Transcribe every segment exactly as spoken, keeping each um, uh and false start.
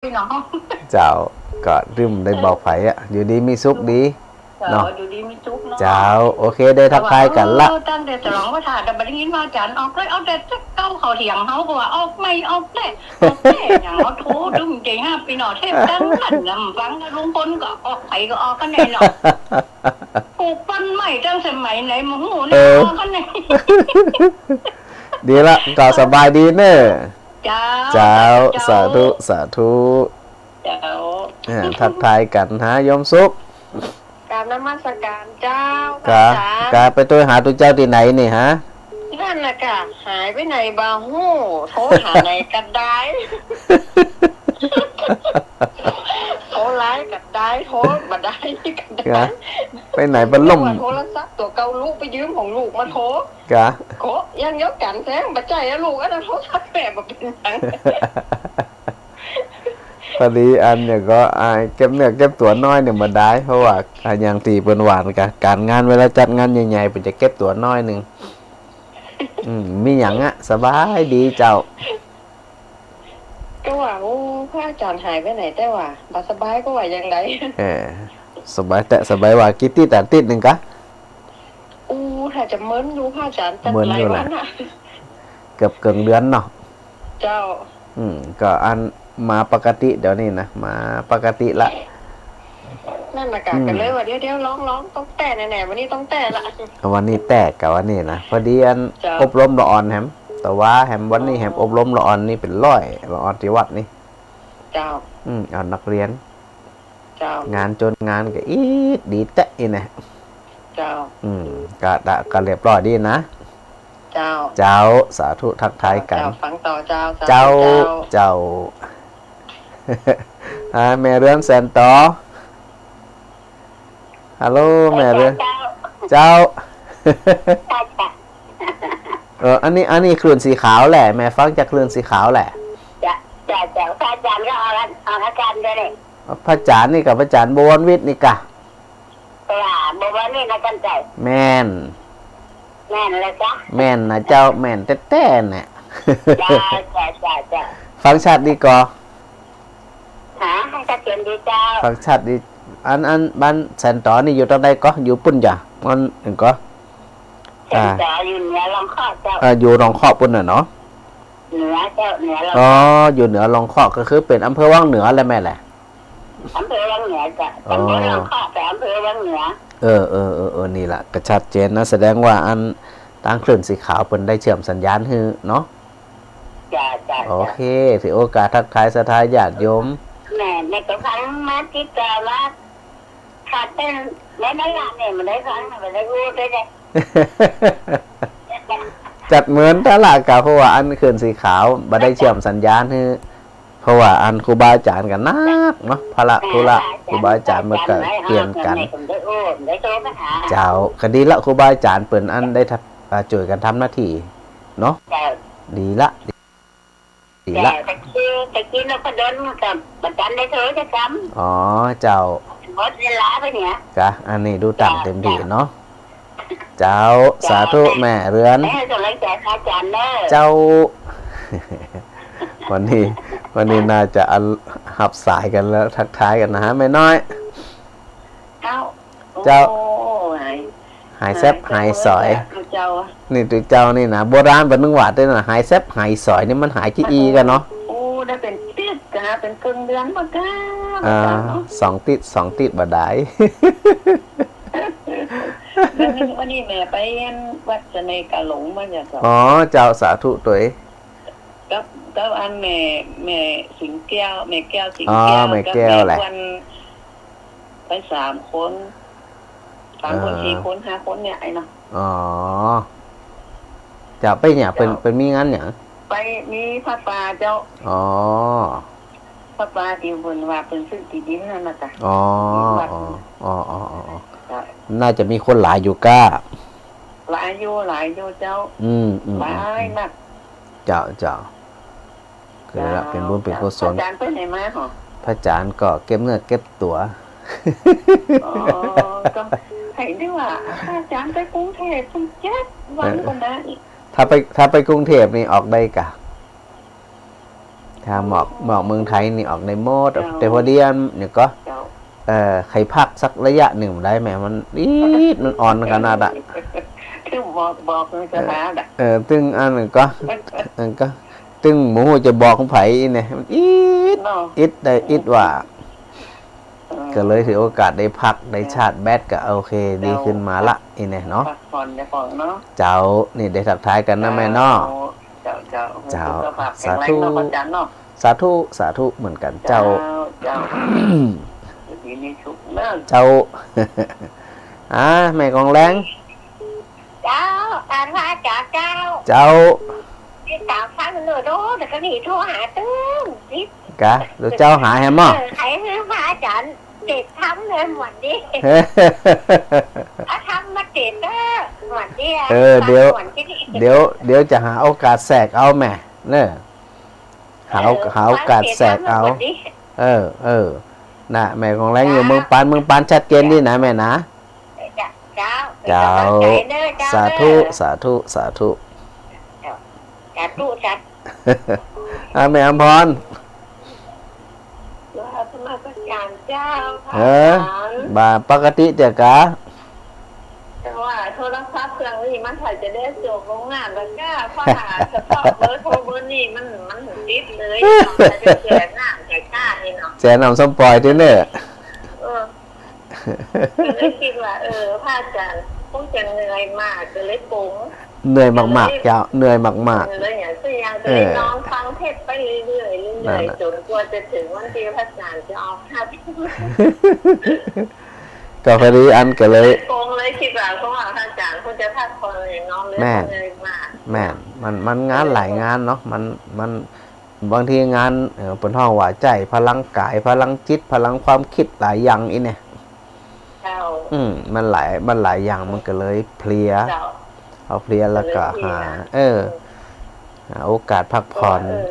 พี่น้อง เจ้า ก็ตึงได้บอกใผอะ อยู่ดีมีสุขดี เจ้า เนาะ อยู่ดีมีสุขเนาะ เจ้า โอเค ได้ทักทายกั๋นละ เออ ตั้งแต่สองว่าถ้าแต่บ่ได้ยินว่าอาจ๋ารย์ออกเลย เอาแต่เก่าเข้าเถียงเฮาก็ว่าออกใหม่ ออกแต๊ ออกแต๊ อย่างเฮาโทรตึงเจ๋งอะ พี่น้องเทพตั้งนั้นน่ะ ฟังแล้วลุงพลก็ออก ใผก็ออกกั๋นแน่เนาะ ปลูกต้นไม้ตั้งสมัยไหนมาฮู้ เออ เนี่ย ออกกั๋นแน่ ดีละ ก็สบายดีเน่อ เจ้า เจ้า เจ้า สาธุ สาธุ เจ้า อ่า ทักทายกั๋นฮะ โยมสุข กราบนมัสการเจ้า กา พระอาจ๋ารย์ กาไปโตหาตุ๊เจ้าตี้ไหนนี่ฮะ นั่นน่ะกา หายไปไหนบ่ฮู้ โทรหาไหนก็ได้ โทรไลน์ก็ได้ โทรบ่ได้ก็ได้ กา ไปไหนบ่ล่ม โทรศัพท์ตั๋วเก่าลูกไปยืมของลูกมาโทร กา โกะอย่างเดียวกั๋นแต๊ บ่ใจ้อะลูก อันนั้นโทรศัพท์แม่บ่เป๋นหยัง พอดีอันเนี่ยก็ อ่า เก็บเนื้อเก็บตั๋วน้อยเนี่ยบ่ได้ เพราะว่า อ่า อย่างตี้เปิ้นว่ากั๋น ก๋านงานเวลาจัดงานใหญ่ๆ เปิ้นจะเก็บตั๋วน้อยนึ่ง อืม มีหยังอะ สบายดีเจ้า ก็ว่า โอ้ พระอาจ๋ารย์หายไปไหนแต๊ว่า บ่สบายก็ว่าอย่างใด เออ สบายแต๊ สบายว่ากี่ติ๊ดอะ ติ๊ดนึ่งกา อู้ ถ้าจะเมินอยู่พระอาจ๋ารย์ จัก เมินอยู่ หลายวัน แหละ อะ เกือบเกิ่งเดือนเนาะ เจ้า อืม ก็อันมาปกติเดี๋ยวนี้นะ มาปกติละ นั่นน่ะกา อืม ก็เลยว่าเดี๋ยวๆ ลองๆ ต้องแต๊แน่ๆ วันนี้ต้องแต๊ละ วันนี้แต๊กาวันนี้นะ พอดีอัน เจ้า อบรมละอ่อนแหม แต่ว่าแหมวันนี้แหม อ๋อ อบรมละอ่อนนี่เป๋นร้อย ละอ่อนตี้วัดนี่ เจ้า อืม เอานักเรียน เจ้า งานจ๋นงานก็อีกดีแต๊อีแน่ เจ้า อืม ก็ ก็เรียบร้อยดีนะ เจ้า เจ้า สาธุทักทายกั๋น เจ้า ฟังต่อเจ้า สาธุ เจ้า เจ้า เจ้า อ่า แม่เรือนแสนต๋อ ฮัลโหล แม่เรือน เจ้า เจ้า เจ้า เออ อันนี้ อันนี้คลื่นสีขาวแหละ แม่ฟังจากคลื่นสีขาวแหละ เจ้า เจ้า เจ้า พระอาจ๋ารย์ก็ออก ออกอาจ๋ารย์ด้วยนี่ พระอาจ๋ารย์นี่กา พระอาจ๋ารย์บวรวิทย์นี่กา ว่าบ่ว่านี่นะ จันไจ้ แม่น แม่นแล้วกา แม่นนะเจ้า แม่นแต๊ๆ เนี่ย เจ้า เจ้า เจ้า เจ้า ฟังชัดดีก่อ ฮะ ฟังชัดเจ๋นดีเจ้า ฟังชัดดี อัน อันบ้านแสนต๋อนี่อยู่ตางใดก่อ อยู่ปุ้นจ้ะ มันก่อ แสนต๋อ อ่า อยู่เหนือลองเคาะเจ้า เออ อยู่ลองเคาะปุ้นน่ะเนาะ เหนือเจ้า เหนือลองเคาะ อ๋อ อยู่เหนือลองเคาะ ก็คือเป๋นอำเภอวังเหนือแหละแม่แหละ อำเภอวังเหนือเจ้า อ๋อ ตำบลลองเคาะ แต่อำเภอวังเหนือ เออ เออ เออ เออ นี่แหละ ก็ชัดเจ๋นนะ แสดงว่าอันตางคลื่นสีขาวเปิ้นได้เชื่อมสัญญาณหื้อเนาะ จ้า จ้า โอเค ถือโอกาสทักทายศรัทธาญาติโยม แม่ แม่ก็ฟังมาติดต่อมา ขาดเต้น แม่นั่นล่ะ แม่บ่ได้ฟัง บ่ได้ฮู้ด้วยเด้ จัดเหมือนตะละกา เพราะว่าอันคลื่นสีขาวบ่ได้เชื่อมสัญญาณหื้อ เพราะว่าอันครูบาอาจ๋ารย์ก็หนักเนาะ ภาระธุระครูบาอาจ๋ารย์มันก็เปลี่ยนกั๋น เจ้า ก็ดีละ ครูบาอาจ๋ารย์เปิ้นอันได้ทำ อ่า จ้วยกั๋นทำหน้าตี้เนาะ เจ้า ดีละ ดีละ เจ้า ตะกี้ ตะกี้นพดลกับอาจ๋ารย์ได้โทรจะทำ อ๋อ เจ้า หมดเวลาไปเนี่ย กา อันนี้ดูตางเต็มตี้เนาะ เจ้า เจ้า สาธุแม่เรือน ให้กำลังใจพระอาจ๋ารย์เด้อ เจ้า วันนี้ วันนี้น่าจะอัน ฮับสายกั๋นแล้ว ทักทายกั๋นนะฮะ แม่น้อย เจ้า เจ้า โอ้ หาย หายแซบหายสอย เจ้า นี่ตุ๊เจ้านี่นะ โบราณเปิ้นนึกว่าเต้นนะ หายแซบหายสอยนี่มันหายจี้อี้กั๋นเนาะ โอ้ ได้เป๋นติ๊ดกา เป๋นเกิ่งเดือนบ่กา อ่า บ่กาเนาะ สองติ๊ด สองติ๊ดบ่ได้ วันนี้ วันนี้แม่ไปวัดเสน่ห์กาหลงมาจ้ะเจ้า อ๋อ เจ้า สาธุตวย กับ กับอันแม่ แม่สิงแก้ว แม่แก้วสิงแก้ว อ๋อ แม่แก้ว กับแม่แหละ อ้วน ไปสามคน สามคน เออ สี่คน ห้าคนเนี่ย ไอ้เนาะ อ๋อ เจ้า ไปเนี่ย เปิ้น เจ้า เปิ้นมีงานหยัง ไปมีผ้าป่าเจ้า อ๋อ ผ้าป่าตี้เปิ้นว่าเปิ้นซื้อตี้ดินนั่นน่ะจ้ะ อ๋อ ตี้ดินวัด อ๋อ อ๋อ อ๋อ อ๋อ เจ้า น่าจะมีคนหลายอยู่ก้า หลายอยู่ หลายอยู่เจ้า อืม อืม หลายนัก เจ้า เจ้า คือละ เป๋นบุญเป๋นกุศล เจ้า พระอาจ๋ารย์ไปไหนมาหรอ พระอาจ๋ารย์ก็เก็บเนื้อเก็บตั๋ว อ๋อ ก็เห็นได้ว่าพระอาจ๋ารย์ไปกรุงเทพฯ เพิ่งเจ็ดวัน เออ ก่อนนะ ถ้าไป ถ้าไปกรุงเทพฯนี่ออกได้กา แถ ถ้าหมอก หมอกเมืองไทยนี่ออกได้หมด เจ้า แต่พอดีอันนี่ก็ เจ้า เอ่อ ใค่พักสักระยะนึ่งบ่ได้แหม มันอีด มันอ่อนขนาดอะ คือบอก บอกมันจะหาน่ะ เออ ตึงอันนั้นก็ อันก็ ตึงบ่ฮู้จะบอกของใผเนี่ย มันอีด เนาะ อีดได้อีดว่า เออ ก็เลยถือโอกาสได้พัก ได้ เจ้า ชาร์จแบต ก็โอเค เจ้า ดีขึ้นมาละ อีเนี่ยเนาะ พักผ่อนเจ้าของเนาะ เจ้า นี่ได้ทักทายกั๋นนะแม่เนาะ เจ้า เจ้า เจ้า สุขภาพแข็งแรงเนาะ สาธุ พระอาจารย์เนาะ สาธุ สาธุเหมือนกั๋นเจ้า เจ้า เจ้า อยู่ดีมีสุขเนาะ เจ้า อ่า แม่กองแลง เจ้า อ่า พระอาจารย์เจ้า เจ้า นี่ต๋ามฟังเน่อ โอ้ แต่ก็นี่โทรหาตึง ติด กะ ลูกเจ้าหาแหมบ่ เออ ใค่หื้อพระอาจารย์เจ็ดธรรมเลยหมดนี่ เอาธรรมมาเจ็ดเด้อ หมดนี่ เออ เดี๋ยว หมดที่นี่ เดี๋ยว เดี๋ยวจะหาโอกาสแสกเอาแหม เนอะ หาโอ- เออ หาโอกาสแสกเอา ฟังเจ็ดธรรมเลยหมดนี่ เออ เออ น่ะ แม่กองแลงอยู่ เจ้า เมืองปาน เมืองปานชัดเจนดีนะแม่นะ เจ้า เจ้า เจ้า เป็นกำลังใจเด้อเจ้า สาธุ เด้อ สาธุ สาธุ เจ้า สาธุ สาธุ อ่ะ แม่อำพร ว่าพระมาพระอาจารย์เจ้า เออ พระอาจารย์ บ่าปกติเจ้ากะ แต่ว่าโทรศัพท์เครื่องนี้มันถ้าจะได้โจกลงงานแล้วก็ เพราะว่าเฉพาะเบอร์โทรเบอร์นี้มัน มันติดเลยเนาะ จะแจกน้ำแจกท่านี่เนาะ แจกน้ำส้มปล่อยติเน่อ เออ ก็เลยกึ๊ดว่า เออ พระอาจารย์คงจะเหนื่อยมาก ก็เลยปง เหนื่อยมากๆ เจ้า เหนื่อยมากๆ เออ แล้วอย่างเสียงก็เลย เออ นอนฟังเทศน์ไปเรื่อยๆ เรื่อยๆ นั่นน่ะ จ๋นกว่าจะเถิงวันตี้พระอาจารย์จะออกธรรม ก็พอดีอันก็เลย ปงเลยกึ๊ดว่า เพราะว่าพระอาจารย์คงจะพักผ่อนเลย นอนเลย แม่น เหนื่อยมาก แม่น มัน มันงานหลายงานเนาะ มัน มัน บางทีงาน เอ่อ เปิ้นฮ้องว่าใจ๊พลังกาย พลังจิต พลังความกึ๊ดหลายอย่างอี้เนี่ย เจ้า อืม มันหลาย มันหลายอย่าง มันก็เลยเพลีย เจ้า พอเพลียแล้วก็ ก็เลยเพลีย หา เออ หาโอกาสพักผ่อน เออ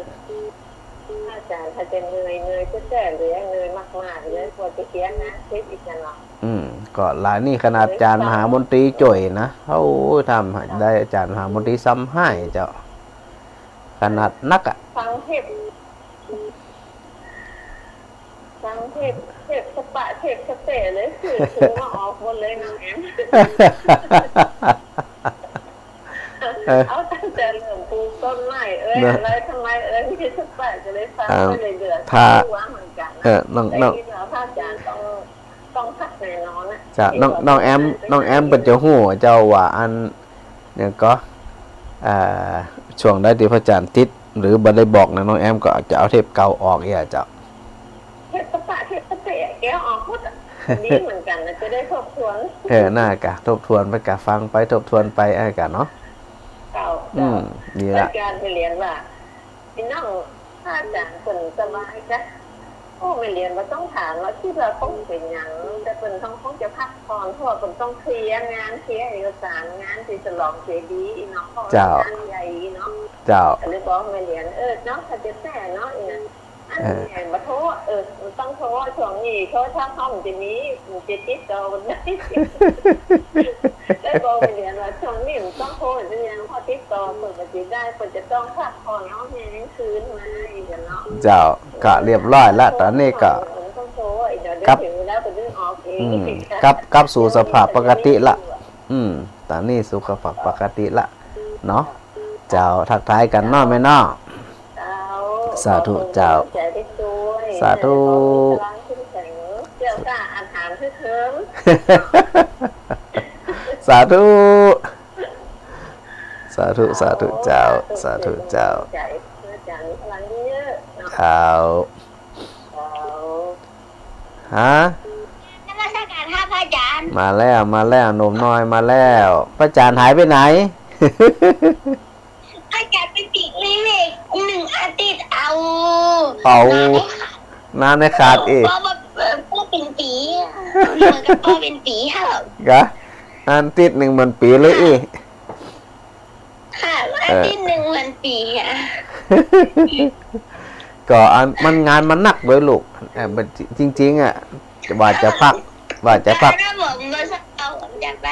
อาจารย์ ถ้าจะเหนื่อย เหนื่อยแต๊ๆ เลย เหนื่อยมากๆ เลย กว่าจะเคลียร์งานเสร็จอีกอะเนาะ อืม ก็หลายนี่ขนาดอาจารย์มหามนตรีจ้วยนะ โอ้ย ทำได้อาจารย์มหามนตรีซ้ำฮ้ายเจ้า ขนาดนักอะ ฟังเทศน์ ฟังเทศน์ เทศน์สปะ เทศน์สเปะเลย คือ คือมาออกหมดเลยน้องแอม เออ เอาตั้งแต่เรื่องปลูกต้นไม้เอ้ย เนอะ อะไรทำไมเอ้ย มีสปะก็เลยฟัง อ่า ไปเรื่อยๆ ถ้า ก็ว่าเหมือนกันนะ เออ น้อง แต่ น้อง กึ๊ดว่าพระอาจารย์ต้อง ต้องพักแน่นอนนะ จ้ะ น้อง น้องแอม น้องแอมเปิ้นจะฮู้เจ้าว่าอัน เนี่ยก็ อ่า ช่วงใดตี้พระอาจารย์ติด หรือบ่ได้บอกนะ น้องแอมก็จะเอาเทปเก่าออกอีกอะเจ้า เทปสปะ เทปสเปะ แกเอาออกหมดอะ ดีเหมือนกันนะ จะได้ทบทวน เออ น่ากะ ทบทวนไปกะ ฟังไป ทบทวนไป เออกะเนาะ เจ้า อืม เจ้า ดีละ อาจารย์ไปเรียนว่า พี่น้อง พระอาจารย์เปิ้นสบายกะ โอ้ แม่เหรียญบ่ต้องถามละ กึ๊ดว่าคงเป๋นหยัง แต่เปิ้นต้องคงจะพักผ่อน เพราะว่าเปิ้นต้องเคลียร์งาน เคลียร์เอกสารงานตี้ฉลองเจดีย์อี้เนาะ เพราะว่า เจ้า งานใหญ่อี้เนาะ เจ้า ก็เลยบอกแม่เหรียญ เออ เนาะ ถ้าจะแซ่เนาะ อีกนะ อัน เออ นี้บ่โทร เออ บ่ต้องโทร ช่วงนี้โทรศัพท์เฮามันจะมี มันจะติดต่อกันได้ ได้บอกแม่เหรียญว่า ช่วงนี้บ่ต้องโทร จะยังพอติดต่อเปิ้นบ่ได้ เปิ้นจะต้องพักผ่อนเอาแฮงคืนมาอีกอะเนาะ เจ้า ก็เรียบร้อยละ ต๋อนนี้ก็ เดี๋ยว กลับ ถึงเวลาก็ดึงออกเอง อืม กลับ กลับสู่สภาพปกติละ อืม ต๋อนนี้สู่สภาพปกติละ เนาะ เจ้า ทักทายกั๋นเนาะแม่เนาะ เจ้า สาธุเจ้า ขอบคุณเจ้า สาธุ เจ้า ก็อาถรรพ์คือเทิม สาธุ สาธุ สาธุเจ้า สาธุเจ้า เจ้า ฮะ นมัสการครับพระอาจารย์ มาแล้ว มาแล้ว หนุ่มน้อยมาแล้ว พระอาจารย์หายไปไหน พระอาจารย์ไปปีกวิเวกหนึ่งอาทิตย์ เอา เอา นานไหมคะ นานไหมครับ เอ๊ะ เพราะว่า เอ่อ เพราะเป็นปีอะ เหมือนกับเพราะเป็นปีอะ กะ อาทิตย์หนึ่งเหมือนปีเลย ค่ะ อีก ค่ะ เออ อาทิตย์หนึ่งเหมือนปีอะ ก็อัน มันงานมันหนักเลยลูก เอ่อ มัน จริงๆ อะ ว่าจะพัก ว่าจะพัก อาจารย์ว่าผมก็ชอบ ผมจะไป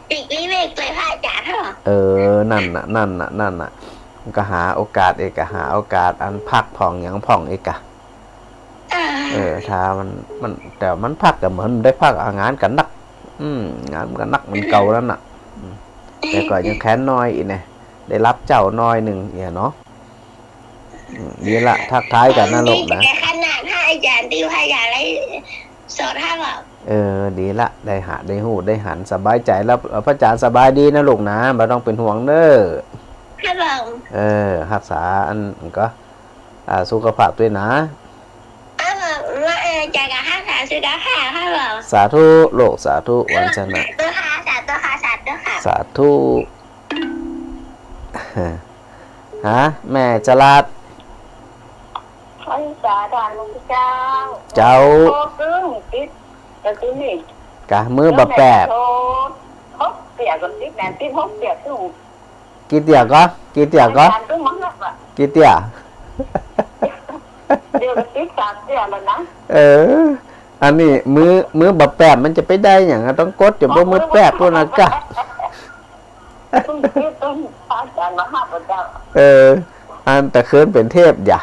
ปีกวิเวกเลยพระอาจารย์เหรอ เออ นั่นน่ะ นั่นน่ะ นั่นน่ะ มันก็หาโอกาสอีกอะ หาโอกาสอันพักผ่อนหยังผ่อนอีกอะ เออ ถ้ามัน มัน แต่มันพักก็เหมือนได้พักอะ งานก็หนัก อืม งานมันก็หนักเหมือนเก่านั่นน่ะ อืม แต่ก็ยังแค้นน้อยอีกนะ ได้หลับเจ๊าน้อยนึ่งเนี่ยเนาะ อืม ดีละ ทักทายกั๋นนะลูกนะ ขนาดพระอาจารย์ตี้พระอาจารย์ได้สอนให้แบบ เออ ดีละ ได้หา ได้ฮู้ ได้หัน สบายใจ๋แล้ว เอ่อ พระอาจารย์สบายดีนะลูกนะ บ่ต้องเป๋นห่วงเน่อ ครับผม เออ ฮักษาอันก็ อ่า สุขภาพตวยนะ ครับผม ว่า เออ จะ จะฮักษาสุขภาพครับผม สาธุลูก สาธุ วันชนะ สาธุค่ะ สาธุค่ะ สาธุค่ะ สาธุ ฮะ แม่จรัส พรรษาทานหลวงพี่เจ้า เจ้า โทรขึ้นติด แต่ทีนี้ กะมื้อบ่แปบ โทร หกเตี้ยก็ติดนะ ติดหกเตี้ย ตู้ กี่เตี้ยก็ กี่เตี้ยก็ อาจารย์ก็มาหักอะ กี่เตี้ย เดี๋ยวก็ติดสามเตี้ยแล้วนะ เออ อันนี้มื้อ มื้อบ่แปบมันจะไปได้หยังอะ ต้องกดจนบ่มื้อแปบปู้นนะกะ ต้องติด ต้องอาจารย์มาหักอะเจ้า เออ อันแต่เคินเป๋นเทพอย่า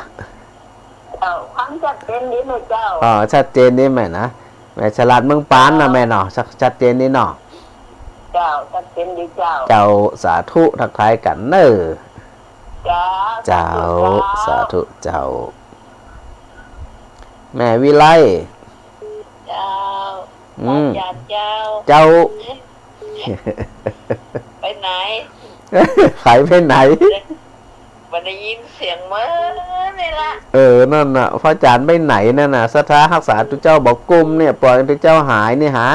เจ้า ฟังชัดเจนดีไหมเจ้า อ๋อ ชัดเจนดีไหมนะ แม่ฉลาดเมืองปานนะแม่เนาะ ชัด ชัดเจนดีเนาะ เจ้า ชัดเจนดีเจ้า เจ้า สาธุ ทักทายกั๋นเน่อ เจ้า เจ้า สาธุเจ้า สาธุเจ้า แม่วิไล เจ้า อืม อาจารย์เจ้า เจ้า ไปไหน ใผไปไหน บ่ได้ยินเสียงเมินเลยละ เออ นั่นน่ะ พระอาจารย์ไปไหนนั่นน่ะ ศรัทธาฮักษาตุ๊เจ้าบ่กุ้มเนี่ย ปล่อยตุ๊เจ้าหายเนี่ยหา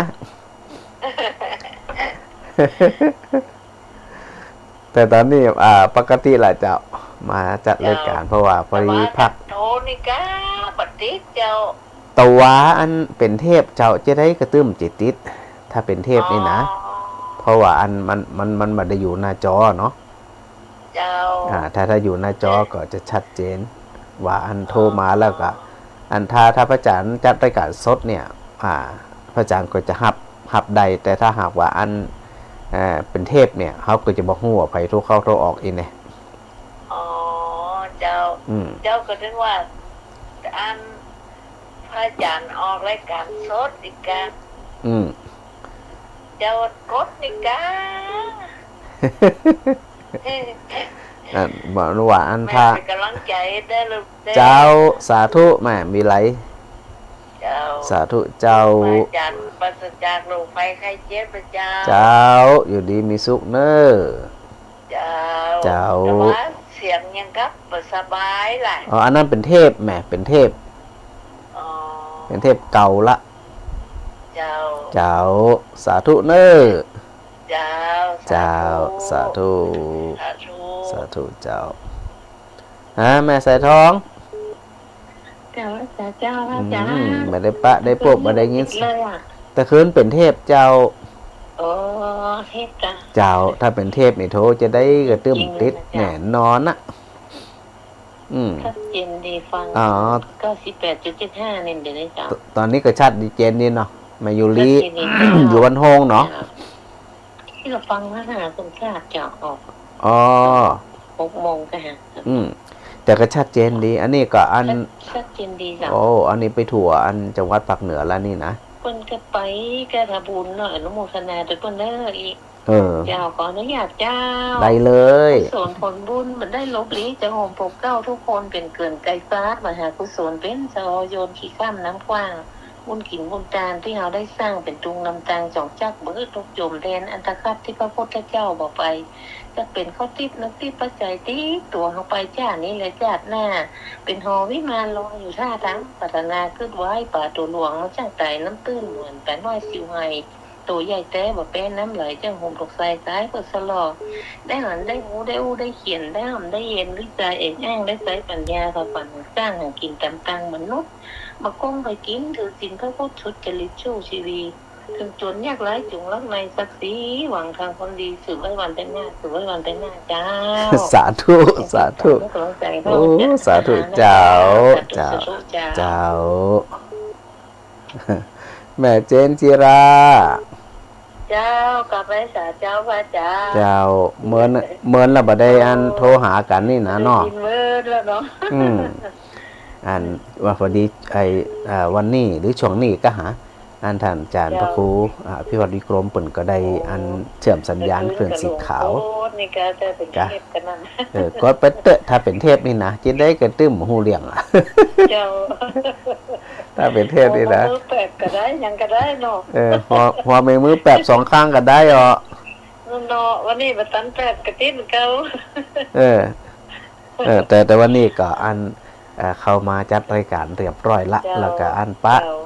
แต่ต๋อนนี้ อ่า ปกติละเจ้า มาจัดรายก๋าน เจ้า เพราะว่าพอดีพัก แต่ว่าโทรนี่กะบ่ติดเจ้า แต่ว่าอันเป๋นเทพเจ้า จะได้กระตึ้มจิตติด ถ้าเป๋นเทพนี่นะ อ๋อ เพราะว่าอันมัน มัน มันบ่ได้อยู่หน้าจอเนาะ เจ้า อ่า ถ้า ถ้าอยู่หน้าจอก็จะชัดเจน ว่าอันโทรมาแล้วก็ อันถ้า ถ้าพระอาจารย์จัดรายก๋านสดเนี่ย อ่า พระอาจารย์ก็จะฮับ ฮับได้ แต่ถ้าหากว่าอัน เอ่อ เป๋นเทปเนี่ย เฮาก็จะบ่ฮู้ว่าใผโทรเข้าโทรออกอี้แน่ อ๋อ เจ้า อืม เจ้าก็นึกว่าอันพระอาจารย์ออกรายก๋านสดอีกกะ อืม เจ้ากดนี่กา อัน บ่ว่าอัน แม่ ถ้า เป๋นก๋ำลังใจ๋เด้อลูกเด้อ เจ้า สาธุ แม่วิไล เจ้า สาธุเจ้า พระอาจารย์ปราศจากโรคภัยไข้เจ็บนะเจ้า เจ้า อยู่ดีมีสุขเน่อ เจ้า เจ้า แต่ว่าเสียงยังกับบ่สบายล่ะ อ๋อ อันนั้นเป๋นเทปแม่ เป๋นเทป อ๋อ เป๋นเทปเก่าละ เจ้า เจ้า สาธุเน่อ เจ้า เจ้า สาธุ สาธุ สาธุ สาธุเจ้า ฮะ แม่สายทอง เจ้า เจ้า เจ้า อืม เจ้า บ่ได้ปะได้ปบ บ่ได้ยิน ติดเลยอะ แต่เคินเป๋นเทปเจ้า โอ้ เทปเจ้า เจ้า ถ้าเป๋นเทปนี่โทรจะได้กระตึ้มติด จริงเลยนะเจ้า แน่นอนนะ อืม ชัดเจนดีฟัง อ๋อ เก้าสิบแปดจุดเจ็ดห้า นี่เดี๋ยวนี้เจ้า ต- ต๋อนนี้ก็ชัดดีเจนดีเนาะ แม่ยูริ ชัดเจนดีเจ้า อยู่บ้านโฮงเนาะ เจ้า ที่เราฟังพระมหาสมศักดิ์เจ้าออก อ๋อ หกโมงก็ฮะ อืม แต่ก็ชัดเจนดี อันนี้ก็อัน ชัด ชัดเจนดีเจ้า โอ้ อันนี้ไปทั่วอันจังหวัดภาคเหนือแล้วนี่นะ เปิ้นก็ไปก็ทำบุญเนาะ อนุโมทนาด้วยเปิ้นเด้ออีก เออ เจ้า ขออนุญาตเจ้า ได้เลย กุศลผลบุญบ่ได้ลบลี้ จะโฮมปกเกล้าทุกคน เป๋นเกลื่อนไกฟ้า มหากุศลเป๋นเสาโยนขี้ข้ามน้ำกว้าง บุญกิ๋นบุญตานตี้เฮาได้สร้าง เป๋นตุงนำตางจองจัก บ่หื้อตกจมแดนอันตคัดตี้พระพุทธเจ้าบ่ไป จักเป๋นข้าวติ๊บน้ำติ๊บปัจจัยติดตั๋วเฮาไปจ้าดนี้และจ้าดหน้า เป๋นหอวิมานลอยอยู่ท่าตาง ปรารถนาคึดไหว้ป๋าตั๋วหลวง มาจากใต้น้ำตื้น เหมือนป๋าน้อยสิวไห ตั๋วใหญ่แต๊บ่แป๊น้ำไหล จั่งโฮมตกใส่กายเปิดสลอ ได้หันได้ฮู้ได้อู้ได้เขียน ได้ห่ำได้เย็น วิจารณ์เอกอ้าง ได้ใจ๊ปัญญา เข้าฝันสร้างหากิ๋นต๋ามตางมนุษย์ บ่โก้งใผกิ๋น ถือศีลพระพุทธสุจริตสู้ชีวิต เถิงจนยากไร้จงรักในศักดิ์ศรี หวังทางความดี สืบไว้วันไปหน้า สืบไว้วันไปหน้าเจ้า สาธุ สาธุ ให้กำลังใจ โอ้ เจ้า สาธุเจ้า สาธุ เจ้า สาธุเจ้า เจ้า แม่เจนจิรา เจ้า กราบไหว้สาเจ้าพระอาจ๋ารย์ เจ้า เมิน เมินแล้วบ่ได้อันโทรหากั๋นนี่นะเนาะ เมินแล้วเนาะ อืม อันว่าพอดี ไอ้ อ่า วันนี้หรือช่วงนี้ก็หา อันต้านอาจ๋ารย์พระครู อ่า อภิวัฒน์วิกรมเปิ้นก็ได้อันเชื่อมสัญญาณเคลื่อนสีขาว โอ้ นี่ก็จะเป๋นเทพกั๋นนั่น เออ ก็ไปเต๊อะ ถ้าเป๋นเทพนี่นะ จะได้กระตึ้มหูเรื่องอะ เจ้า ถ้าเป๋นเทพนี่นะ หัวมือแปบก็ได้ หยังก็ได้เนาะ เออ หัว หัวแม่มือแปบสองข้างก็ได้อ่อ เนาะ วันนี้บ่ตันแปบกะติ๊ดเก่า เออ เออ แต่ แต่วันนี้ก็อัน เอ่อ เข้ามาจัดรายการเรียบร้อยละ เจ้า แล้วก็อันปะ เจ้า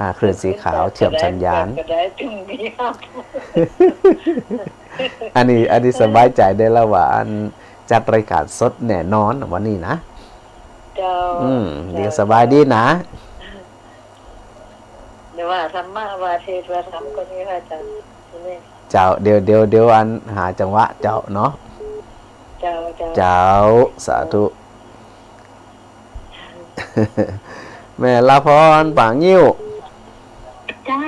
อ่า เคลื่อนสีขาวเชื่อมสัญญาณ ก็ได้ ก็ได้ ตึงเยี่ยม อันนี้ อันนี้สบายใจ๋ได้แล้วว่าอันจัดรายการสดแน่นอนวันนี้นะ เจ้า อืม เดี๋ยวสบายดีนะ เดี๋ยวว่าธรรมะ ว่าเทศน์ ว่าธรรมก็มีพระอาจ๋ารย์นี่ เจ้า เดี๋ยว เดี๋ยว เดี๋ยวอันหาจังหวะเจ้าเนาะ เจ้า เจ้า เจ้า สาธุ แม่ละพร ปากงิ้ว เจ้า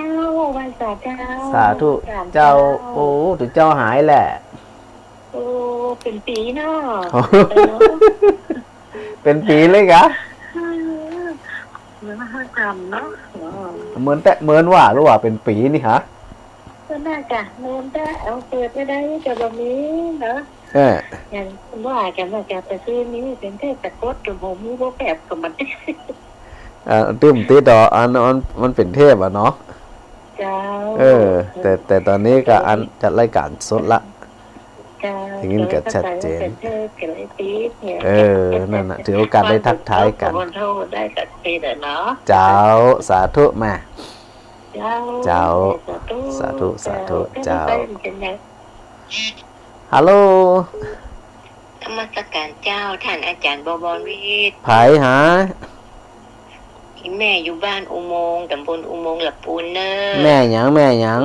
ไหว้สาเจ้า สาธุ กราบ เจ้า เจ้า โอ้ ตุ๊เจ้าหายแหละ โอ้ เป๋นปี๋เนาะ เป๋นปี๋เลยกะ อืม เหมือนว่าห้าจำเนาะ เออ เหมือนแต่ เหมือนว่า หรือว่าเป๋นปี๋นี่ฮะ ก็น่าจะเหมือนแต่เอาเปิดไม่ได้จะบ่มีเนาะ เออ อย่างว่าจะมาจากแต่คืนนี้เป๋นเทพตะกรุด โอ้โห มีบ่แปบกับมัน เอ่อ ตึ้มติดต่ออัน อัน มันเป๋นเทพอะเนาะ เจ้า เออ แต่ แต่ตอนนี้ก็อันจัดรายการสดละ เจ้า ได้ยินก็ชัดเจน เจ้า เออ นั่นน่ะ ถือโอกาสได้ทักทายกั๋น ขอโทษได้สักทีเถอะเนาะ เจ้า สาธุแม่ เจ้า เจ้า สาธุ สาธุ สาธุ เจ้า เจ้า ฮัลโหล นมัสการเจ้า ต้านอาจ๋ารย์บวรวิทย์ ใผหา แม่อยู่บ้านอุโมงค์ ตำบลอุโมงค์ละปูนเน่อ แม่หยัง แม่หยัง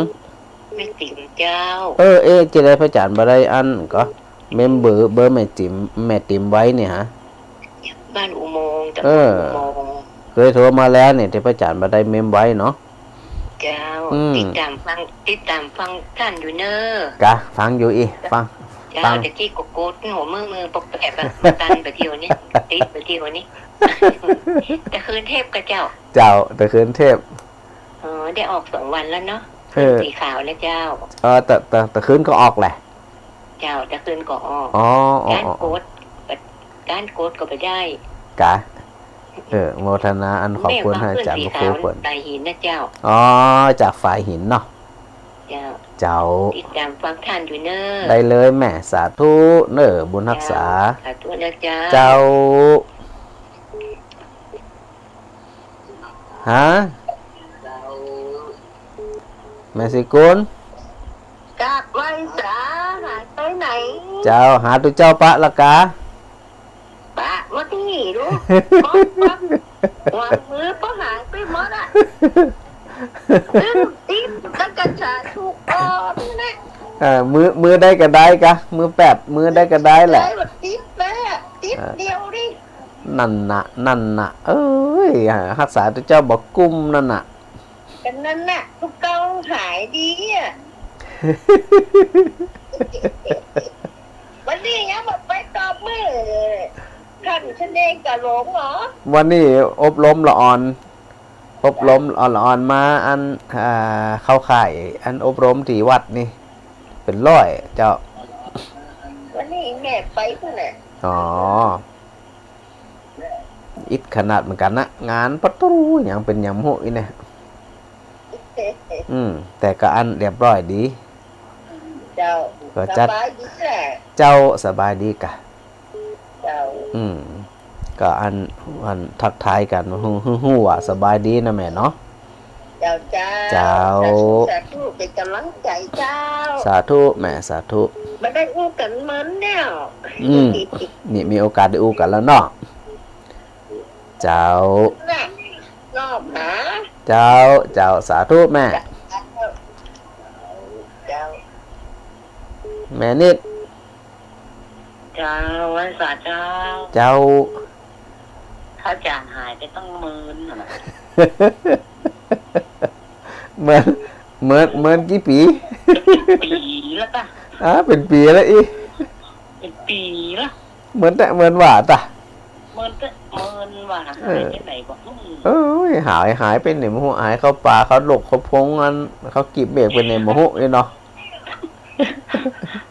แม่ติ๋มเจ้า เออ เอ๊ะ จะได้พระอาจ๋ารย์บ่ได้อันก็ เมมเบอร์ เบอร์แม่ติ๋ม แม่ติ๋มไว้เนี่ยฮะ บ้านอุโมงค์ ตำบล เออ อุโมงค์ เคยโทรมาแล้วเนี่ย แต่พระอาจ๋ารย์บ่ได้เมมไว้เนาะ เจ้า อืม ติดตามฟัง ติดตามฟังต้านอยู่เน่อ กะ ฟังอยู่อี้ ฟัง เจ้า ฟัง ตะกี้ก็กดหัวมือ มือปกแปะปะ ตันไปเที่ยวนี้ ติดไปเที่ยวนี้ ตะคืนเทพก็เจ้า เจ้า ตะคืนเทพ อ๋อ ได้ออกสองวันแล้วเนาะ เออ สีขาวนะเจ้า เออ ตะ ตะ ตะคืนก็ออกแหละ เจ้า ตะคืนก็ออก อ๋อ อ๋อ ก๋านกด ก๋านกดก็บ่ได้ กะ เออ โมทนาอันขอบคุณ แม่ฟัง อาจ๋ารย์พระครูเปิ้น ฝ่ายหินนะเจ้า อ๋อ จากฝ่ายหินเนาะ เจ้า เจ้า ติดตามฟังต้านอยู่เน่อ ได้เลยแม่ สาธุเน่อ บุญฮักษา เจ้า สาธุนะเจ้า เจ้า ฮะ แม่ศรีกุล กราบไหว้สา หายไปไหน เจ้า หาตุ๊เจ้าปะละกา ปะว่าตี้ลูก ป๊อกป๊อก หว่างมือก็หายไปหมดอะ ตึ้งติ๊บแล้วก็สาธุออกนี่แหละ เออ มือ มือได้ก็ได้กะ มือแปบ มือได้ก็ได้แหละ ได้ว่าติ๊บแล้วอะ ติ๊บเดียวนี่ นั่นน่ะ นั่นน่ะ เอ้ย ฮักษาตุ๊เจ้าบ่กุ้มนั่นน่ะ ก็นั่นน่ะ ตุ๊เก่าหายดีอะ วันนี้ยังบ่ไปตอบมื้อ ท่านชะเนกะหลงเหรอ วันนี้อบรมละอ่อน อบรมละอ่อน ละอ่อนมาอัน อ่า เข้าค่ายอันอบรมตี้วัดนี่ เป๋นร้อยเจ้า วันนี้แม่ไปพุ้นน่ะ อ๋อ อิดขนาดเหมือนกั๋นนะ งานปะตู๋ หยังเป๋นหยังบ่ฮู้อี้เนี่ย อืม แต่ก็อันเรียบร้อยดี เจ้า ก็จัด สบายดีแหละ เจ้า สบายดีกะ เจ้า อืม ก็อัน อันทักทายกั๋น ฮู้ ฮู้ ฮู้ว่าสบายดีนะแม่เนาะ เจ้า เจ้า เจ้า สาธุ สาธุ เป๋นก๋ำลังใจ๋เจ้า สาธุแม่ สาธุ บ่ได้อู้กั๋นเมินแล้ว อืม นี่มีโอกาสได้อู้กั๋นแล้วเนาะ เจ้า น่ะ รอบหา เจ้า เจ้า สาธุแม่ เจ้า เจ้า แม่นิด เจ้า ไหว้สาเจ้า เจ้า พระอาจ๋ารย์หายไปตั้งเมินน่ะ เมิน เมิน เมินกี่ปี๋ เป๋นปี๋แล้วตะ อ่า เป๋นปี๋แล้วอี้ เป๋นปี๋แล้ว เหมือนแต่เหมือนว่าตะ เหมือนแต่เหมือนว่า เออ หายไปไหนวะ อืม เอ้ย หาย หายไปไหนบ่ฮู้ หายเข้าป่า เข้าหลก เข้าพงอัน เข้ากีบเมฆไปไหนบ่ฮู้นี่เนาะ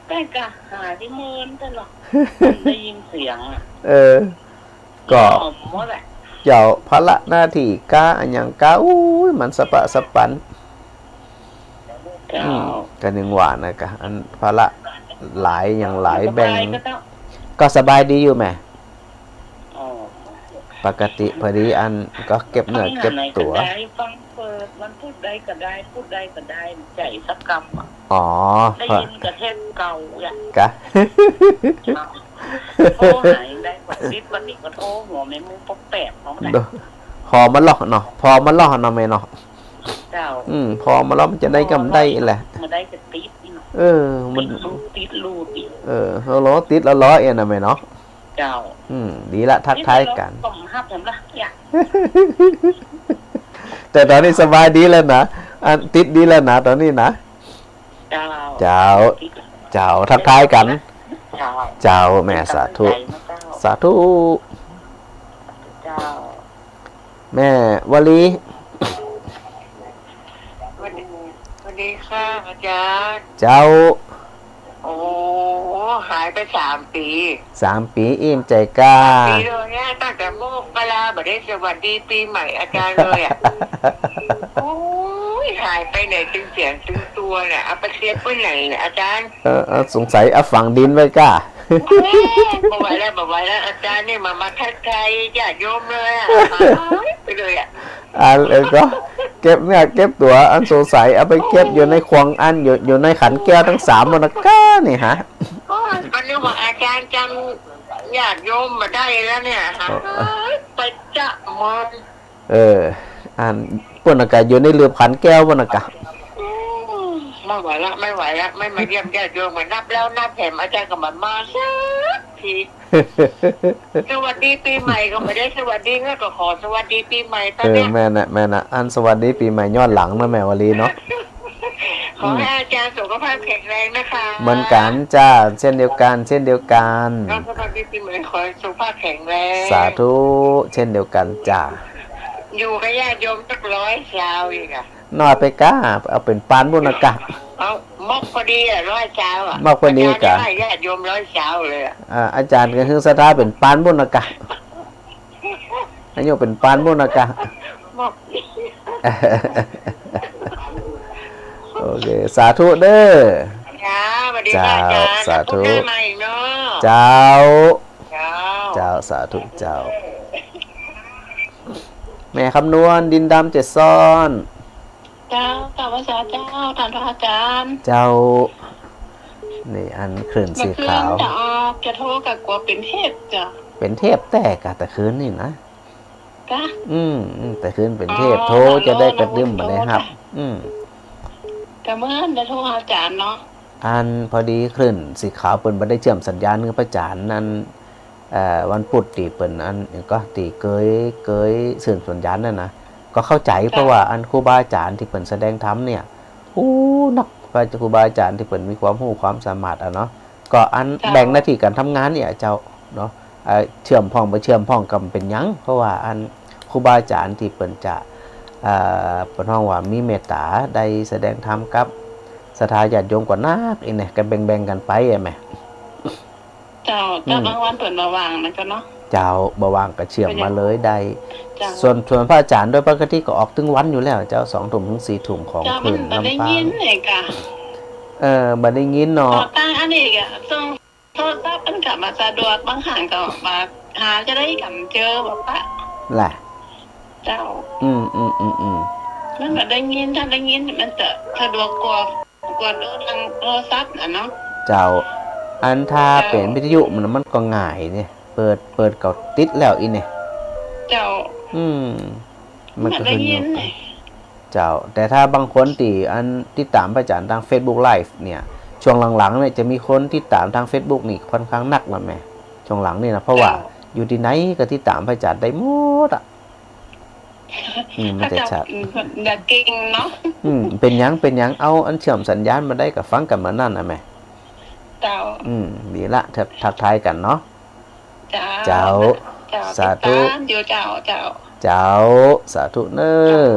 แต่ก็หายไปเหมือนแต่เนาะ ได้ยินเสียงอะ เออ ก็ ยอมหมดแหละ เจ้า ภาระหน้าตี้กาอะหยังกา อู้ย มันสะปะสะปัน เจ้า อืม ก็ยังว่านะกะ อันภาระหลายอย่างหลาย มันสบาย แบ่ง ก็เจ้า ก็สบายดีอยู่แหม อ๋อ ปกติพอดีอันก็เก็บเนื้อเก็บตั๋ว ฟังไหนก็ได้ ฟังเปิด มันพูดได้ก็ได้ พูดได้ก็ได้ ใจ๋สักกำอะ อ๋อ ได้ยินก็แทบเก่าอะ กะ โทรหาได้ วันนี้ วันนี้ก็โทรหัวแม่หมู่ปอกแปดเนาะ พอมันลอเนาะ พอมันลอเนาะแม่เนาะ เจ้า อืม พอมันลอมันจะได้กำได้แหละ มันได้จะติดนี่เนาะ เออ มัน ติดรูด ติดรูดอีก เออ เอาลอติดแล้วลอเองนะแม่เนาะ เจ้า อืม ดีละ ทักทายกั๋น ติดแล้วลอก็หับแถมละ แต่ต๋อนนี้สบายดีแล้วนะ อันติดดีแล้วนะ ต๋อนนี้นะ เจ้า เจ้า เจ้า ทักทายกั๋น เจ้า เจ้า แม่สาธุ เป๋นก๋ำลังใจ๋นะเจ้า สาธุ เจ้า แม่วลี สวัสดี สวัสดีค่ะอาจ๋ารย์ เจ้า โอ้ หายไปสามปี๋ สามปี๋ อี้มใจ๋ก้า สามปี๋เลยเนี่ย ตั้งแต่มกราบ่ได้สวัสดีปี๋ใหม่อาจ๋ารย์เลยอะ โอ้ย หายไปไหนตึงเสียงตึงตั๋วเนี่ย เอาไปเก็บไว้ไหนเนี่ยอาจ๋ารย์ เออ เออ สงสัยเอาฝังดินไว้ก้า เอ้ย บ่ไหวแล้ว บ่ไหวแล้ว อาจ๋ารย์นี่มา มาทักทายญาติโยมเลยอะ หายไปเลยอะ อัน เออ ก็เก็บเนื้อเก็บตั๋ว อันสงสัยเอาไปเก็บอยู่ในขวง อันอยู่ อยู่ในขันแก้วตังสามบ่นะก้านี่ฮะ โอ้ย ก็นึกว่าอาจ๋ารย์จ๋ำญาติโยมบ่ได้แล้วเนี่ย หายไปจ๊ะมัน เออ อัน ปุ้นนะกะ อยู่ในหลืบขันแก้วปุ้นนะกะ อืม ไม่ไหวละ ไม่ไหวละ ไม่มาเยี่ยมญาติโยม มานับแล้วนับแถม อาจ๋ารย์ก็บ่มาสักที สวัสดีปี๋ใหม่ก็บ่ได้สวัสดี ก็ขอสวัสดีปี๋ใหม่ต๋อนเนี้ย เออ แม่นน่ะ แม่นน่ะ อันสวัสดีปี๋ใหม่ย้อนหลังนะแม่วลีเนาะ ขอให้อาจ๋ารย์สุขภาพแข็งแรงนะคะ เหมือนกั๋นจ้า เช่นเดียวกั๋น เช่นเดียวกั๋น ก็สวัสดีปี๋ใหม่ ขอให้สุขภาพแข็งแรง สาธุ เช่นเดียวกั๋นจ้า อยู่กับญาติโยมสักร้อยซาวอีกอะ น้อยไปก้า เอาเป๋นปานปุ้นนะกะ เอามกพอดีอะ ร้อยซาวอะ มกพอดีกะ อาจ๋ารย์ให้ญาติโยมร้อยซาวเลยอะ อ่า อาจ๋ารย์ก็คือศรัทธาเป๋นปานปุ้นนะกะ อายุเป๋นปานปุ้นนะกะ มก โอเค สาธุเด้อ จ้า สวัสดีค่ะอาจ๋ารย์ เจ้า สาธุ พบหน้ามาอีกเนาะ เจ้า เจ้า เจ้า สาธุเจ้า แม่คำนวณ ดินดำเจ็ดซ่อน เจ้า กราบไหว้สาเจ้า ต้านพระอาจ๋ารย์ เจ้า นี่อันคลื่นสีขาว เมื่อคืนจะออก จะโทรก็กั๋วเป๋นเทพเจ้า เป๋นเทพแต๊กะ แต่คืนนี่นะ กะ อืม อืม แต่คืนเป๋นเทพ อ๋อ โทรจะได้กระตึ้มบ่ได้ฮับ อืม กะเมื่อจะโทรหาอาจ๋ารย์เนาะ อันพอดีคลื่นสีขาวเปิ้นบ่ได้เชื่อมสัญญาณกับพระอาจ๋ารย์ อัน เอ่อ วันพุธตี้เปิ้นอันก็ตี้เกย เกยเชื่อมสัญญาณนั่นนะ ก็เข้าใจ๋ เจ้า เพราะว่าอันครูบาอาจ๋ารย์ตี้เปิ้นแสดงธรรมเนี่ย อู้ นัก ครูบาอาจ๋ารย์ตี้เปิ้นมีความฮู้ความสามารถอะเนาะ ก็อัน เจ้า แบ่งหน้าตี้ก๋านทำงานเนี่ยเจ้าเนาะ เอ่อ เชื่อมพ่องบ่เชื่อมพ่องก็บ่เป๋นหยัง เพราะว่าอันครูบาอาจ๋ารย์ตี้เปิ้นจะ เอ่อ เปิ้นฮ้องว่ามีเมตต๋าได้แสดงธรรมกับศรัทธาญาติโยมก็นักอี้แหน่ ก็แบ่งๆ กั๋นไปอะแหม เจ้า อืม แต่บางวันเปิ้นบ่ว่างนะเจ้าเนาะ เจ้า บ่ว่างก็เชื่อมมาเลยได้ เจ้า ส่วน ส่วนพระอาจ๋ารย์โดยปกติก็ออกตึงวันอยู่แล้วเจ้า สองทุ่มถึงสี่ทุ่มของ เจ้า คลื่น มันบ่ได้ยิน ลำปาง ไงกะ เออ บ่ได้ยินเนาะ ต่อตั้งอันนี้กะ ส่งโทรศัพท์มันก็บ่สะดวก บางครั้งก็บ่าหาจะได้กำเจอบ่ปะ แหละ เจ้า อืม อืม อืม อืม มันบ่ได้ยิน ถ้าได้ยินมันจะสะดวกกว่า กว่าดูทางโทรศัพท์น่ะเนาะ เจ้า อันถ้า เจ้า เป๋นวิทยุมัน มันก็ง่ายเนี่ย เปิด เปิดก็ติดแล้วอี้เนี่ย เจ้า อืม มันก็ขึ้นอยู่ มันได้ยินเนี่ย เจ้า แต่ถ้าบางคนตี้อันติดต๋ามพระอาจ๋ารย์ตางเฟซบุ๊กไลฟ์เนี่ย ช่วงหลังๆ เนี่ยจะมีคนติดต๋ามตางเฟซบุ๊กนี่ค่อนข้างนักแล้วแหม ช่วงหลังนี่นะ เพราะว่า เจ้า อยู่ตี้ไหนก็ติดต๋ามพระอาจ๋ารย์ได้หมดอะ อืม มันจะชัด อืม เดี๋ยวเก่งเนาะ อืม เป๋นหยัง เป๋นหยัง เอาอันเชื่อมสัญญาณบ่าใดก็ฟังกั๋นบ่านั้นน่ะแม่ เจ้า อืม ดีละ ทัก ทักทายกั๋นเนาะ เจ้า เจ้า เจ้า สาธุ ติดต๋ามอยู่เจ้า เจ้า เจ้า สาธุเน่อ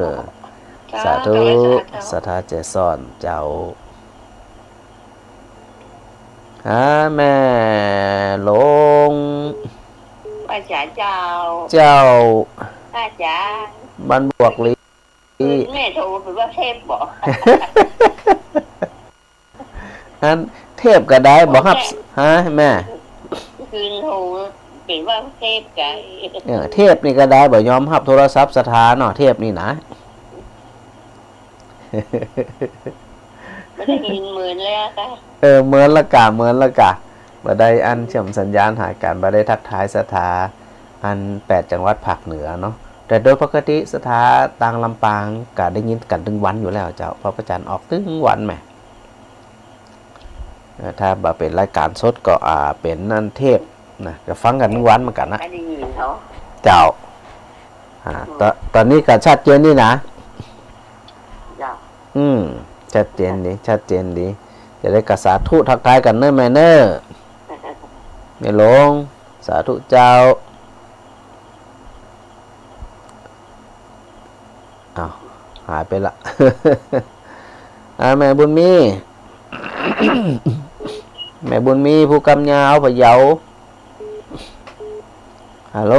เจ้า สาธุ เจ้า สาธุ ศรัทธาแจซ้อน เจ้า หาแม่หลง ป้าจ๋าเจ้า เจ้า ป้าจ๋า บ้านบวกลี แม่โทรไปว่าเทพบ่ อันเทพก็ได้บ่ฮับ ฮะแม่ คืนโทรไปว่าเทพไง เออ เทพนี่ก็ได้ บ่ยอมฮับโทรศัพท์ศรัทธาเนาะ เทพนี่นะ บ่ได้ยินเหมือนแล้วค่ะ เออ เหมือนละก่า เหมือนละก่า บ่ได้อันเชื่อมสัญญาณหากั๋น บ่ได้ทักทายศรัทธา อันแปดจังหวัดภาคเหนือเนาะ แต่โดยปกติศรัทธาตางลำปางก็ได้ยินกั๋นตึงวันอยู่แล้วเจ้า เพราะพระอาจ๋ารย์ออกตึงวันแหม เออ ถ้าบ่าเป๋นรายก๋านสดก็ อ่า เป๋นอันเทพนะ ก็ฟังกั๋นตึงวันเหมือนกั๋นนะ ได้ยินเขา เจ้า อ่า อืม ต๋อน ต๋อนนี้ก็ชัดเจนดีนะ เจ้า อืม ชัดเจนดี ชัดเจนดี จะได้ก็สาธุทักทายกั๋นเน่อแม่เน่อ แม่หลง สาธุเจ้า อ้าว หายไปละ อ่า แม่บุญมี แม่บุญมี ภูกำยาว พะเยา ฮัลโหล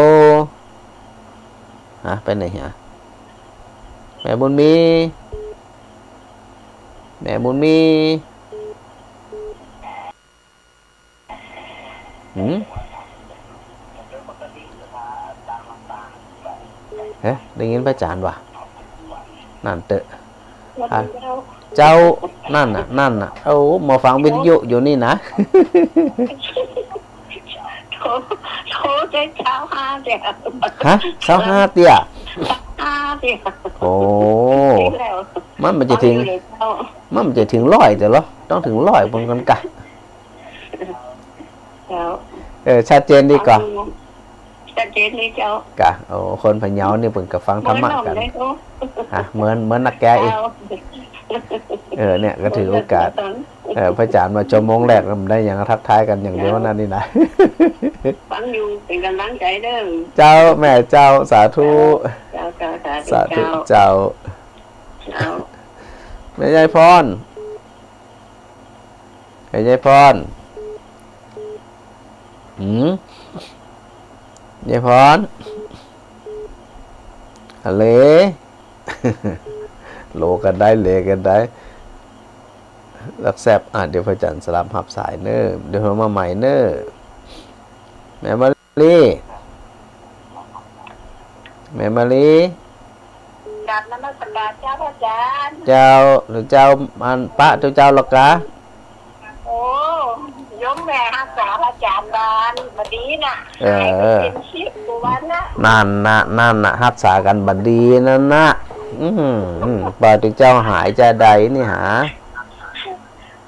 ฮะ ไปไหนฮะ แม่บุญมี แม่บุญมี หืม เฮ้ย ได้ยินพระอาจ๋ารย์วะ นั่นเต๊อะ อ่ะ เจ้า นั่นน่ะ นั่นน่ะ โอ้ มาฟังวิทยุอยู่นี่นะ โทร โทรได้ซาวห้าเตื้อ ฮะ ซาวห้าเตื้อ ซาวห้าเตื้อ โอ้ แล้ว มัน มันจะเถิง ฟังอยู่เลยเจ้า มัน มันจะเถิงร้อยเตื้อเหรอ ต้องเถิงร้อยเปิ้นก่อนกะ เจ้า เออ ชัดเจนดีก่อ ชัดเจนดีเจ้า กะ โอ้ คนพะเยานี่เปิ้นก็ฟังธรรมะกั๋น เหมือนหน่อมเลยเนาะ ฮะ เหมือน เหมือนนักแก้อีก เจ้า เออ เนี่ย ก็ถือโอกาส เหมือนนักแก้ตอน เออ พระอาจ๋ารย์มาชั่วโมงแรกก็ได้อย่างทักทายกั๋นอย่างเดียวนั่นนี่นะ ฟังอยู่ เป๋นก๋ำลังใจ๋เด้อ เจ้า แม่เจ้า สาธุ เจ้า เจ้า สาธุ สาธุ เจ้า เจ้า เจ้า แม่ยายพร เฮ้ย ยายพร หืม ยายพร ฮัลโหล โหลกั๋นได้ เหลกั๋นได้ ลักแซบ อ่ะ เดี๋ยวพระอาจ๋ารย์สลับฮับสายเน่อ เดี๋ยวโทรมาใหม่เน่อ แม่มาลี แม่มาลี กราบนมัสการเจ้าพระอาจ๋ารย์ เจ้า หลวงเจ้า อัน ปะเจ้า เจ้าละกา โอ้ โยมแม่ฮักษาพระอาจ๋ารย์บานบ่ดีน่ะ เออ หายไปเป๋นสิบกว่าวันน่ะ นั่นน่ะ นั่นน่ะ ฮักษากั๋นบ่ดีนั่นน่ะ อืม อืม ปะเจ้าหายจาใดนี่หา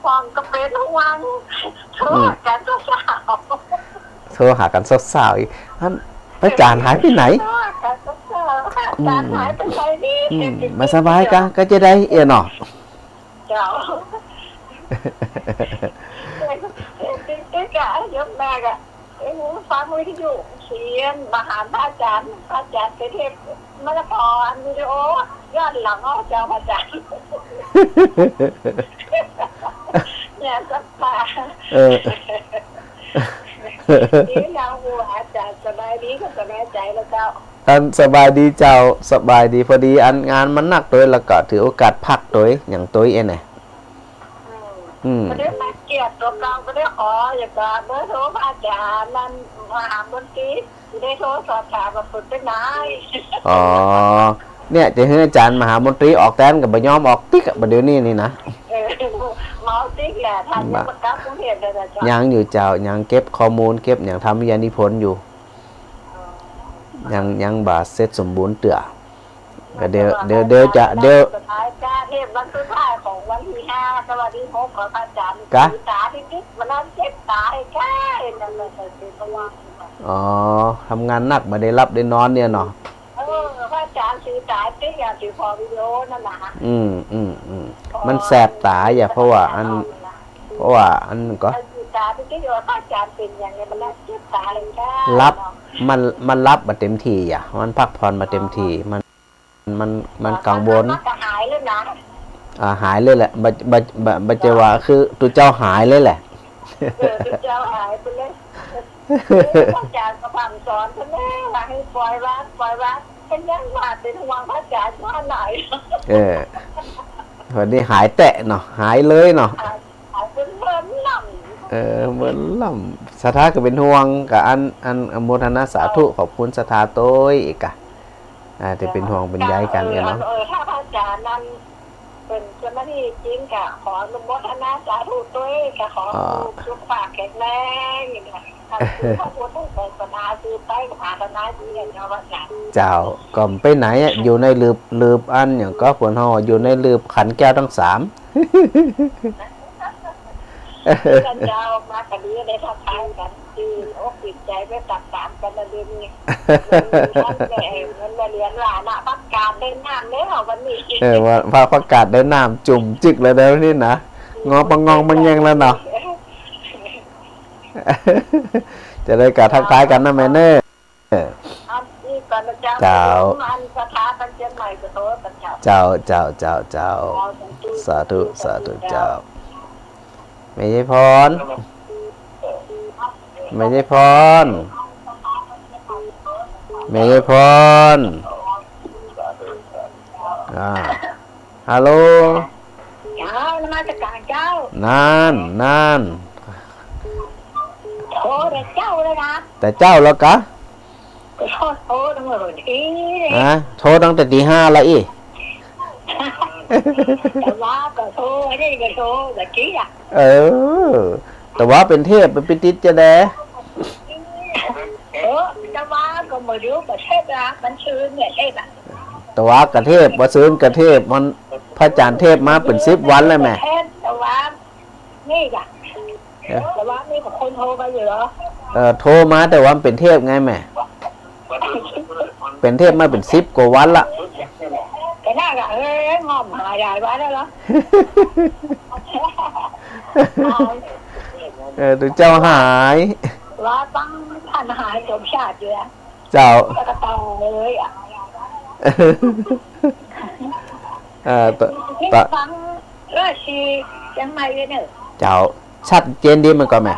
พ่องก็เป๋นห่วง โทรกั๋นเซ้าๆ โทรหากั๋นเซ้าๆ อีก อัน พระอาจ๋ารย์หายไปไหน โทรกั๋นเซ้าๆ อืม อาจ๋ารย์หายไปไหนนี่ อืม บ่สบายกา กาจาใดเอี้ยเนาะ เจ้า ติ๊กๆ อะ ยกหน้าก็ เอ้ย ฟังวิทยุเสียงมาหาพระอาจ๋ารย์ พระอาจ๋ารย์ไปเทศน์มรดก อันวิดีโอย้อนหลังเอาเจ้าพระอาจ๋ารย์ เนี่ยสักตา เออ นี่เราหัวอาจ๋ารย์สบายดีก็สบายใจ๋แล้วเจ้า อันสบายดีเจ้า สบายดี พอดีอันงานมันนักตวย แล้วก็ถือโอกาสพักตวย อย่างตวยเองเนี่ย อืม บ่ได้มาเกียรติตั๋วเก่า บ่ได้ขอ อยากจะเบอร์โทรพระอาจ๋ารย์นั่น มหามนตรี สิได้โทรสอบถามว่าเปิ้นเป๋นไหน อ๋อ เนี่ย จะหื้ออาจ๋ารย์มหามนตรีออกแตนก็บ่ยอมออกติ๊กอะ บ่าเดี๋ยวนี้นี่นะ เออ เมาติ๊กแหละ ท่านยังบ่กลับกรุงเทพฯ เลยนะเจ้า ยังอยู่เจ้า ยังเก็บข้อมูล เก็บอย่างทำวิทยานิพนธ์อยู่ อ๋อ ยัง ยังบ่เสร็จสมบูรณ์เตื้อ ก็เดี๋ยว เดี๋ยว เดี๋ยวจะ เดี๋ยว สบายจ้า เทศน์วันสุดท้ายของวันที่ห้า กับวันที่หก ขอพระอาจ๋ารย์ กะ ตาที่ติด มันนั่นเจ็บตาให้แก้ นั่นแหละ แต่เป็นระวัง อ๋อ ทำงานหนัก บ่ได้หลับได้นอนเนี่ยเนาะ เออ พระอาจ๋ารย์ จือต๋าเต๊อะ อย่างตี้ผ่อวิดีโอนั่นน่ะ อืม อืม อืม ผ่อ มันแสบต๋าอย่า เพราะว่าอัน เอาล่ะ เพราะว่าอันก็ จือต๋าเต๊อะ ว่าพระอาจ๋ารย์เป๋นอย่างนี้ มันละเจ็บต๋าเลยจ้า หลับ เนาะ มัน มันหลับบ่เต็มตี้อ่ะ มันพักผ่อนบ่เต็มตี้ อ๋อ มัน มัน มันกังวล มันก็หายเลยนะ อ่า หายเลยแหละ บ่ บ่ บ่ บ่ใจ้ว่าคือตุ๊เจ้าหายเลยแหละ เออ ตุ๊เจ้าหายไปเลย เออ อาจ๋ารย์ก็พร่ำสอนเปิ้นแล้วว่าหื้อปล่อยวาง ปล่อยวาง เปิ้นยังว่าเป๋นห่วงพระอาจ๋ารย์ว่าหลาย เออ วันนี้หายแต๊เนาะ หายเลยเนาะ หาย หายเป๋นเมินล่ำ เออ เมินล่ำ ศรัทธาก็เป๋นห่วง ก็อัน อันอนุโมทนาสาธุ ขอบคุณศรัทธาตวยอีกอะ อ่า ตี้เป๋นห่วงเป๋นใยกั๋นเนี่ยเนาะ เออ ถ้าพระอาจ๋ารย์นั้นเป๋นเจ้าหน้าตี้จริงก็ขออนุโมทนาสาธุตวย ก็ขอ อ๋อ สุขภาพแข็งแรงนี่นะ ทำคือพระพุทธศาสนาสืบไป ศาสนาดีเนาะพระอาจ๋ารย์ เจ้า ก็ไปไหนอะ อยู่ในหลืบ หลืบอันอย่างก็เปิ้นฮ้องอยู่ในหลืบขันธ์แก้วตังสาม เจ้า มากั๋นดีได้ทักทายกั๋น จื้ออกจื้อใจ๋ไปต๋ามๆ กั๋นนะเดี๋ยวนี้ มันเหมือนเหรียญว่านะ ผักกาดได้น้ำแล้ววันนี้ เออ ว่าผัก ผักกาดได้น้ำจุ่มจึกแล้วเดี๋ยวนี้นะ งอปะงองปะแงงแล้วเนาะ จะได้กล่าวทักทายกั๋นนะแม่เนอะ เออ อันนี้ก่อนนะเจ้า เจ้า อันศรัทธาตังเจียงใหม่ก็โทษกันเจ้า เจ้า เจ้า เจ้า เจ้า สาธุ สาธุ สาธุ สาธุ เจ้า เจ้า แม่ยายพร แม่ยายพร แม่ยายพร อ่า ฮัลโหล เจ้า นมัสก๋านเจ้า นั่น นั่น โทรแต่เจ๊าเลยนะ แต่เจ๊าแล้วกะ ก็โทร โทรตั้งแต่ที ฮะ โทรตั้งแต่ตี๋ห้าละอี้ ตะวาก็โทร อันนี้ก็โทร แบบนี้อะ เออ ตะวาเป๋นเทพ ไปติดจะแด เออ ตะวาก็บ่อยู่ประเทศละ มันซื่นเนี่ยเทพอะ ตะวาก็เทพ บ่ซื่นก็เทพ มัน พระอาจ๋ารย์เทพมาเป๋นสิบวันแล้วแม่ ตะวา นี่จ้ะ เอ๊ะ ตะวานี่ก็คนโทรมาอยู่เหรอ เออ โทรมาแต่ว่ามันเป๋นเทพไงแม่ เป๋นเทพมาเป๋นสิบกว่าวันละ แต่น่าจะ เอ้ย งอมหายหลายวันแล้วเหรอ เออ ตุ๊เจ้าหาย ว่าต้องท่านหายสมชาติอยู่แล้ว เจ้า ตะกะตองเลยอะ เอ่อ ตะ นี่ ตะ ฟังราชสีห์เจียงใหม่เลยเนอะ เจ้า ชัดเจนดีเหมือนกันแม่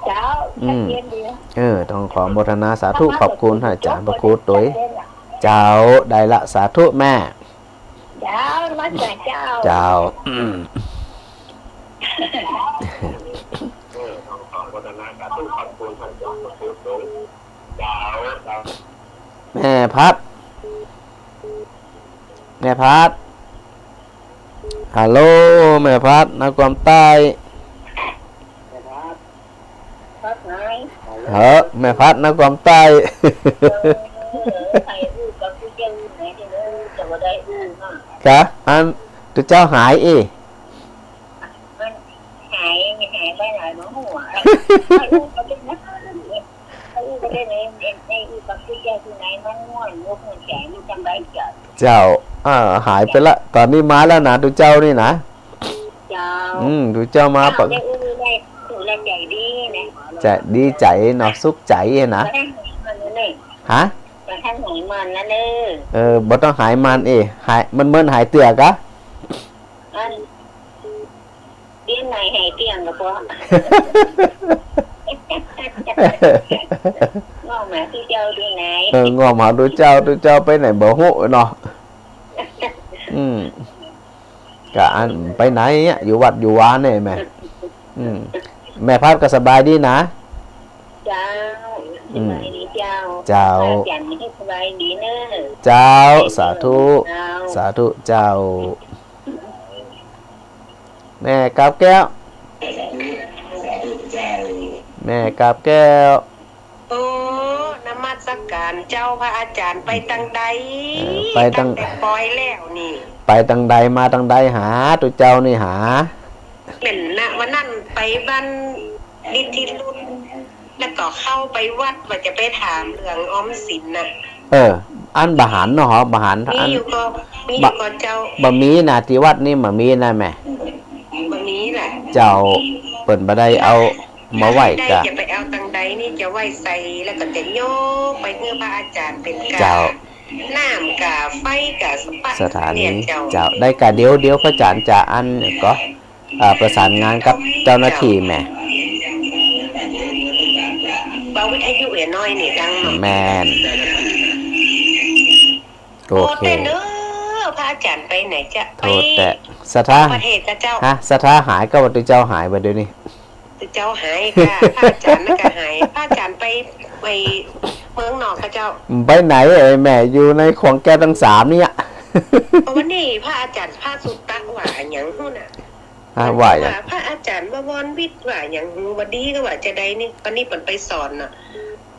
เจ้า อืม ชัดเจนดี เออ ต้องขออนุโมทนาสาธุ ขอบคุณอาจ๋ารย์พระครูตวย เจ้า ได้ละ สาธุแม่ เจ้า นมัสก๋านเจ้า เจ้า อืม เออ ต้องขออนุโมทนาสาธุ ขอบคุณอาจ๋ารย์พระครูตวย เจ้า เจ้า แม่พัด แม่พัด ฮัลโหล แม่พัด นครใต้ แม่พัด พัดไหน เฮ้อ แม่พัด นครใต้ เออ ใครอู้กับผู้เจ้าอยู่ไหนเด้อ จะบ่ได้อู้เนาะ กะ อัน ตุ๊เจ้าหายอี้ มันหาย มันหายไปหลายหัว ใครอู้กับเจ้านะ ใครอู้กับเจ้าใน ใน ในอู้กับผู้เจ้าอยู่ไหน มันม่วนอกม่วนใจ๋ มันสบายใจ๋ เจ้า อ่า หายไปละ ต๋อนนี้มาแล้วนะ ตุ๊เจ้านี่นะ เจ้า อืม ตุ๊เจ้ามาปะ เจ้าได้อู้ได้ สุขและใจ๋ดีนะ ใจ๋ดีใจ๋เนาะ สุขใจ๋นะ บ่ต้องหายมันเลย ฮะ บ่ต้องหายมันนะเนอะ เออ บ่ต้องหายมันเอ้ หาย มันเมินหายเตื้อกะ อัน เตี้ยงไหนหายเตี้ยงกะพอ ง้อมหาตุ๊เจ้าดูไหน เออ ง้อมหาตุ๊เจ้า ตุ๊เจ้าไปไหนบ่ฮู้เนาะ อืม กะอันไปไหนอะ อยู่วัดอยู่วาเนี่ยแม่ อืม แม่พัดก็สบายดีนะ เจ้า อืม สบายดีเจ้า เจ้า อาจ๋ารย์นี่สบายดีเนอะ เจ้า สาธุ เจ้า สาธุเจ้า แม่กาบแก้ว แม่กาบแก้ว โอ้ นมัสก๋านเจ้าพระอาจ๋ารย์ ไปตังใด เออ ไปตัง ตั้งแต่ปอยแล้วนี่ ไปตังใดมาตังใดหา ตุ๊เจ้านี่หา แม่นนะ วันนั้นไปบ้านฤทธิรุ่น แล้วก็เข้าไปวัดว่าจะไปถามเรื่องออมสินน่ะ เออ อันบ่หันเนาะ บ่หัน มี อัน อยู่ก่อ มีอยู่ก่อเจ้า บ่มีนะ ตี้วัดนี่บ่มีนะแม่ บ่มีแหละ เจ้า เปิ้นบ่ได้เอามาไหว้กา ได้ จะไปเอาตังใดนี่ จะไหว้ใส่ แล้วก็จะโยกไปหื้อพระอาจารย์เป๋นกา เจ้า น้ำกา ไฟกา สะปะ สถานี เนี่ยเจ้า เจ้า ได้กา เดี๋ยว เดี๋ยวพระอาจารย์จะอันก็ อ่า ประสานงานกับเจ้าหน้าที่แม่ เบาวิทยุเอ๋น้อยนี่ดังเนาะ แม่น โอเค โทษแต่เน้อ พระอาจารย์ไปไหนจ๊ะ โทษแต่ ไป ศรัทธา ประเทศกาเจ้า ฮะ ศรัทธาหายกาว่าตุ๊เจ้าหายบ่เดี๋ยวนี้ ตุ๊เจ้าหายกา พระอาจารย์นั่นก็หาย พระอาจารย์ไป ไปเมืองนอกกาเจ้า ไปไหนไอ้แม่ อยู่ในขวงแก้วตังสามเนี่ย วันนี้พระอาจารย์ พระสุตตะว่าหยังฮู้น่ะ อ่ะ ว่าหยัง ว่าพระอาจารย์บวรวิทย์ว่าหยังฮู้ บ่ดีกาว่าจะใดนี่ วันนี้เปิ้นไปสอนน่ะ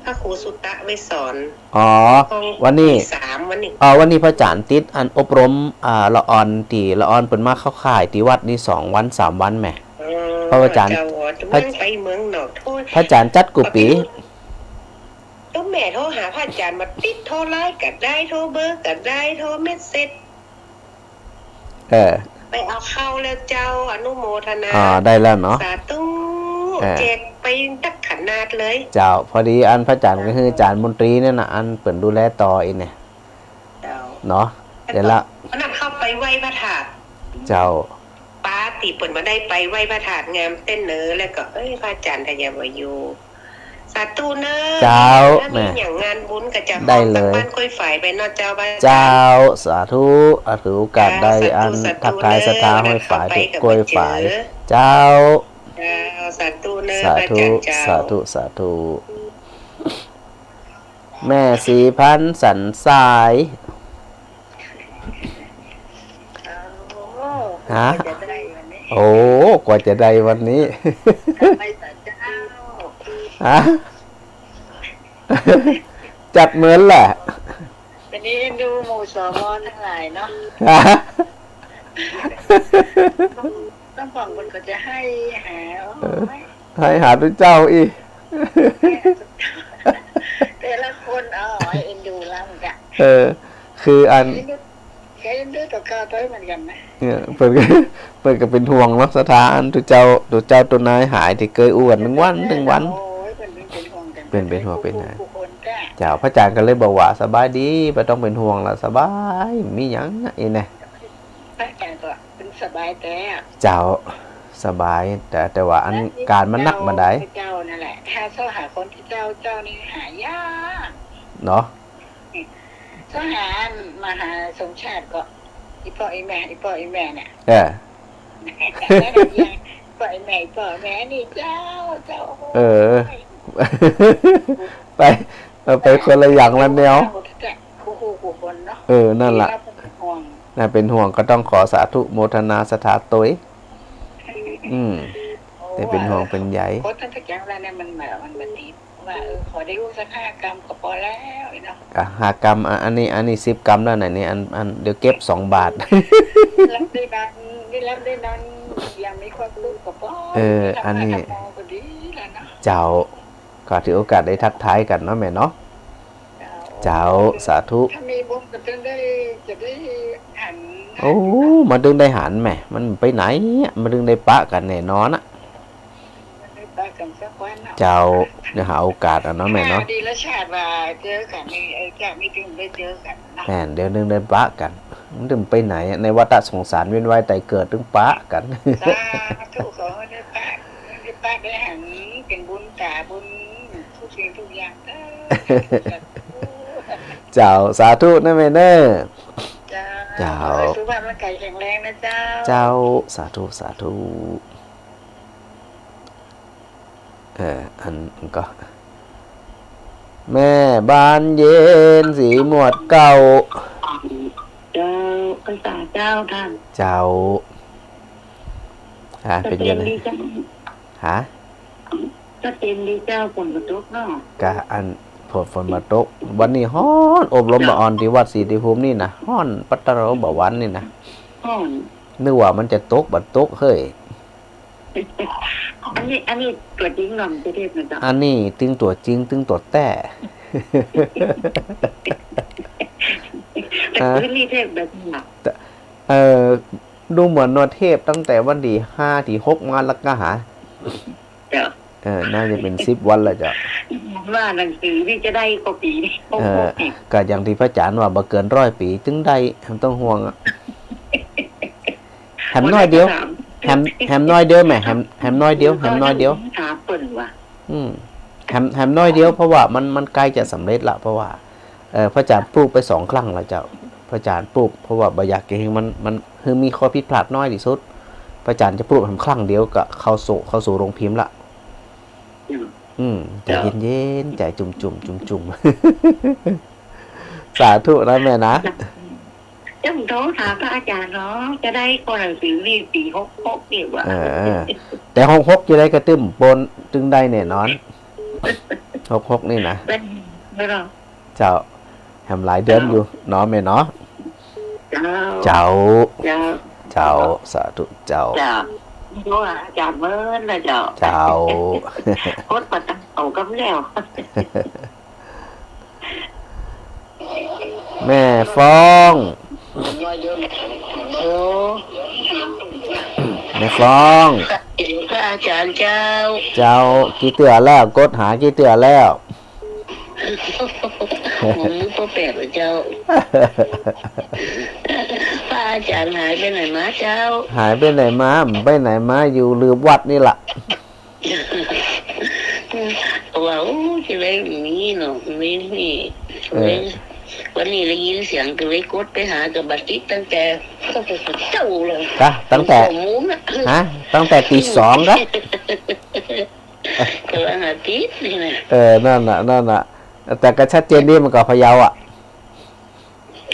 พระครูสุตตะไปสอน อ๋อ ห้อง วันนี้ ปีสาม วันนี้ อ๋อ วันนี้พระอาจารย์ติดอันอบรม อ่า ละอ่อน ตี้ละอ่อนเปิ้นมาเข้าค่ายตี้วัดนี่สองวันสามวันแม่ อ๋อ พระอาจารย์ เจ้า อ๋อ พระ เมืองไปเมืองนอก โทษ พระอาจารย์จัดกู้ปี๋ ตุ๊แม่โทรหาพระอาจารย์ บ่ติด โทรไลน์ก็ได้ โทรเบอร์ก็ได้ โทรเมสเสจ เออ ไปเอาเข้าแล้วเจ้า อนุโมทนา อ่า ได้แล้วเนาะ สาธุ เออ แจกไปนักขนาดเลย เจ้า พอดีอันพระอาจารย์ก็คืออาจารย์มนตรีเนี่ยนะ อันเปิ้นดูแลต่ออีกเนี่ย เจ้า เนาะ เดี๋ยวละ วันนั้นเข้าไปไหว้พระธาตุ เจ้า ปาตี้เปิ้นบ่ได้ไปไหว้พระธาตุงามเต้นเนอ แล้วก็ เอ้ย พระอาจารย์ถ้าอย่าบ่อยู่ สาธุเน้อ เจ้า ถ้ามี แม่ หยังงานบุญก็จะ ได้เลย ห้องจากบ้านกล้วยฝายไปเนาะเจ้า บ้าน เจ้า สาธุ อ่ะ ถือโอกาสได้ เจ้า สาธุ อัน สาธุ ทักทาย เน้อ ศรัทธาห้วยฝาย วันนั้นเข้าไปก็บ่เจอ ตี้กล้วยฝาย เจ้า เจ้า สาธุเน้อ สาธุ พระอาจารย์เจ้า สาธุ สาธุ แม่ศรีพันธ์สันทราย โอ้ ฮะ กว่าจะได้วันนี้ โอ้ กว่าจะได้วันนี้ ทำไมสาเจ้า ฮะ จัดเหมือนแหละ วันนี้ดูหมู่ สว ทั้งหลายเนาะ ฮะ ต้องบอกคนก็จะให้หา เออ โอ้ย ให้หาตุ๊เจ้าอีก แต่ละคน อ๋อ เอ็นดูแล้วมันก็ เออ คืออัน เอ็นดู แกเอ็นดูต่อข้าไปเหมือนกันนะ เนี่ย เปิ้นก็ เปิ้นก็เป๋นห่วงเนาะ ศรัทธา อันตุ๊เจ้า ตุ๊เจ้าตุ๊นายหายตี้เกยอู้กั๋นตึงวันตึงวัน โอ้ย เปิ้นเป๋นห่วงกั๋น เปิ้นเป๋นห่วงเป๋นหา ทุกคนจ้ะ เจ้า พระอาจารย์ก็เลยบอกว่าสบายดี บ่ต้องเป๋นห่วงละ สบาย มีหยังนะ อีแน่ พระอาจารย์ก็เป๋นสบายแต๊อะ เจ้า สบาย แต่ แต่ว่าอัน และนี่ ก๋านมันหนักบ่ดาย เจ้า เจ้านั่นแหละ ถ้าเจ้าหาคนตี้เจ้า เจ้านี่หายาก เนาะ เจ้าหามหาสมชาติก็ อี่ป้ออี่แม่ อี่ป้ออี่แม่เนี่ย เออ นั่นน่ะยัง ป้ออี่แม่ ป้อแม่นี่เจ้า เจ้า เออ โอ้ย ไป เออ ไปคนละอย่างละแนว คู่คู่คนเนาะ เออ นั่นล่ะ ตี้เฮาเป๋นห่วง น่าเป๋นห่วง ก็ต้องขอสาธุโมทนาศรัทธาตวย อืม โอ้ ตี้เป๋นห่วงเป๋นใย คนตั้งแต่แกงแล้วเนี่ยมันแบบ มันแบบนี้ว่า เออ ขอได้อู้สักห้ากำก็ปอแล้วเนาะ อ่ะ ห้ากำ อ่ะ อันนี้ อันนี้สิบกำแล้วนะนี่ อัน อัน เดี๋ยวเก็บสองบาท หลับได้นอน ได้หลับได้นอน อย่างมีความสุขก็ปอ เออ อันนี้ ทำงานทำมองก็ดีแล้วเนาะ เจ้า ก็ถือโอกาสได้ทักทายกั๋นเนาะแม่เนาะ เจ้า เจ้า สาธุ ถ้ามีบุญก็จะได้ จะได้หันนะ โอ้ มาตึงได้หันแม่ มันไปไหนอะ มาตึงได้ปะกั๋นแน่นอนอะ มันได้ปะกั๋นสักวันเนาะ เจ้า เดี๋ยวหาโอกาสเอาเนาะแม่เนาะ อ่า ดีแล้วชาติว่าเจอกั๋นนี่ เออ ชาตินี้ตึงได้เจอกั๋นเนาะ แม่น เดี๋ยวตึงได้ปะกั๋น มันตึงไปไหนอะ ในวัฏสงสารเวียนว่ายตายเกิดตึงปะกั๋น สาธุ ขอให้ได้ปะ ได้ปะได้หัน เป๋นบุญต๋าบุญ ทุกสิ่งทุกอย่างเด้อ เจ้า สาธุนะแม่เน้อ เจ้า เจ้า ขอให้สุขภาพร่างกายแข็งแรงนะเจ้า เจ้า สาธุ สาธุ เออ อันก็ แม่บานเย็น ศรีหมวดเกล้า เจ้า พรรษาเจ้าค่ะ เจ้า อ่ะ เป๋นยังไง ก็เป๋นดีเจ้า ฮะ ก็เป๋นดีเจ้า ฝนบ่ตกเนาะ กะอัน ฝน ฝนบ่ตก วันนี้ฮ้อน อบรมบ่าอ่อนตี้วัดศรีติภูมินี่นะ ฮ้อนปัดตะเลาบ่าวันนี่นะ ฮ้อน นึกว่ามันจะตก บ่ตกเฮ้ย อันนี้ อันนี้ตั๋วจริงเนาะ มันจะเทศน์นะเจ้า อันนี้ตึงตั๋วจริง ตึงตั๋วแต๊ เ แต่ ฮะ คืนนี้เทศน์แบบนี้ล่ะ แต่ เอ่อ ดูเหมือนว่าเทศน์ตั้งแต่วันตี้ห้าตี้หกมาแล้วก็หา เจ้า เออ น่าจะเป๋นสิบวันแล้วเจ้า ว่าหนังสือนี่จะได้กว่าปี๋นี้ เออ หกสิบ ก็อย่างตี้พระอาจ๋ารย์ว่า บ่เกินร้อยปี๋ตึงได้ บ่ต้องห่วงอะ แหมน้อยเดียว แหม แหมน้อยเดียวแหม แหม แหมน้อยเดียว แหมน้อยเดียว ถามเปิ้นว่า อืม แหม แหมน้อยเดียว เพราะว่ามัน มันใก้จะสำเร็จละ เพราะว่า เอ่อ พระอาจ๋ารย์ปลูกไปสองครั้งแล้วเจ้า พระอาจ๋ารย์ปลูก เพราะว่าบ่อยากจะหื้อมัน มัน หื้อมีข้อผิดพลาดน้อยตี้สุด พระอาจ๋ารย์จะปลูกแหมครั้งเดียวก็เข้าสู่ เข้าสู่โรงพิมพ์ละ อืม อืม ใจ๋เย็นๆ ใจ๋จุ่มๆ จุ่มๆ สาธุนะแม่นะ เดี๋ยวผมโทรหาพระอาจ๋ารย์เนาะ จะได้ก่อนหนังสือนี่ปี๋หกหกนี่หว่า เออ แต่หกหกจะได้กระตึ้มปนตึงได้แน่นอน หกหกนี่นะ ได้ ได้หรอ เจ้า แหมหลายเดือนอยู่เนาะแม่เนาะ เจ้า เจ้า เจ้า เจ้า สาธุเจ้า เจ้า โทรหาอาจ๋ารย์เมินนะเจ้า เจ้า กดมาตั้งเอากำแล้ว แม่ฟอง ฮัลโหล แม่ฟอง พระอาจ๋ารย์เจ้า เจ้า กี่เตื้อแล้ว กดหากี่เตื้อแล้ว ผมบ่แปลกหรอกเจ้า พระอาจ๋ารย์หายไปไหนมาเจ้า หายไปไหนมา ไปไหนมา อยู่ลืมวัดนี่ล่ะ ว่า โอ้ จะได้มีเนาะ มีนี่ เออ วันนี้ได้ยินเสียงก็เลยกดไปหากับบัดติดตั้งแต่เจ้าเลย ฮะ ตั้งแต่ หกโมงนะ ฮะ ตั้งแต่ตีสองกะ กำลังอาทิตย์นี่นะ เออ นั่นน่ะ นั่นน่ะ แต่ก็ชัดเจนดี มันก็พะเยาอ่ะ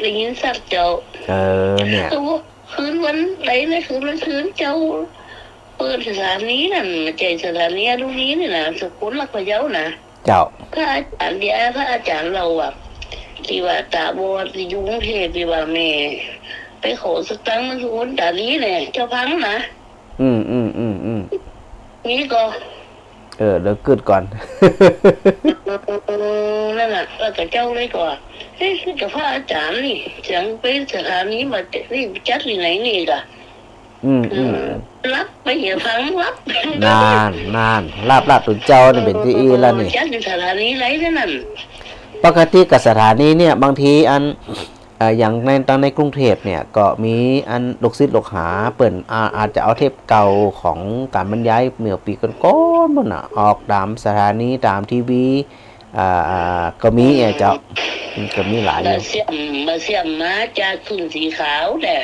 ได้ยินสักเจ้า เออ เนี่ย โอ้ คืนวันใดนะ คืนวันคืนเจ้า เปิดสถานีนั่น บ่ใจ้สถานีอรุณีนี่นะ สกลหลักพะเยานะ เจ้า พระอาจ๋ารย์เดีย พระอาจ๋ารย์เล่าว่า ตี้ว่าต๋าบอดตี้อยู่กรุงเทพฯ ตี้ว่าแม่ไปขอสตางค์มันสุคนต๋าลีเนี่ย เจ้าฟังนะ อืม อืม อืม อืม นี่ก็ เออ เดี๋ยวกึ๊ดก่อน เออ นั่นน่ะ แล้วก็เจ้าเลยก็ว่า เฮ้ย กับพระอาจ๋ารย์นี่ เสียงไปสถานีมา นี่จัดตี้ไหนนี่กะ อืม อืม เออ หลับไปเหียฟังหลับ นั่น นั่น หลับ หลับ ตุ๊เจ้านี่เป๋นตี้อี้แล้วนี่ จัดตี้สถานีไหนนั่น ปกติกับสถานีเนี่ย บางทีอัน เอ่อ อย่างใน ตังในกรุงเทพฯเนี่ย ก็มีอันลูกศิษย์ลูกหาเปิ้น อา อาจจะเอาเทปเก่าของก๋านบรรยายเมื่อปี๋ก่อนๆ ปู๊นน่ะ ออกต๋ามสถานี ต๋ามทีวี อ่า อ่า ก็มีอะเจ้า อืม ก็มีหลายอยู่ บ่าเสี้ยม บ่าเสี้ยมมาจากทุ่งสีขาวแหละ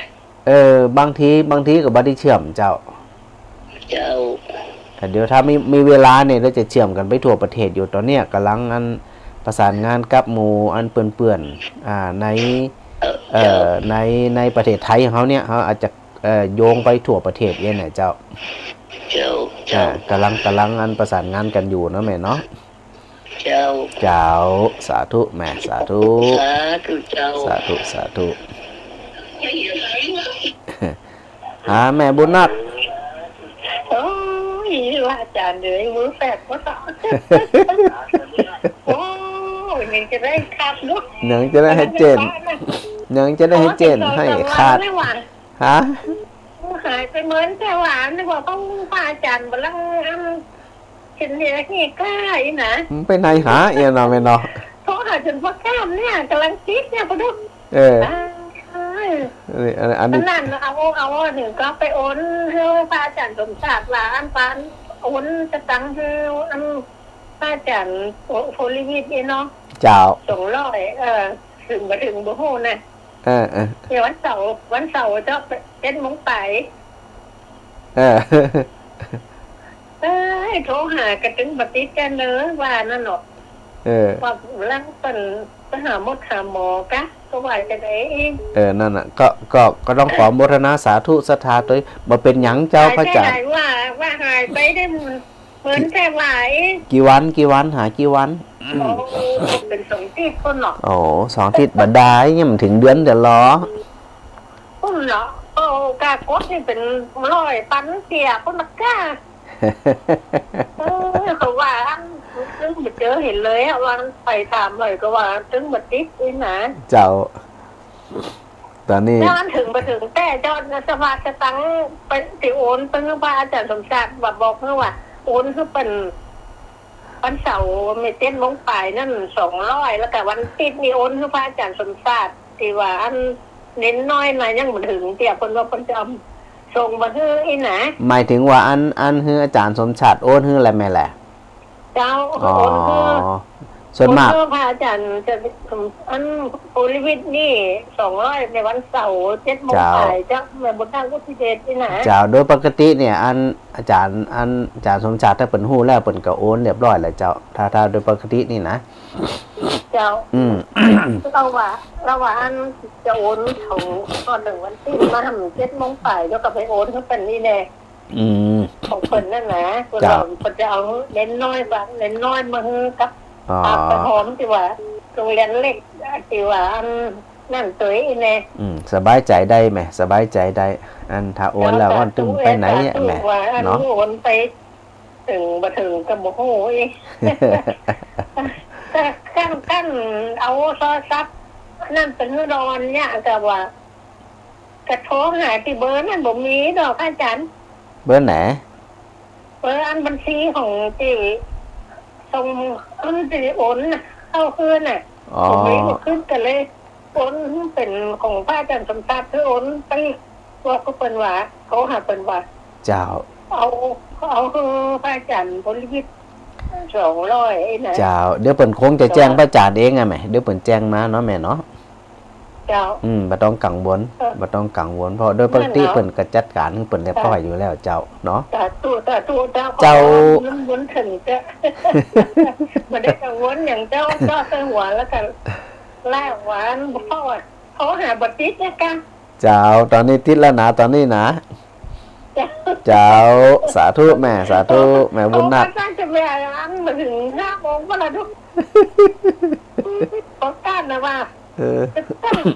เออ บางที บางทีก็บ่ได้เชื่อมเจ้า เจ้า แต่เดี๋ยวถ้ามี มีเวลาเนี่ย เดี๋ยวจะเชื่อมกั๋นไปทั่วประเทศอยู่ ต๋อนเนี้ยก่ำลังอันประสานงานกับหมู่อันเปื้อนๆ อ่า ใน เอ่อ เอ่อ เจ้า ใน ในประเทศไทยของเฮาเนี่ย เฮาอาจจะ เอ่อ โยงไปทั่วประเทศเองนะเจ้า เจ้า อ่า เจ้า ก่ำลัง ก่ำลังอันประสานงานกั๋นอยู่เนาะแม่เนาะ เจ้า เจ้า สาธุแม่ สาธุ สาธุเจ้า สาธุ สาธุ หาแม่บุญนัก โอ้ย ว่าอาจ๋ารย์เอ๋ย มือแปลกบ่ต้อง โอ้ย ยังจะได้คัดลูก ยังจะได้หื้อเจ๊น ยังจะได้หื้อเจ๊นหื้อขาด ฮะ หายไปเมินแต่ว่า นึกว่าของพระอาจ๋ารย์บ่ลัง อัน เห็นเดี๋ยวนี้กล้าอี๋นะ มันไปไหนหาเอียเนาะแม่เนาะ โทรหาจ๋นป้อก้ามเนี่ย ก่ำลังติดเนี่ย ปะดุก เออ อ่า เออ อัน อันนี้ อันนั้นเอา เอา เอา ถึงก็ไปโอนหื้อพระอาจ๋ารย์สมศักดิ์หลาน ปานโอนสตางค์หื้ออันพระอาจ๋ารย์โพ โพธิวิทย์เนี่ยเนาะ เจ้า สองร้อย เออ ถึงบ่ถึงบ่ฮู้นะ เออ เออ เดี๋ยววันเสาร์ วันเสาร์เจ้า เจ็ดโมงไป เออ เอ้ย โทรหาก็ตึงบ่ติดแก่นเลย ว่านั่นเนาะ เออ ว่าลังเปิ้นไปหาหมดหาหมอกะ ก็ว่าจะได้ เออ นั่นน่ะ ก็ ก็ ก็ต้องขอโมทนาสาธุศรัทธาตวย บ่เป๋นหยังเจ้า หาย พระอาจ๋ารย์ หายว่า ว่าหายไปได้ เปิ้นแต่ว่า กี่วัน กี่วัน หากี่วัน โอ้ เป๋นสองอาทิตย์ปู๊นเนาะ โอ้ สองอาทิตย์บ่ดาย ยังบ่ถึงเดือนเดียวหรอ ปู๊นเนาะ โอ้ กากดนี่เป๋นร้อยปันเตี้ยปู๊นนะก้า เออ ก็ว่าอันตึงบ่เจอเห็นเลยอะ ว่าไปต๋ามเลยก็ว่าตึงบ่ติดอี๋นะ เจ้า ต๋อนนี้ แล้วอันเถิงบ่เถิงแต๊เจ้า สภาสตังค์ไป สิโอนไปหื้อพระอาจ๋ารย์สมศักดิ์ ว่าบอกหื้อว่า โอนหื้อเปิ้น วันเสาร์แม่ เจ็ดโมงป๋ายนั่น สองร้อย แล้วก็วันอาทิตย์นี่โอนหื้อพระอาจ๋ารย์สมศักดิ์ ตี้ว่าอันเณรน้อยน่ะยังบ่เถิงเตื้อ เปิ้นว่าเปิ้นจะเอาส่งมาหื้ออี้นะ หมายถึงว่าอัน อันหื้ออาจ๋ารย์สมศักดิ์โอนหื้อแหละแม่แหละ เจ้า อ๋อ โอนหื้อ ส่วนมาก โอนหื้อพระอาจ๋ารย์จะ อัน ปุริวิทย์นี่ สองร้อย ในวันเสาร์ เจ็ดโมง เจ้า ป๋ายเจ้า แม่บุญนาค วุฒิเดชนี่นะ เจ้า โดยปกติเนี่ย อันอาจ๋ารย์ อันอาจ๋ารย์สมศักดิ์ถ้าเปิ้นฮู้แล้วเปิ้นก็โอนเรียบร้อยแล้วเจ้า ถ้า ถ้าโดยปกตินี่นะ เจ้า อืม ลาวว่า ลาวว่าอันจะโอนของก่อนเถิงวันอาทิตย์มาหื้อ เจ็ดโมงป๋าย แล้วก็ไปโอนหื้อเปิ้นนี่แน่ อืม ของเปิ้นนั่นนะ เปิ้น เจ้า ว่าเปิ้นจะเอาเณรน้อยว่า เณรน้อยมาหื้อกับ อ๋อ ปากกระหอมตี้ว่า โรงเรียนเล็กตี้ว่าอันนั่นตวยแน่ อืม สบายใจ๋ได้แม่ สบายใจ๋ได้ อันถ้าโอนแล้ว เจ้า อันตึงไปไหนอะแม่ สาธุ ว่าอัน เนาะ โอนไปเถิงบ่เถิงก็บ่ฮู้อีก ก็ ก็ ก็เอาโทรศัพท์นั่นไปหื้อดอนเนี่ย ก็ว่า ก็โทรหาตี้เบอร์นั่นบ่มีดอกอาจ๋ารย์ เบอร์ไหน เบอร์อันบัญชีของตี้ส่ง อันตี้โอนน่ะ เข้าคืนน่ะ อ๋อ บ่มี บ่ขึ้น ก็เลยโอนเป๋นของพระอาจ๋ารย์สมศักดิ์ คือโอนไปบอกกับเปิ้นว่า โทรหาเปิ้นว่า เจ้า เอา เอาคือพระอาจ๋ารย์ปุริวิทย์ สองร้อย นะ เจ้า เดี๋ยวเปิ้นคงจะแจ้งพระอาจ๋ารย์เองอะแม่ เดี๋ยวเปิ้นแจ้งมาเนาะแม่เนาะ เจ้า อืม บ่ต้องกังวล เออ บ่ต้องกังวล เพราะโดยปกติ นั่นเนาะ เปิ้นก็จัดก๋านหื้อเปิ้นเรียบร้อยอยู่แล้วเจ้าเนาะ สาธุ สาธุเจ้า เจ้า ขอบุญเถิงเจ้า บ่ได้กังวลหยังเจ้า เจ้าใส่หัวแล้วก็ลากหวาน เพราะว่าโทรหาบ่ติดนะกะ เจ้า ต๋อนนี้ติดแล้วนะ ต๋อนนี้นะ เจ้า เจ้า สาธุแม่ สาธุ แม่บุญนาค โทรมาตั้งแต่เมื่ออันมาเถิงห้าโมงก็แล้วดู ขอการนะว่า เออ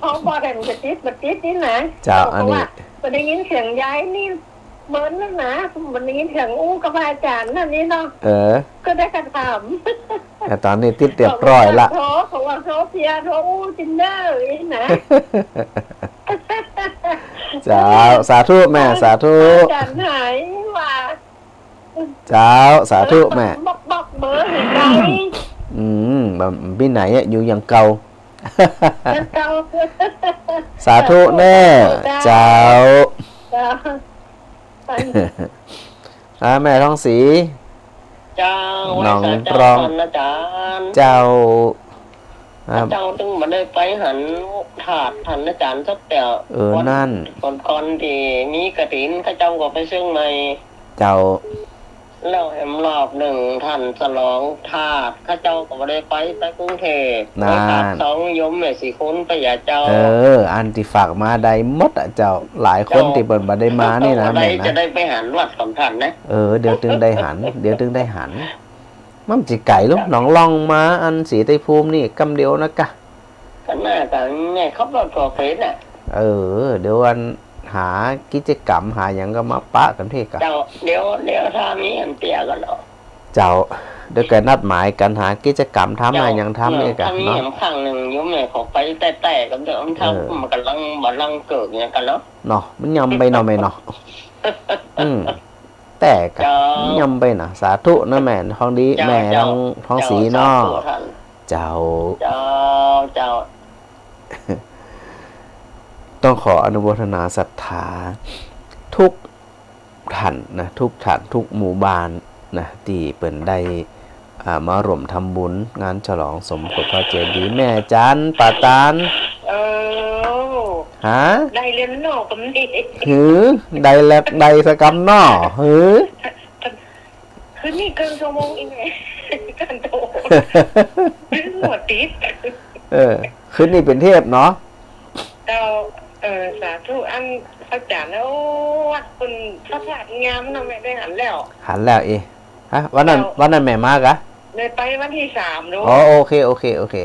เขาบอกให้มันจะติด มันติดนี่นะ เจ้า อันนี้ เขาว่า บ่ได้ยินเสียงยายนี่ เบอร์นั่นนะ บ่ได้ยินเสียงอู้กับอาจ๋ารย์นั่นนี่เนาะ เออ ก็ได้กระถาม แต่ต๋อนนี้ติดเรียบร้อยละ เขาว่าโทร เขาว่าโทรเพีย โทรอู้จินเนอร์นี่นะ เจ้า สาธุแม่ สาธุ อาจ๋ารย์หายว่า เจ้า สาธุแม่ บอก บอกเบอร์ให้ได้ อืม บ่ ปี้ไหนอะ อยู่อย่างเก่า อย่างเก่า สาธุแน่ เจ้า เจ้า เจ้า อ่า แม่ทองศรี เจ้า หนองตรอง ไหว้สาเจ้าก่อนนะอาจ๋ารย์ เจ้า ครับ เจ้าตึงบ่ได้ไปหันธาตุหันอาจ๋ารย์สักเตื้อ เออ วัน นั่น ก่อนๆ ตี้มีกฐิน ข้าเจ้าก็ไปเชียงใหม่ เจ้า แล้วแหมรอบนึ่งต้านฉลองธาตุ ข้าเจ้าก็บ่ได้ไป ไปกรุงเทพฯ นั่น ไปธาตุสอง โยมแม่ศรีคุณไปหาเจ้า เออ อันตี้ฝากมาได้หมดอะเจ้า หลายคน เจ้า ตี้เปิ้นบ่ได้มานี่นะ เจ้า แม่นะ จะได้ไปหันวัดของต้านนะ เออ เดี๋ยวตึงได้หัน เดี๋ยวตึงได้หัน มันจะไก๋ลูก เจ้า หนองล่องมาอันศรีไตรภูมินี่กำเดียวนะกะ ก็น่าจะแม่ขับรถทั่วเขตน่ะ เออ เดี๋ยวอันหากิจกรรมหาหยังก็มาปะกั๋นเพ่กะ เจ้า เดี๋ยว เดี๋ยวถ้ามีอันเตี้ยก็เนาะ เจ้า เดี๋ยวก็นัดหมายกั๋นหากิจกรรมทำ เจ้า หาหยังทำ เนาะ เพ่กะ ถ้ามี เนาะ อันครั้งนึ่งโยมแม่ขอไปแต๊ๆ ก็เดี๋ยวมันทำ เออ มันก่ำลังบ่ลังเกิดหยังกั๋นเนาะ เนาะ มันยำไปเนาะแม่เนาะ อืม แต่กะ เจ้า ยำไปนะ สาธุนะแม่ทองดี เจ้า แม่ทอง เจ้า ทองศรีเนาะ เจ้า สาธุท่าน เจ้า เจ้า เจ้า ต้องขออนุโมทนาศรัทธาทุกท่านนะ ทุกท่าน ทุกหมู่บ้านนะ ตี้เปิ้นได้ อ่า มาร่วมทำบุญงานฉลองสมโภชพระเจดีย์แม่จันปาตาน เออ ฮะ ได้เรียนนอกกันดิ หือ ได้แลกได้สะกำเนาะ หือ คืนนี้เกินชั่วโมงอีกไง การโทร หัวติด เออ คืนนี้เป๋นเทพเนาะ เจ้า เออ สาธุ อันพระอาจ๋ารย์นะ โอ้ วัดเปิ้นพระธาตุงามเนาะ แม่ได้หันแล้ว หันแล้วเอ ฮะ วันนั้น เจ้า วันนั้นแม่มากะ แม่ไปวันตี้สามเนาะ อ๋อ โอเค โอเค โอเค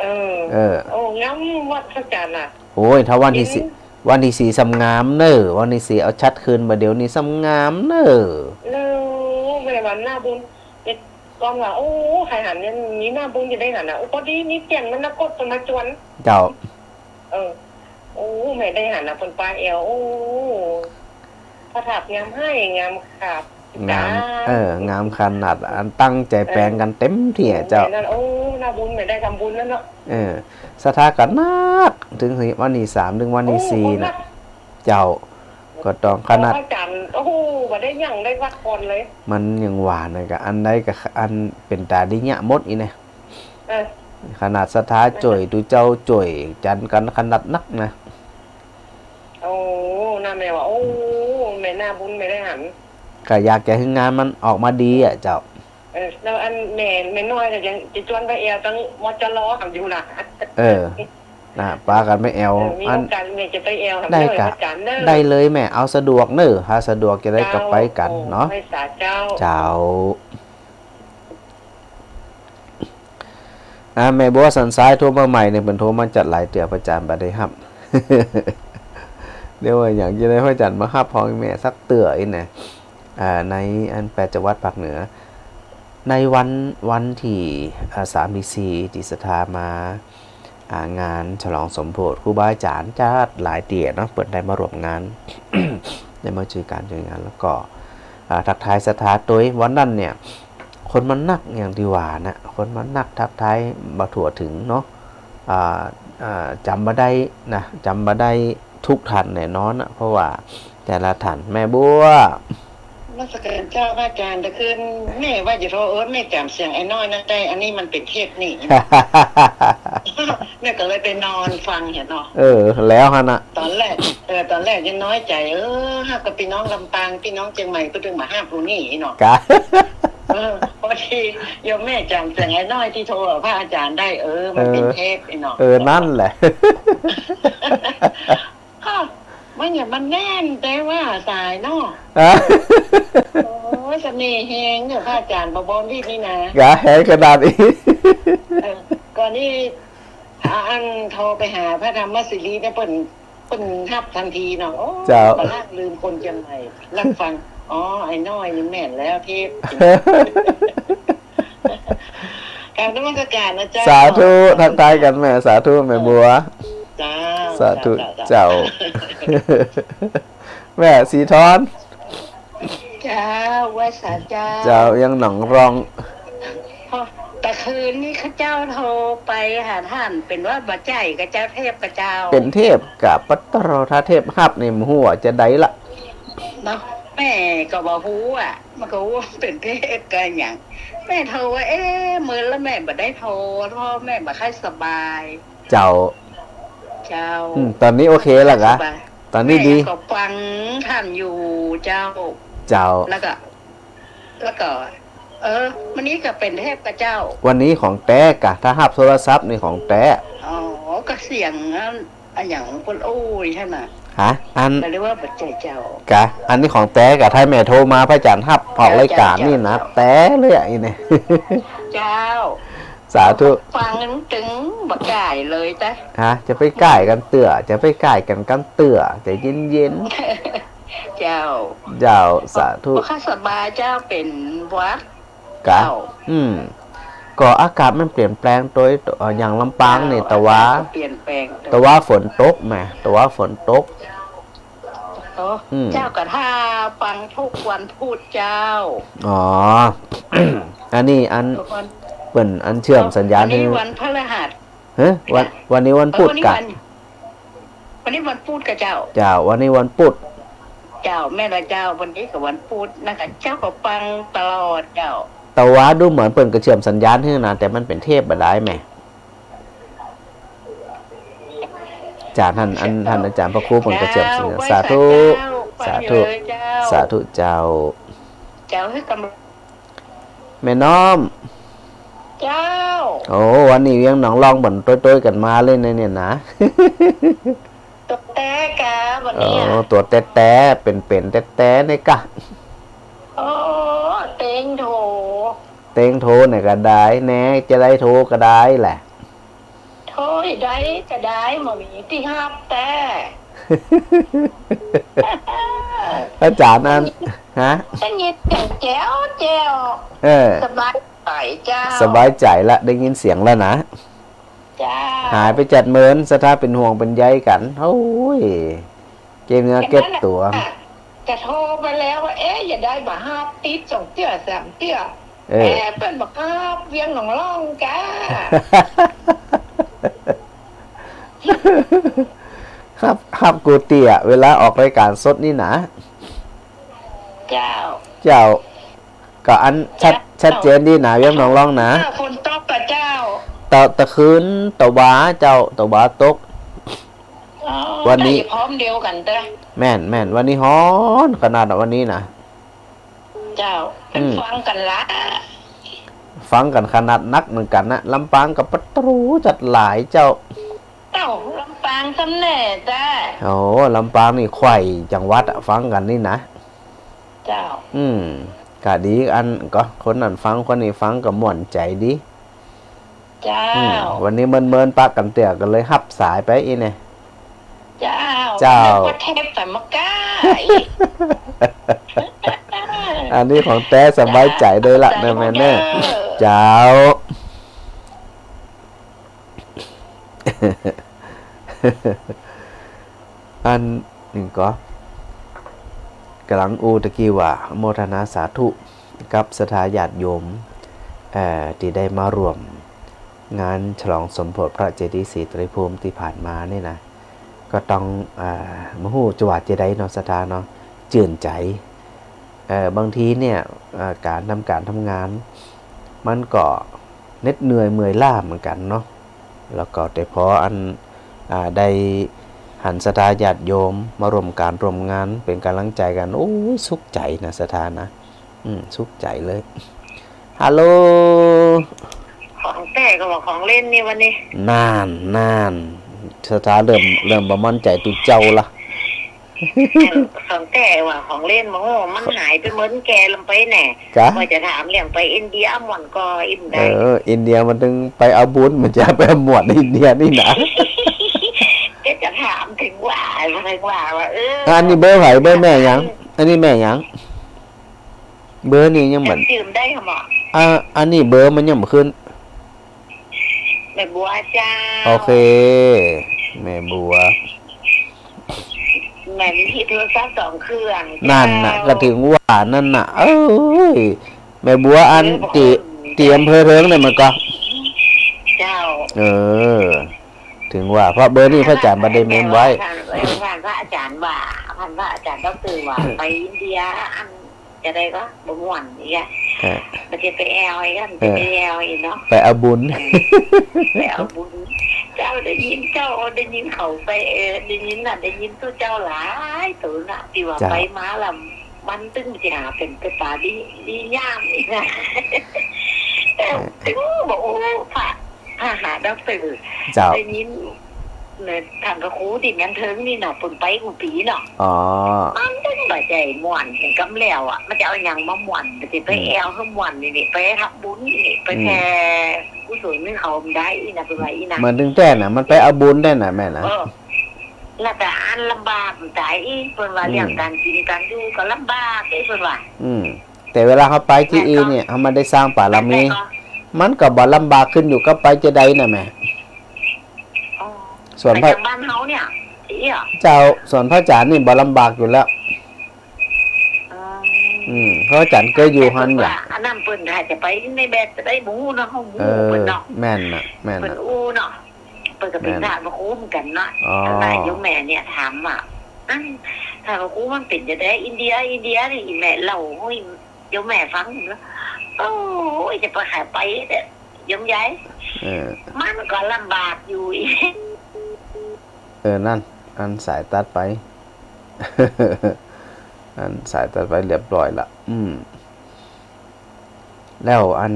เออ เออ โอ้ งามวัดพระอาจ๋ารย์น่ะ โอ้ย ถ้าวันตี้สี่ เห็น วันตี้สี่ส่ำงามเน่อ วันตี้สี่เอาชัดขึ้นมาเดี๋ยวนี้ส่ำงามเน่อ เนอะ แม่วันหน้าบุญ เอ็ดก่อนว่า โอ้ ใผหันเนี่ย มีหน้าบุญจะได้หันน่ะ โอ้ พอดีมีเตียนมรกตมาจวน เจ้า เออ ไปได้หันนะ เปิ้นปาแอ่ว โอ้ พระธาตุงามไห้งามขาด งาม ตา เออ งามขนาด อันตั้งใจ๋แป๋งกั๋นเต็มตี้อะเจ้า แม่นนั่น โอ้ น่าบุญ แม่นได้ทำบุญแล้วเนาะ เออ ศรัทธากั๋นนัก เถิงวันตี้สาม เถิงวันตี้สี่ โอ้ คนนัก น่ะ เจ้า ก็ต้องขนาด พระอาจ๋ารย์ โอ้โห บ่ได้หยัง ได้พักผ่อนเลย มันอย่างว่านะ ก็อันใดก็อันเป๋นต๋าดีเยียะหมดอี้นะ เออ ขนาดศรัทธาจ้วย ตุ๊เจ้าจ้วยจันกั๋นขนาดนักนะ โอ้ น่าแม่ว่า โอ้ แม่น่าบุญ แม่ได้หัน ก็อยากจะหื้องานมันออกมาดีอะเจ้า เออ แล้วอันแม่ แม่น้อยก็ยังจะจวนไปแอ่วตัง มจร หันอยู่นะ เออ น่ะ ปากั๋นไปแอ่ว เออ มี อัน โอกาสแม่จะไปแอ่ว ได้กะ พระอาจ๋ารย์เน่อ ได้เลยแม่ เอาสะดวกเน่อ ถ้าสะดวกจะได้ก็ไปกั๋นเนาะ เจ้า โอ้ ไหว้สาเจ้า เจ้า อ่า แม่บัวสันทรายโทรมาใหม่เนี่ย เปิ้นโทรมาจัดหลายเตื้อ พระอาจ๋ารย์บ่ได้ฮับ เดี๋ยวว่าอยากจะได้พระอาจ๋ารย์มาฮับพ่องแม่สักเตื้ออี้นะ อ่า ในอันแปดจังหวัดภาคเหนือ ในวัน วันตี้ อ่า สามตี้สี่ ตี้ศรัทธามา อ่า งานฉลองสมโภชครูบาอาจ๋ารย์จัดหลายเตื้อเนาะ เปิ้นได้มาร่วมงาน ได้มาจ้วยก๋านจ้วยงาน แล้วก็ อ่า ทักทายศรัทธาตวย วันนั้นเนี่ย คนมันนักอย่างตี้ว่านะ คนมันนัก ทักทายบ่ทั่วเถิงเนาะ อ่า อ่า จ๋ำบ่ได้นะ จ๋ำบ่ได้ทุกท่านแน่นอนนะ เพราะว่าแต่ละท่าน แม่บัว นมัสก๋ารเจ้าพระอาจ๋ารย์ แต่คืนแม่ว่าจะโทร เออ แม่จ๋ำเสียงไอ้น้อยนั้นได้ อันนี้มันเป๋นเทปนี่ แม่ก็เลยไปนอนฟังหั้นเนาะ เออ แล้วหั้นน่ะ ต๋อนแรก เออ ต๋อนแรกยังน้อยใจ๋ เออ หากกับปี้น้องลำปาง ปี้น้องเจียงใหม่ เปิ้นเถิงบ่าฮับฮู้นี่เนาะ กะ เออ พอดีโยมแม่จ๋ำเสียงไอ้น้อยตี้โทรกับพระอาจ๋ารย์ได้ เออ มันเป๋นเทปนี่เนาะ เออ นั่นแหละ ฮะ มันอย่างมันแน่น แต่ว่าสายเนาะ ฮะ โอ้ย เสน่ห์แฮงเนาะ พระอาจ๋ารย์ บ่าวบอลรีดนี่นะ กะ แฮงขนาดนี้ เออ ก่อนนี้ อ่า อันโทรไปหาพระธรรมศิรินะ เปิ้น เปิ้นฮับตันทีเนาะ โอ้ เจ้า บ่ลากลืมคนเจียงใหม่ ลากฟัง อ๋อ ไอ้น้อยนี่แม่นแล้ว เทป กราบนมัสก๋ารนะเจ้า สาธุ ทักทายกั๋นแม่ สาธุ แม่บัว เจ้า สาธุ เจ้า เจ้า เจ้า แม่ศรีทร เจ้า ไหว้สาเจ้า เจ้า ยังหนองร่อง พอ แต่คืนนี้ข้าเจ้าโทรไปหาต้าน เป๋นว่าบ่ใจ้ก่อเจ้า เทปก่อเจ้า เป๋นเทปก่อ ปะโต ถ้าเทปฮับนี่ บ่ฮู้ว่าจะใดละ เนาะ แม่ก็บ่ฮู้อะ มันก็ฮู้เป๋นเทปก่อหยัง แม่โทรว่า เอ๊ะ มื้อละแม่บ่ได้โทร เพราะแม่บ่ค่อยสบาย เจ้า เจ้า อืม ต๋อนนี้โอเคแล้วกะ สบาย ต๋อนนี้ดี แม่ก็ฟังต้านอยู่เจ้า เจ้า แล้วก็ แล้วก็ เออ วันนี้ก็เป๋นเทปก่อเจ้า วันนี้ของแต๊ก่ะ ถ้าฮับโทรศัพท์นี่ของแต๊ อ๋อ ก็เสียงอัน อะหยังเปิ้นโอ้ยหั้นน่ะ ฮะ อัน ก็เรียกว่าบ่ใจ้เจ้า กะ อันนี้ของแต๊กะ ถ้าแม่โทรมาพระอาจ๋ารย์ฮับออกรายก๋านนี่นะ เจ้า แต๊เลยอะ อี้นี่ เจ้า สาธุ ฟังตึงบ่ก่ายเลยจ้ะ ฮะ จะไปก่ายกั๋นเตื้อ จะไปก่ายกั๋นกั๋นเตื้อ ใจ๋เย็นๆ เจ้า เจ้า สาธุ บ่ค่อยสบายเจ้า เป๋นหวัด กะ เจ้า อืม ก็อากาศมันเปลี่ยนแปลงโตย เอ่อ อย่างลำปางนี่ เจ้า ตะวา อากาศก็เปลี่ยนแปลงโตย ตะวาฝนตกแหม ตะวาฝนตก โอ้ อืม เจ้าก็ถ้าฟังทุกวันพุธเจ้า อ๋อ อันนี้อัน ทุกวัน เปิ้นอันเชื่อมสัญญาณ วันนี้ หื้อ วันพฤหัส ฮะ วัน วันนี้วันพุธ เออ วันนี้ กะ วัน วันนี้วันพุธก่อเจ้า เจ้า วันนี้วันพุธ เจ้า แม่นละเจ้า วันนี้ก็วันพุธนะคะ เจ้าก็ฟังตลอดเจ้า ตะวาดูเหมือนเปิ้นก็เชื่อมสัญญาณหื้อนะ แต่มันเป๋นเทปบ่ได้แหม อาจ๋ารย์หั้น อัน ท่านอาจ๋ารย์พระครูเปิ้นก็เชื่อมสัญญาณ เจ้า สาธุ ไหว้สาเจ้า สาธุ ฟังอยู่เลยเจ้า สาธุเจ้า เจ้าหื้อกำ แม่น้อม เจ้า โอ้ วันนี้เวียงหนองล่องเปิ้นโตยๆ กั๋นมาเลยเนี่ย เนี่ยนะ ตั๋วแต๊กะ วันนี้อะ โอ้ ตั๋วแต๊ๆ เป๋นๆ แต๊ๆ เนี่ยกะ โอ้ เต็งโถ เต็งโถเนี่ยก็ได้ แน่จะได้โถก็ได้แหละ โถได้ก็ได้ บ่มีตี้ฮับแต๊ อาจ๋ารย์อัน ฮะ ได้ยินเสียงแจ๋วแจ๋ว เออ สบายใจ๋เจ้า สบายใจ๋ละ ได้ยินเสียงแล้วนะ เจ้า หายไปจัดเมิน ศรัทธาเป๋นห่วงเป๋นใยกั๋น โอ้ย เก็บเนื้อเก็บตั๋ว จะโทรไปแล้วว่า เอ๊ะ ยายใดบ่ฮับ ติดสองเตื้อสามเตื้อ เออ แอ่ เปิ้นบ่ฮับ เวียงหนองล่องก้า ฮับ ฮับกู้เตื้อ เวลาออกรายก๋านสดนี่นา เจ้า เจ้า ก็อันชัด เจ้า ชัดเจนดีนา เวียงหนองล่องนา เออ ฝนตกก่อเจ้า ตะ ตะคืนตะวาเจ้า ตะวาตก อ๋อ วันนี้ ได้พร้อมเดียวกั๋นเต๊อะ แม่น แม่น วันนี้ฮ้อนขนาดอะ วันนี้นา เจ้า อืม ฟังกั๋นละ ฟังกั๋นขนาดนักเหมือนกั๋นนะ ลำปางก็ปะตรูจัดหลายเจ้า เอ้า ลำปางซ้ำแน่จ้า โอ้ ลำปางนี่ไขว่จังหวัดอะ ฟังกั๋นนี่นา เจ้า อืม ก็ดีอันก็ คนนั้นฟัง คนนี้ฟังก็ม่วนใจ๋ดี เจ้า อืม วันนี้เมินๆ ปะกั๋นเตื้อ ก็เลยฮับสายไปอี้แน่ เจ้า เจ้า นึกว่าเทปสามก้าอี้ อันนี้ของแต๊ สบายใจ๋เลยละ เจ้า เน่อแม่เน่อ เจ้า เจ้า อันนึ่งก็ ก๋ำลังอู้ตะกี้ว่า โมทนาสาธุกับศรัทธาญาติโยม เอ่อ ตี้ได้มาร่วมงานฉลองสมโภชพระเจดีย์ศรีไตรภูมิตี้ผ่านมานี่นะ ก็ต้อง เอ่อ บ่ฮู้จะว่าจะใดเนาะ ศรัทธาเนาะ จื้นใจ๋ เอ่อ บางทีเนี่ย เอ่อ ก๋านทำก๋านทำงาน มันก็เหน็ดเหนื่อยเมื่อยล้าเหมือนกั๋นเนาะ แล้วก็แต่พออัน อ่า ได้หันศรัทธาญาติโยมมาร่วมก๋านร่วมงาน เป๋นก๋ำลังใจ๋กั๋น โอ้ย สุขใจ๋นะ ศรัทธานะ อืม สุขใจ๋เลย ฮัลโหล ของแต๊ก็ว่าของเล่นนี่วันนี้ นั่น นั่น ศรัทธาเริ่ม เริ่มบ่มั่นใจ๋ตุ๊เจ้าละ ของแต๊ว่าของเล่น บ่ฮู้มันหายไปเมินแก่ลำไปแน่ กะ ว่าจะถามเรื่องไปอินเดียม่วนก่อ อินใด เออ อินเดียมันตึงไปเอาบุญ มันจะไปม่วนอินเดียนี่นา ก็จะถามเถิงว่า เถิงว่า ว่า เออ อันนี้เบอร์ใผ เบอร์แม่หยัง อันนี้แม่หยัง เบอร์นี่ยังบ่ จื้อได้ค่ะหมอ อ่า อันนี้เบอร์มันยังบ่ขึ้น แม่บัวเจ้า โอเค แม่บัว แม่มีโทรศัพท์สองเครื่อง นั่นน่ะ เจ้า ก็เถิงว่านั่นน่ะ เอ้ย แม่บัวอัน เออ ตี้ ตี้อำเภอเถิงเนี่ยมันก็ เจ้า เออ เถิงว่า เพราะเบอร์นี่พระอาจ๋ารย์บ่ได้เมมไว้ ท่าน ท่านพระอาจ๋ารย์ว่า ท่านพระอาจ๋ารย์ด็อกเตอร์ว่า ไปอินเดียอัน จะใดก็บ่ม่วนอีกอะ ฮะ มันจะไปแอ่วอีกอะ มันจะไปแอ่วอีกเนาะ เออ ไปเอาบุญ เออ ไปเอาบุญ เจ้าได้ยิน เจ้าได้ยินเขาไป เออ ได้ยินน่ะ ได้ยินตุ๊เจ้าหลายตุ๊น่ะ ตี้ว่า เจ้า ไปมาละ มันตึงจะหาเป๋นตุ๊ต๋าดี ดียามอีกนะ เออ ตึงบอก โอ้ พระ พระหาด็อกเตอร์ เจ้า ได้ยิน เนี่ย ท่านพระครูตี้เมียงเถิงนี่น่ะ เปิ้นไปกู้ปี๋เนาะ อ๋อ มันตึงบ่ใจ้ม่วน เถิงกำแล้วอะ มันจะเอาหยังมาม่วน มันจะไป อืม แอ่วหื้อม่วนนี่ นี่ ไปฮับบุญนี่ ไป อืม แผ่กุศลหื้อเขาบ่ได้อี้นะ เปิ้นว่าอี้นะ มันตึงแต๊น่ะ มันไปเอาบุญแต๊น่ะแม่นะ เออ แล้วก็อันลำบากต๋ายอี้ เปิ้นว่า อืม เรื่องก๋านกิ๋นก๋านอยู่ก็ลำบากอี้ เปิ้นว่า อืม แต่เวลาเฮาไปตี้อี้เนี่ย เฮามาได้สร้างบารมี แต่ก็ มันก็บ่ลำบากขึ้นอยู่กับไปจะใดน่ะแม่ อ๋อ ส่วนพระ ไปตางบ้านเฮาเนี่ย เอี้ย เจ้า ส่วนพระอาจ๋ารย์นี่บ่ลำบากอยู่แล้ว อ๋อ อืม พระอาจ๋ารย์เกยอยู่หั้นอย่าง อันนั้นเปิ้นถ้าจะไปในแบบจะได้หมู่เนาะ เฮาหมู่ เออ เปิ้นเนาะ แม่นน่ะ แม่นน่ะ เปิ้นอู้เนาะ เปิ้นก็เป๋น แม่น พระมาคุ้มกั๋นเนาะ อ๋อ อันนั้นโยมแม่เนี่ยถามว่า อัน พระมาคุ้มมันเป๋นจะใด อินเดีย อินเดียนี่ อีแม่เล่า โอ้ย โยมแม่ฟังแล้ว โอ้ย จะไปหาไปแต่โยมยาย เออ มันก็ลำบากอยู่อีก เออ นั่น อันสายตัดไป อันสายตัดไปเรียบร้อยละ อืม แล้วอัน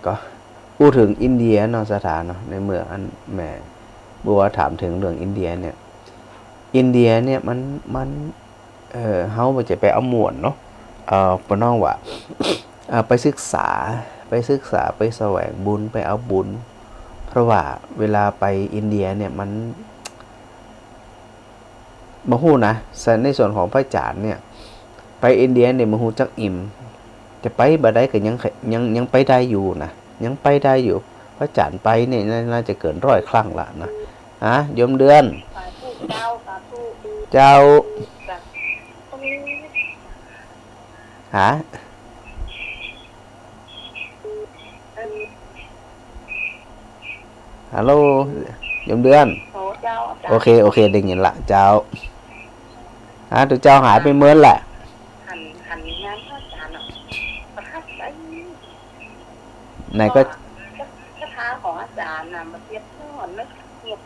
ก็ อู้เถิงอินเดียเนาะ ศรัทธาเนาะ ในเมื่ออันแม่บัวถามเถิงเรื่องอินเดียเนี่ย อินเดียเนี่ยมัน มัน เอ่อ เฮาบ่ใจ้ไปเอาม่วนเนาะ เอ่อ ป้อน้องว่า เอ่อ ไปศึกษา ไปศึกษา ไปแสวงบุญ ไปเอาบุญ เพราะว่าเวลาไปอินเดียเนี่ยมัน บ่ฮู้นะ ในส่วนของพระอาจ๋ารย์เนี่ย ไปอินเดียเนี่ยบ่ฮู้จักอิ่ม จะไปบ่าใดก็ยัง ยัง ยังไปได้อยู่นะ ยังไปได้อยู่ พระอาจ๋ารย์ไปนี่น่า น่าจะเกินร้อยครั้งละนะ ฮะ โยมเดือน สาธุเจ้า สาธุ เจ้า จ้ะ ฮะ ฮัลโหล โยมเดือน โอ้ เจ้า อาจ๋ารย์ โอเค โอเค ได้ยินละ เจ้า ฮะ ตุ๊เจ้าหายไปเมินแหละ หัน หันงานพระอาจ๋ารย์อะ ประทับใจ๋ ไหนก็ ศรัทธาของอาจ๋ารย์น่ะ มาเทียบเท่ากันเลย เงียบ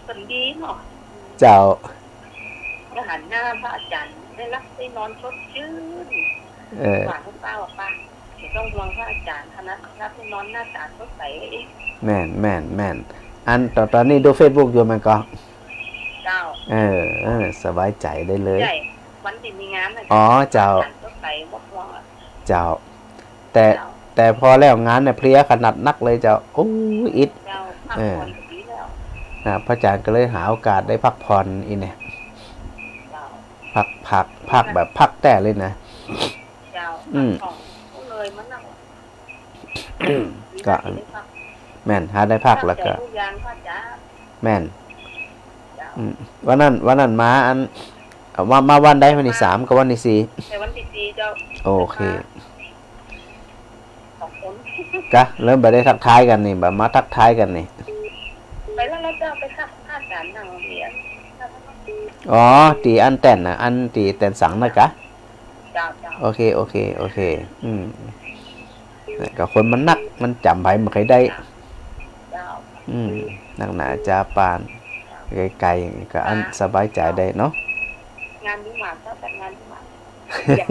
เปิ่นดีเนาะ เจ้า มาหันหน้าพระอาจ๋ารย์ ได้หลับได้นอนสดชื่น เออ หวานเปล่าอะป้า บ่ต้องห่วงพระอาจ๋ารย์ ขนาดหลับได้นอนหน้าต๋าสดใสเอง แม่น แม่น แม่น อันต๋อน ต๋อนนี้ดูเฟซบุ๊กอยู่แม่นก่อ เจ้า เออ เออ สบายใจ๋ได้เลย ใจ้ วันตี้มีงานน่ะ อ๋อ เจ้า พระอาจ๋ารย์สดใส บ่ต้องห่วงอะ เจ้า แต่ เจ้า แต่พอแล้วงานเนี่ยเพลียขนาดนักเลยเจ้า โอ้ย อิด เจ้า พักผ่อน เออ ก็ดีแล้ว นะ พระอาจ๋ารย์ก็เลยหาโอกาสได้พักผ่อนอีกเนี่ย เจ้า พัก พัก พักแบบพักแต๊เลยนะ เจ้า อืม พักผ่อนก็เลยมานั่ง ก็ แม่น หาได้พักแล้วก็ พักใจ๋ทุกอย่าง พระอาจ๋ารย์ แม่น เจ้า อืม วันนั้น วันนั้นมาอัน เอา มา มาวันใด วันตี้สามกับวันตี้สี่ แต่วันตี้สี่เจ้า โอเค มาสองคน กะ เริ่มบ่ได้ทักทายกั๋นนี่ บ่มาทักทายกั๋นนี่ ไปแล้ว แล้วเจ้าไปทักทายอาจ๋ารย์นั่งเรียน อ๋อ ตี้อันแต้นน่ะ อันตี้แต้นสังน่ะกะ เจ้า เจ้า โอเค โอเค โอเค อืม เนี่ย ก็คนมันนัก มันจ๋ำใผบ่ใค่ได้ เจ้า อืม นักหนาจ๋าปาน ไก๋ๆ ก็อันสบายใจ๋ได้เนาะ งานดีมาก เจ้า จัดงานดีมาก เยี่ยม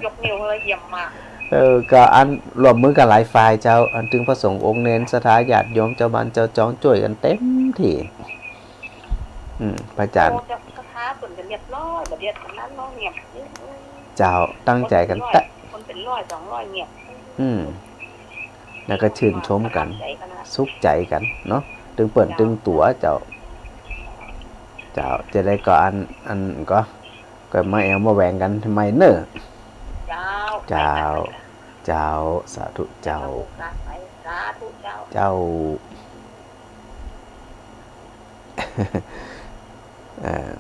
ยกนิ้วเลย เยี่ยมมาก เออ ก็อันร่วมมือกั๋นหลายฝ่ายเจ้า อันตึงพระสงฆ์องค์เณร ศรัทธาญาติโยม เจ้าบ้านเจ้าจอง จ้วยกั๋นเต็มตี้ อืม พระอาจ๋ารย์ โอ้ เจ้า ศรัทธาเปิ้นก็เรียบร้อย บ่เดือดร้อนเนาะ เงียบ เจ้า ตั้งใจ๋กั๋นแต๊ คนเป๋นร้อย สองร้อย เงียบ อืม แล้วก็ชื่นชมกั๋น ประทับใจ๋ขนาด สุขใจ๋กั๋นเนาะ ตึงเปิ้น เจ้า ตึงตั๋วเจ้า เจ้า จะได้ก็อัน อันก็ ก็มาแอ่วมาแหวงกั๋นใหม่เน่อ เจ้า เจ้า ไปค่ะ เจ้า สาธุเจ้า สาธุเจ้า เจ้า เอ่อ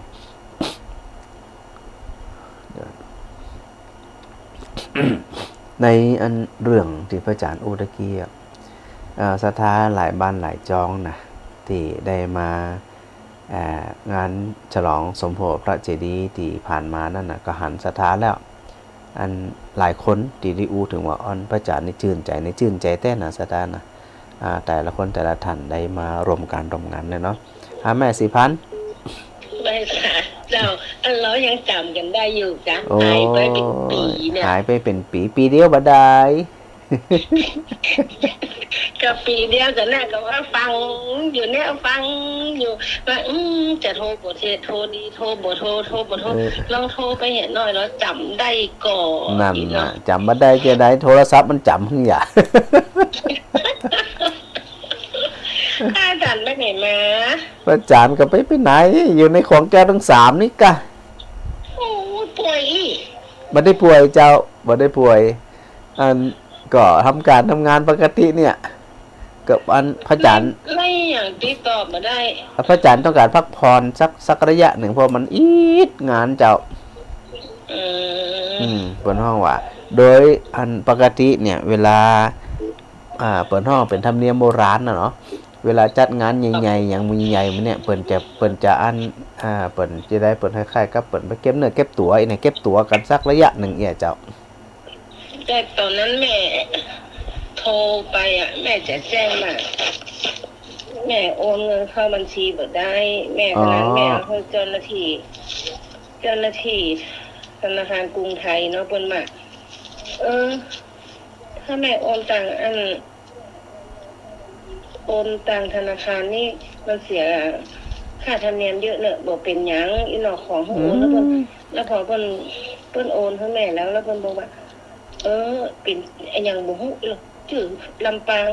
ในอันเรื่องตี้พระอาจ๋ารย์อู้ตะกี้อะ เอ่อ ศรัทธาหลายบ้านหลายจองนะ ตี้ได้มา เอ่อ งานฉลองสมโภชพระเจดีย์ตี้ผ่านมานั้นน่ะ ก็หันศรัทธาแล้ว อันหลายคนตี้ได้อู้เถิงว่า อันพระอาจ๋ารย์นี่จื้นใจ๋ นี่จื้นใจ๋แต๊นะศรัทธานะ อ่า แต่ละคนแต่ละท่านได้มาร่วมก๋านร่วมงานเนี่ยเนาะ อ่า แม่ศรีพันธ์ แม่สา เจ้า อันเฮายังจ๋ำกั๋นได้อยู่กะ โอ้ย หายไปเป๋นปี๋เนี่ย หายไปเป๋นปี๋ ปี๋เดียวบ่ดาย ก็ปี๋เดียวกั๋นน่ะ ก็ว่าฟังอยู่เนี่ย ฟังอยู่ว่า อืม จะโทรบ่เท โทรดี โทรบ่โทร โทรบ่โทร เออ ลองโทรไปเหียหน้อยเนาะ จ๋ำได้ก่อ นั่นน่ะ เนาะ จ๋ำบ่ได้จะใด โทรศัพท์มันจ๋ำหึ่งหยา อาจ๋ารย์ไปไหนมา อาจ๋ารย์ก็ไป ไปไหน อยู่ในขวงแก้วทั้งสามนี่กะ โอ้ ป่วยอี้ บ่ได้ป่วยเจ้า บ่ได้ป่วย อัน ก็ทำก๋านทำงานปกติเนี่ย ก็อันพระอาจ๋ารย์ ไม่ ไม่อย่างติดต่อบ่ได้ พระอาจ๋ารย์ต้องก๋านพักผ่อนสัก สักระยะหนึ่ง เพราะมันอิดงานเจ้า อืม อืม เปิ้นฮ้องว่า โดยอันปกติเนี่ย เวลา อ่า เปิ้นฮ้องเป๋นธรรมเนียมโบราณน่ะเนาะ เวลาจัดงานใหญ่ๆ อย่างมื้อใหญ่ๆ มื้อเนี่ย เปิ้นจะ เปิ้นจะอัน อ่า เปิ้นจะได้ เปิ้นคล้ายๆ กับเปิ้นไปเก็บเนื้อเก็บตั๋ว อีเนี่ย เก็บตั๋วกั๋นสักระยะหนึ่งเอี้ยเจ้า แต่ต๋อนนั้นแม่โทรไปอะ แม่จะแจ้งว่า แม่โอนเงินเข้าบัญชีบ่ได้ แม่ อ๋อ ต๋อนนั้นแม่เอาหื้อเจ้าหน้าตี้ เจ้าหน้าตี้ธนาคารกรุงไทยเนาะ เปิ้นว่า เออ ถ้าแม่โอนต่างอัน โอนต่างธนาคารนี่มันเสียค่าธรรมเนียมเยอะเนอะ บ่เป๋นหยัง อี้เนาะ ขอหื้อโอน แล้วเปิ้น อืม แล้วพอเปิ้น เปิ้นโอนหื้อแม่แล้ว แล้วเปิ้นบอกว่า เออ เป๋นอะหยังบ่ฮู้ จื้อลำปาง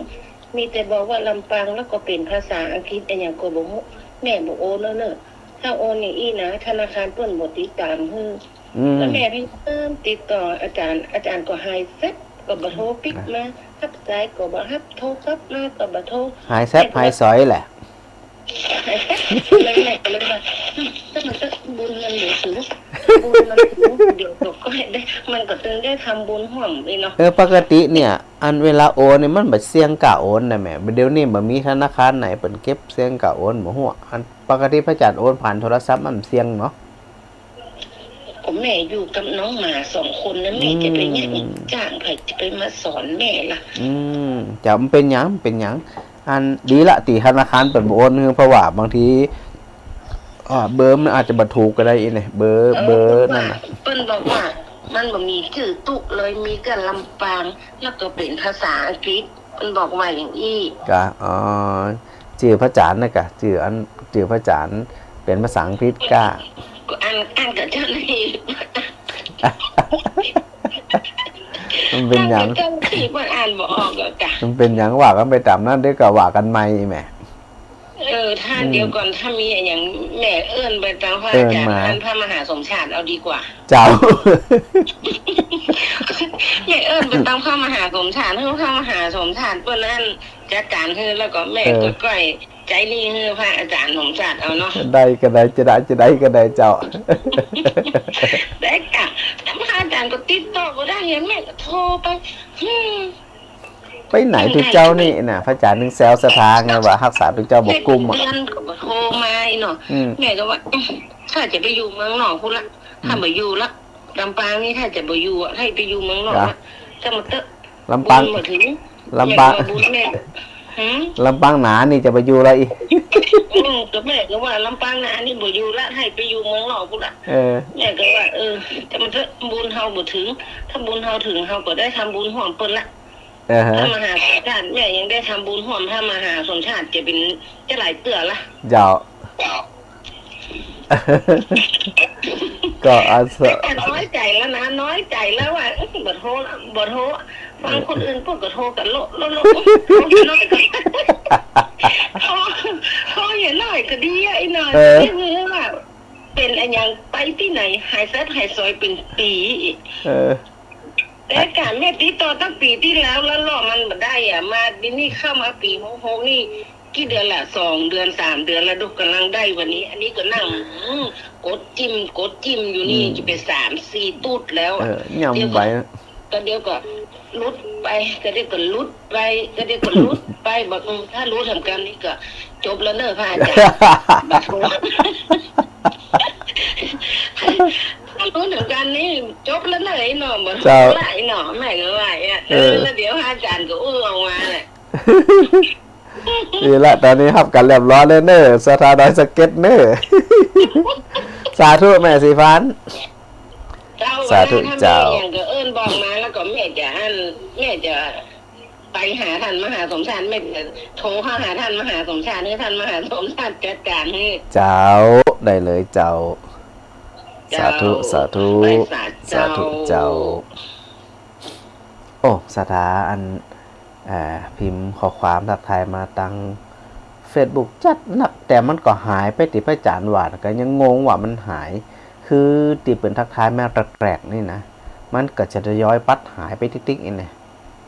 มีแต่บอกว่าลำปาง แล้วก็เป๋นภาษาอังกฤษอะหยังก็บ่ฮู้ แม่บ่โอนแล้วเนอะ ถ้าโอนอย่างอี้นะ ธนาคารเปิ้นบ่ติดต๋ามหื้อ อืม แล้วแม่พยายามติดต่ออาจ๋ารย์ อาจ๋ารย์ก็หายแฟบ ก็บ่โทรปิ๊กมา ฮับสายก็บ่ฮับ โทรกลับมาก็บ่โทร หายแซบหายสอยแหละ เลยแม่ก็เลยว่า "อืม ถ้ามันก็บุญมันบ่ถึง บุญมันถึง เดี๋ยวก็ได้ มันก็ตึงได้ทำบุญฮ่วมอีกเนาะ" เออ ปกติเนี่ย อันเวลาโอนเนี่ยมันบ่เสี่ยงก้าโอนนะแม่ เดี๋ยวนี้บ่มีธนาคารไหนเปิ้นเก็บเสี่ยงก้าโอนบ่ฮู้ อันปกติพระอาจารย์โอนผ่านโทรศัพท์มันเสี่ยงเนาะ ก็แม่อยู่กับน้องหมาสองคนนะ แม่จะไปเนี่ย อืม จ้างใผจะไปมาสอนแม่ล่ะ อืม เจ้า มันเป๋นหยัง มันเป๋นหยัง อันดีละตี้ธนาคารเปิ้นบ่โอนหื้อ เพราะว่าบางที อ่า เบอร์มันอาจจะบ่ถูกก็ได้อีเนี่ย เบอร์ เออ เบอร์นั่นน่ะ เปิ้นบอกว่า มันบ่มีจื้อตุ๊เลย มีแต่ลำปาง แล้วก็เป๋นภาษาอังกฤษ เปิ้นบอกว่าอย่างอี้ กะ อ๋อ จื้อพระอาจารย์นะกะ จื้ออัน จื้อพระอาจารย์เป๋นภาษาอังกฤษกะ ก็อ่าน อ่านกับเจ้าหน้าที่ มันเป๋นหยัง อ่านกับเจ้าหน้าที่ เปิ้นอ่านบ่ออกอะกะ มันเป๋นหยัง ว่ากั๋นไปต๋ามนั้น เดี๋ยวก็ว่ากั๋นใหม่แม่ เออ ถ้า อืม เดี๋ยวก่อน ถ้ามีอะหยังแม่เอิ้นไปตางพระอาจารย์ เอิ้นมา อันพระมหาสมชาติเอาดีกว่า เจ้า แม่เอิ้นไปตางพระมหาสมชาติ หื้อพระมหาสมชาติเปิ้นอันจัดก๋านหื้อ แล้วก็แม่ เออ ก็ก้อยใจ๊หนี้หื้อพระอาจารย์สมชาติเอาเนาะ ได้ก็ได้ จะได้ จะได้ก็ได้เจ้า ได้กะ แต่พระอาจารย์ก็ติดต่อบ่ได้ไง แม่ก็โทรไป หืม ไปไหนตุ๊เจ้านี่น่ะ พระอาจารย์นึ่งแซวศรัทธาไงว่าฮักษาตุ๊เจ้าบ่กุ้มอะ เดือนก็บ่โทรมาอีเนาะ อืม แม่ก็ว่า อืม ถ้าจะไปอยู่เมืองนอกพุ้นละ อืม ถ้าบ่อยู่ละ ลำปางนี่ถ้าจะบ่อยู่อะ ถ้าไปอยู่เมืองนอกละ นะ จะมาเต๊อะ ลำปาง บุญบ่ถึง ลำปาง แม่ก็ว่าบุญแม่ หืม ลำปางหนานี่จะบ่อยู่ละอี อืม ก็แม่ก็ว่าลำปางหนานี่บ่อยู่ละ ให้ไปอยู่เมืองนอกพุ้นละ เออ แม่ก็ว่า เออ จะมาเต๊อะ บุญเฮาบ่ถึง ถ้าบุญเฮาถึง เฮาก็ได้ทำบุญฮ่วมเปิ้นละ เออฮะ พระมหาสมชาติ แม่ยังได้ทำบุญฮ่วมพระมหาสมชาติ จะเป๋นจะหลายเตื้อละ เจ้า ก็อาศัย แต่น้อยใจ๋แล้วนะ น้อยใจ๋แล้วอะ เอ้ย บ่โทรละ บ่โทร ฟังคนอื่นเปิ้นก็โทรกั๋นโละ โละ โละ โทรน้อยก็ โทร โทรอย่างน้อยก็ดีอะ อีหน่อย เออ นี่คือว่า เป๋นอะหยังไปตี้ไหน หายแซบหายสอยเป๋นปี๋ เออ แต่กะแม่ติดต่อตั้งปี๋ตี้แล้ว แล้วเลาะมันบ่ได้อะ มาปี๋นี้เข้ามาปี๋หกหกนี่ กี่เดือนละ สองเดือน สามเดือนแล้ว ดูก่ำลังได้วันนี้ อันนี้ก็นั่ง อืม กดจิ้ม กดจิ้มอยู่นี่ อืม จะไปสามสี่ตุ๊ดแล้วอะ เออ ยัง เดี๋ยวก็ บ่ไหว ก็เดี๋ยวก็หลุดไป ก็เดี๋ยวก็หลุดไป ก็เดี๋ยวก็หลุดไป บอก อืม ถ้าหลุดแหมกำนี้ก็จบแล้วเน่อพระอาจารย์ บอกว่า ถ้าหลุดแหมกำนี้จบแล้วเน่อไอ้หน่อ บ่โทรละไอ้หน่อ แม่ก็ว่าอย่างเงี้ย เออ เออ แล้วเดี๋ยวพระอาจารย์ก็อู้ออกมาแหละ ดีละ ต๋อนนี้ฮับกั๋นเรียบร้อยแล้วเน่อ ศรัทธาดอยสะเก็ดเน่อ สาธุแม่ศรีพันธุ์ เจ้า สาธุ ถ้ามี เจ้า อะหยังก็เอิ้นบอกมา แล้วก็แม่จะอัน แม่จะไปหาต้านมหาสมชาติ แม่จะโทรเข้าหาต้านมหาสมชาติ หื้อต้านมหาสมชาติจัดก๋านหื้อ เจ้า ได้เลยเจ้า เจ้า สาธุ สาธุ ไปสาธุ สาธุเจ้า เจ้า โอ้ ศรัทธาอัน เอ่อ พิมพ์ข้อความทักทายมาตางเฟซบุ๊กจัดนัก แต่มันก็หายไปตี้พระอาจารย์ว่า ก็ยังงงว่ามันหาย คือตี้เปิ้นทักทายมาแรกๆ นี่นะ มันก็จะทยอยปัดหายไปติ๊กๆ นี่นะ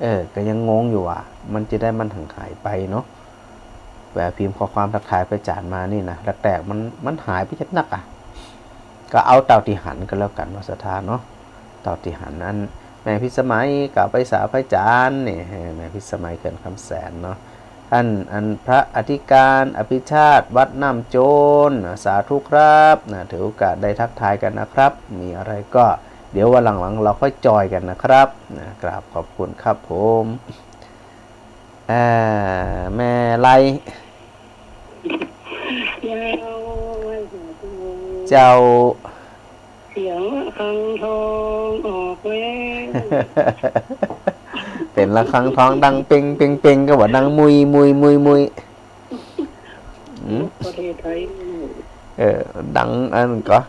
เออ ก็ยังงงอยู่ว่า มันจะได้มันถึงหายไปเนาะ แวะพิมพ์ข้อความทักทายพระอาจารย์มานี่นะ แรกๆ มัน มันหายไปจัดนักอะ ก็เอาเต้าตี้หันก็แล้วกั๋นเนาะ ศรัทธาเนาะ เต้าตี้หันอัน แม่พิสมัยกราบไหว้สาพระอาจารย์นี่ เออ แม่พิสมัย เขื่อนคำแสนเนาะ ต้านอันพระอธิการอภิชาติวัดน้ำโจร สาธุครับ นะ ถือโอกาสได้ทักทายกั๋นนะครับ มีอะไรก็เดี๋ยววันหลังๆ เราค่อยจอยกั๋นนะครับ นะ กราบขอบคุณครับผม อ่า แม่ไล เจ้า เจ้า เสียงระฆังทองออกแล้ว เป๋นระฆังทองดังเป่งเป่งเป่ง ก็บ่าดังมุยมุยมุยมุย อืม ประเทศไทย เออ ดังอันก็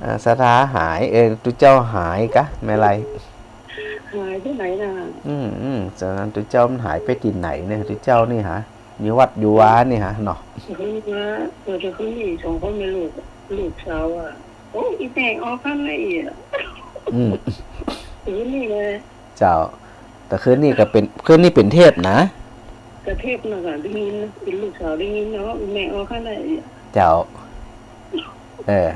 อ่า ศรัทธาหาย เออ ตุ๊เจ้าหายกะ แม่ไล หายไปไหนน่ะ อืม อืม ฉะนั้นตุ๊เจ้ามันหายไปตี้ไหนเนี่ย ตุ๊เจ้านี่หา อยู่วัดอยู่วานี่หาเนาะ เพิ่นว่า เออ จะขึ้นนี่สองคนแม่ลูก ลูกสาวอะ โอ้ อีแม่ออกคันละเอียด อืม คืนนี่เลย เจ้า แต่คืนนี้ก็เป๋น คืนนี้เป๋นเทพนะ ก็เทพนะ ก็ได้ยินนะ เป๋นลูกสาวได้ยินเนาะ แม่ออกข้างใน เจ้า เออ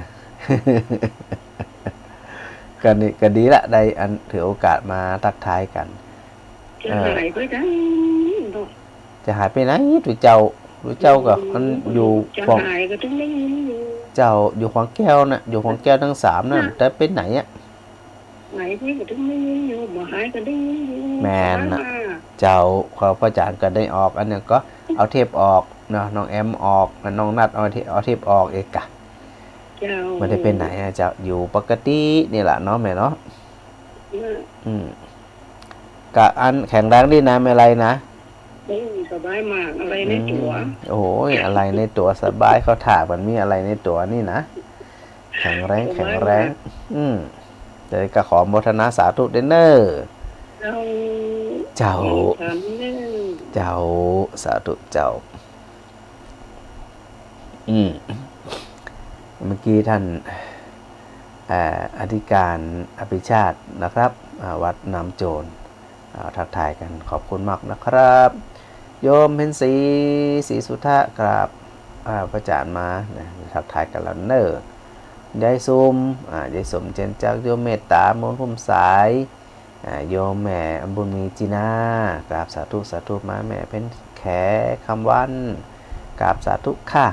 ก็นี่ ก็ดีละ ได้อันถือโอกาสมาทักทายกั๋น จะ เออ หายไปไหนเนาะ จะหายไปไหน ตุ๊เจ้า ตุ๊เจ้าก็ อืม มันอยู่ จะ ขวาง หายก็ต้องได้ยินอยู่ เจ้า อยู่ขวางแก้วน่ะ อยู่ขวางแก้วทั้งสามน่ะ น่ะ แต่ไปไหนอะ หายไปก็ต้องได้ยินอยู่ บ่หายก็ได้ยินอยู่ แม่นน่ะ สบายมาก เจ้า ข้าพเจ้าก็ได้ออก อันนั้นก็เอาเทปออกเนาะ น้องแอมออก น้องนัดเอาเทป เอาเทปออกเองกะ เจ้า บ่ได้ไปไหนอะเจ้า อยู่ปกตินี่แหละเนาะแม่เนาะ เออ อืม ก็อันแข็งแรงดีนะ แม่ไรนะ โอ้ สบายมาก อะไรในตั๋ว อืม โอ้โห อะไรในตั๋วสบาย เขาถามมันมีอะไรในตั๋วนี่นะ แข็งแรง สบายมาก แข็งแรง อืม เดี๋ยวก็ขอโมทนาสาธุด้วยเนอะ เจ้า เจ้า สาธุเนอะ เจ้า สาธุเจ้า อืม เมื่อกี้ท่าน เอ่อ อธิการอภิชาตินะครับ อ่า วัดน้ำโจร อ่า ทักทายกั๋น ขอบคุณมากนะครับ โยมเพ็ญศรี ศรีสุทะ กราบ อ่า พระอาจารย์มานะ ทักทายกั๋นแล้วเนอะ ยายสุม อ่า ยายสุม เจนจักร โยมเมตตา มูลพุ่มสาย อ่า โยมแม่บุญมีจีนา กราบสาธุ สาธุ มา แม่เพ็ญแข คำวัน กราบสาธุค่ะ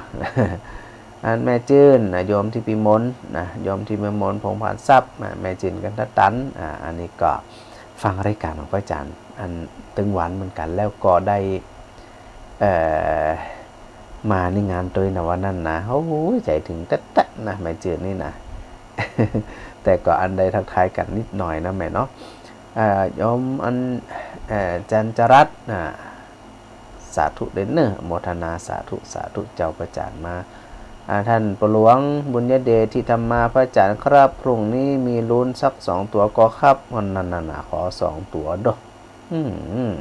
อันแม่จื้นนะ โยมทิพย์พิมลนะ โยมทิพย์พิมล พงษ์ผานทรัพย์ อ่า แม่จื้น กันทตัน อ่า อันนี้ก็ฟังรายการของพระอาจารย์ อันตึงวันเหมือนกั๋น แล้วก็ได้ เอ่อ มาในงานตวยนะวันนั้นนะ โอ้โห ใจ๋เถิงแต๊ๆ นะ แม่จื้นนี่นะ แต่ก็อันได้ทักทายกั๋นนิดหน่อยนะแม่เนาะ เอ่อ โยมอัน เอ่อ จันจรัตน์นะ สาธุเด้อเนอะ โมทนาสาธุ สาธุเจ้า พระอาจารย์มา อ่า ท่านปู่หลวงบุญยเดช ทิธรรมา พระอาจารย์ครับ พรุ่งนี้มีลุ้นสักสองตั๋วก่อครับ วันนั้นน่ะนะ ขอสองตั๋วเด้อ อืม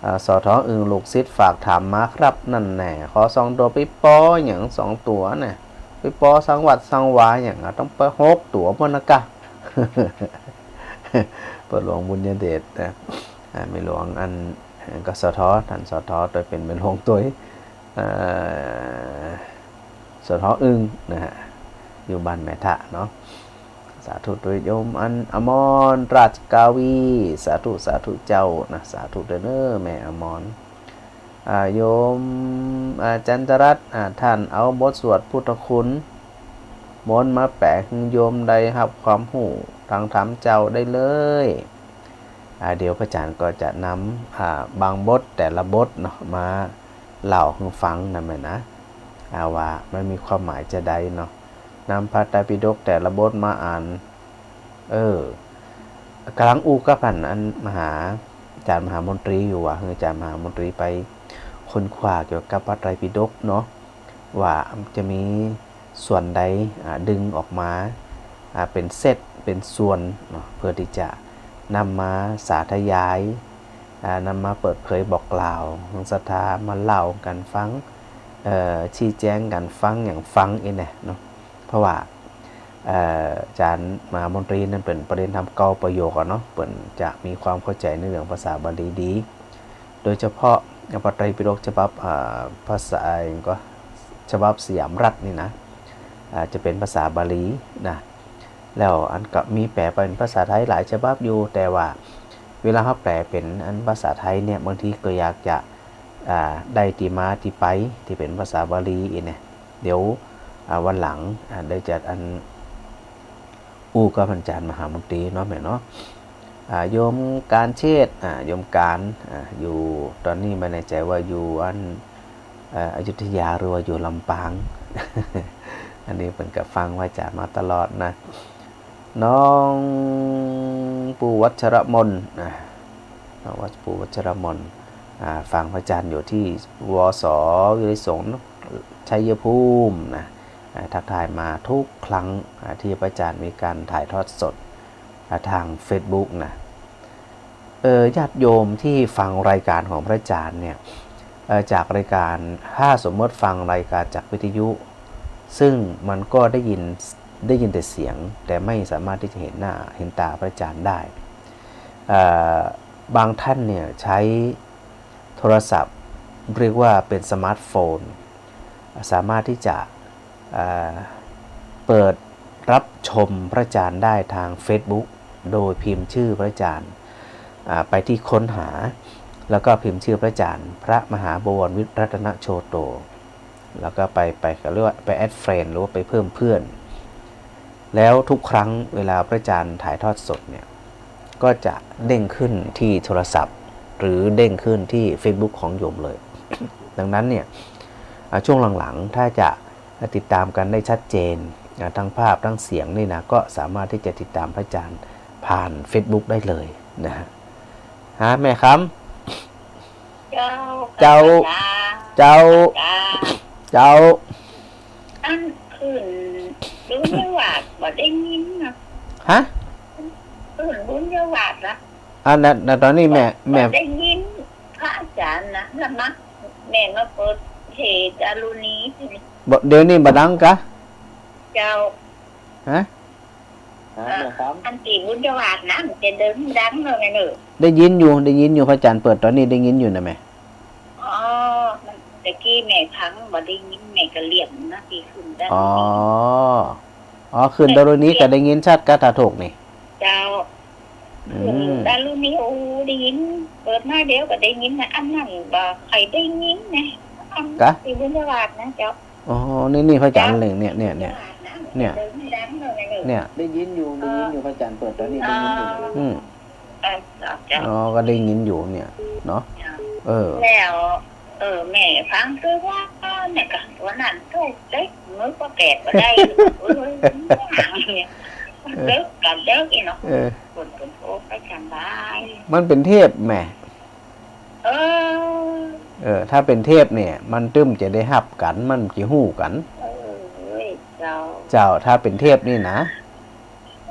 อ่า สอทออึ่ง ลูกศิษย์ฝากถามมาครับ นั่นแน่ ขอสองตั๋ว ไปปอหยังสองตั๋วน่ะ ไปปอสังวัดสังวาหยังอะ ต้องไปหกตั๋วพุ้นนะกะ ปู่หลวงบุญยเดชนะ อ่า แม่หลวงอัน กสท ท่าน สท ตวยเป๋นแม่หลวงตวย เอ่อ สท อึ่งนะฮะ อยู่บ้านแม่ทะเนาะ สาธุตวย โยมอันอมร ราชกาวี สาธุ สาธุเจ้านะ สาธุเด้อเนอะ แม่อมร อ่า โยม อ่า จันทรัตน์ อ่า ท่านเอาบทสวดพุทธคุณมนต์มาแป๋หื้อโยมได้ฮับความฮู้ตางธรรมเจ้าได้เลย อ่า เดี๋ยวพระอาจารย์ก็จะนำ อ่า บางบทแต่ละบทเนาะ มาเล่าหื้อฟังนะแม่นะ อ่า ว่ามันมีความหมายจาใดเนาะ นำพระไตรปิฎกแต่ละบทมาอ่าน เออ ก่ำลังอู้กับอัน อันมหา อาจารย์มหามนตรีอยู่ว่า หื้ออาจารย์มหามนตรีไปค้นคว้าเกี่ยวกับพระไตรปิฎกเนาะ ว่าจะมีส่วนใด อ่า ดึงออกมา อ่า เป๋นเซต เป๋นส่วนเนาะ เพื่อตี้จะนำมาสาธยาย อ่า นำมาเปิดเผยบอกกล่าวหื้อศรัทธา มาเล่ากั๋นฟัง เอ่อ ชี้แจงกั๋นฟัง หยังฟังอี้แหละเนาะ เพราะว่า เอ่อ อาจารย์มหามนตรีนั้นเป๋นประเด็นธรรมเก้าประโยคอะเนาะ เปิ้นจะมีความเข้าใจ๋ในเรื่องภาษาบาลีดี โดยเฉพาะพระไตรปิฎกฉบับ อ่า ภาษา เอ่อ ก็ฉบับสยามรัฐนี่นะ อ่า จะเป๋นภาษาบาลีนะ แล้วอันก็มีแป๋เป๋นภาษาไทยหลายฉบับอยู่ แต่ว่าเวลาเฮาแป๋เป๋นอันภาษาไทยเนี่ย บางทีก็อยากจะ อ่า ได้ตี้มาตี้ไปตี้เป๋นภาษาบาลีอี้แหละ เดี๋ยว อ่า วันหลัง อ่า ได้จะอัน อู้กับอาจารย์มหามนตรีเนาะแม่เนาะ อ่า โยมการเชษฐ์ อ่า โยมการ อ่า อยู่ ต๋อนนี้บ่แน่ใจ๋ว่าอยู่อัน เอ่อ อยุธยาหรือว่าอยู่ลำปาง อันนี้เปิ้นก็ฟังพระอาจารย์มาตลอดนะ น้องปูวัชรมน อ่า น้องวัช ปูวัชรมน อ่า ฟังพระอาจารย์อยู่ตี้ วส วิไลสงฆ์ ชัยภูมินะ อ่า ทักทายมาทุกครั้ง อ่า ตี้พระอาจารย์มีก๋านถ่ายทอดสด อ่า ตางเฟซบุ๊กนะ เอ่อ ญาติโยมตี้ฟังรายก๋านของพระอาจารย์เนี่ย เอ่อ จากรายก๋าน ถ้าสมมติฟังรายก๋านจากวิทยุ ซึ่งมันก็ได้ยิน ได้ยินแต่เสียง แต่ไม่สามารถตี้จะเห็นหน้าเห็นต๋าพระอาจารย์ได้ เอ่อ บางท่านเนี่ยใช้โทรศัพท์ เรียกว่าเป็นสมาร์ทโฟน สามารถที่จะ อ่า เปิดรับชมพระอาจารย์ได้ทางเฟซบุ๊ก โดยพิมพ์ชื่อพระอาจารย์ อ่า ไปที่ค้นหา แล้วก็พิมพ์ชื่อพระอาจารย์ พระมหาบวรวิทย์รัตนโชโต แล้วก็ไป ไป เขาเรียกว่าไปแอดเฟรนด์ หรือว่าไปเพิ่มเพื่อน แล้วทุกครั้งเวลาพระอาจารย์ถ่ายทอดสดเนี่ย ก็จะเด้งขึ้นที่โทรศัพท์ หรือเด้งขึ้นที่เฟซบุ๊กของโยมเลย ดังนั้นเนี่ย อ่า ช่วงหลังๆ ถ้าจะติดตามกันได้ชัดเจน อ่า ทั้งภาพทั้งเสียงนี่นะ ก็สามารถที่จะติดตามพระอาจารย์ผ่านเฟซบุ๊กได้เลยนะฮะ ฮะ แม่คำ เจ้า เจ้า เจ้า เจ้า อันขึ้นบุญญาวาสบ่ได้ยินนะ ฮะ ขึ้นบุญญาวาสนะ อ่า ณ ณ ต๋อนนี้แม่ แม่ บ่ได้ยินพระอาจารย์นะ แล้วมา แม่มาเปิดเพจดารุณีทีนี้ บ่ เดี๋ยวนี้บ่ดังกะ เจ้า ฮะ ฮะ แม่คำ อันตี้บุญญาวาสนะ มันจะเดินดังเลยไงเนอะ ได้ยินอยู่ ได้ยินอยู่ พระอาจารย์เปิดต๋อนนี้ได้ยินอยู่นะแม่ อ๋อ มันตะกี้แม่ฟังบ่ได้ยิน แม่ก็เลี่ยมนะ ตี้ขึ้นดารุณี อ๋อ อ๋อ ขึ้นดารุณีก็ได้ยินชัดกะ ถ้าถูกนี่ เจ้า อืม ขึ้นดารุณี โอ้ ได้ยิน เปิดมาเดี๋ยวก็ได้ยินนะ อันนั้นบ่ใค่ได้ยินนะ อัน กะ ตี้บุญญาวาสนะเจ้า อ๋อ นี่ นี่พระอาจารย์ เจ้า เล่งเนี่ย เนี่ย เนี่ย เดินดังเลยไงเนอะ เนี่ย ได้ยินอยู่ ได้ยินอยู่ พระอาจารย์เปิดต๋อนนี้ได้ยินอยู่ อืม เออ เจ้า เจ้า อ๋อ ก็ได้ยินอยู่เนี่ยเนาะ เจ้า เออ แล้ว เออ แม่ฟังคือว่าเนี่ยกะ วันนั้นตกเด็ก มื้อก็แกะบ่ได้ เออ เนี่ย เออ เด็กกับเด็กอีกเนาะ เออ คนเป็นโอ้ไปสบาย มันเป็นเทปแม่ เออ เออ ถ้าเป็นเทปเนี่ย มันตึงจะได้ฮับกั๋น มันจะฮู้กั๋น เออ เจ้า เจ้า ถ้าเป็นเทปนี่นะ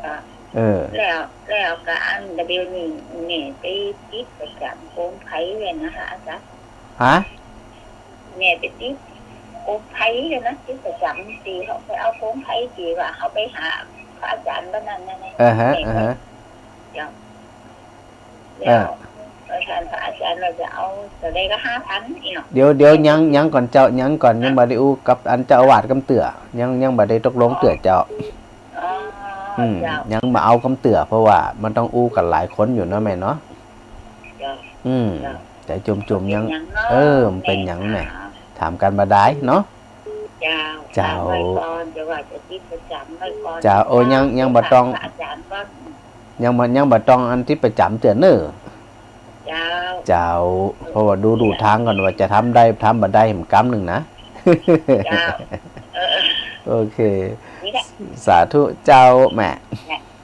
อ่ะ เออ แล้ว แล้วก็อันเดี๋ยวนี้แม่ไปติดประจำโคมไฟไว้นะคะอาจารย์ ฮะ แม่ไปติดโคมไฟไว้นะ ติดประจำตี้เขาไปเอาโคมไฟตี้ว่าเขาไปหาพระอาจารย์บ้านนั้นนะ อ่าฮะ แม่ก็ อ่าฮะ เจ้า เออ แล้ว แล้วท่านพระอาจารย์ว่าจะเอาเท่าใดก็ห้าพันอีกเนาะ เดี๋ยว เดี๋ยว ยัง ยังก่อนเจ้า ยังก่อน ยังบ่ได้อู้กับอันเจ้าอาวาสกำเตื้อ ยัง ยังบ่ได้ตกลงเตื้อเจ้า อ๋อ อืม เจ้า ยังบ่เอากำเตื้อ เพราะว่ามันต้องอู้กั๋นหลายคนอยู่เนาะแม่เนาะ เจ้า อืม เจ้า แต่จุ่มๆ ยัง บ่เป็นหยังเนาะ เออ บ่เป็นหยังแม่ แม่ถาม ถามกั๋นบ่ได้เนาะ เจ้า เจ้า ถามไว้ก่อน จะว่าจะติดประจำไว้ก่อน เจ้า โอ้ ยัง ยังบ่ต้อง ถามพระอาจารย์ก่อน ยังบ่ ยังบ่ต้องอันติดประจำเตื้อเน่อ เจ้า เจ้า เพราะว่าดู ดูทางก่อนว่าจะทำได้ ทำบ่ได้ มันกำนึ่งนะ เจ้า เออ โอเค นี่แหละ สาธุเจ้าแม่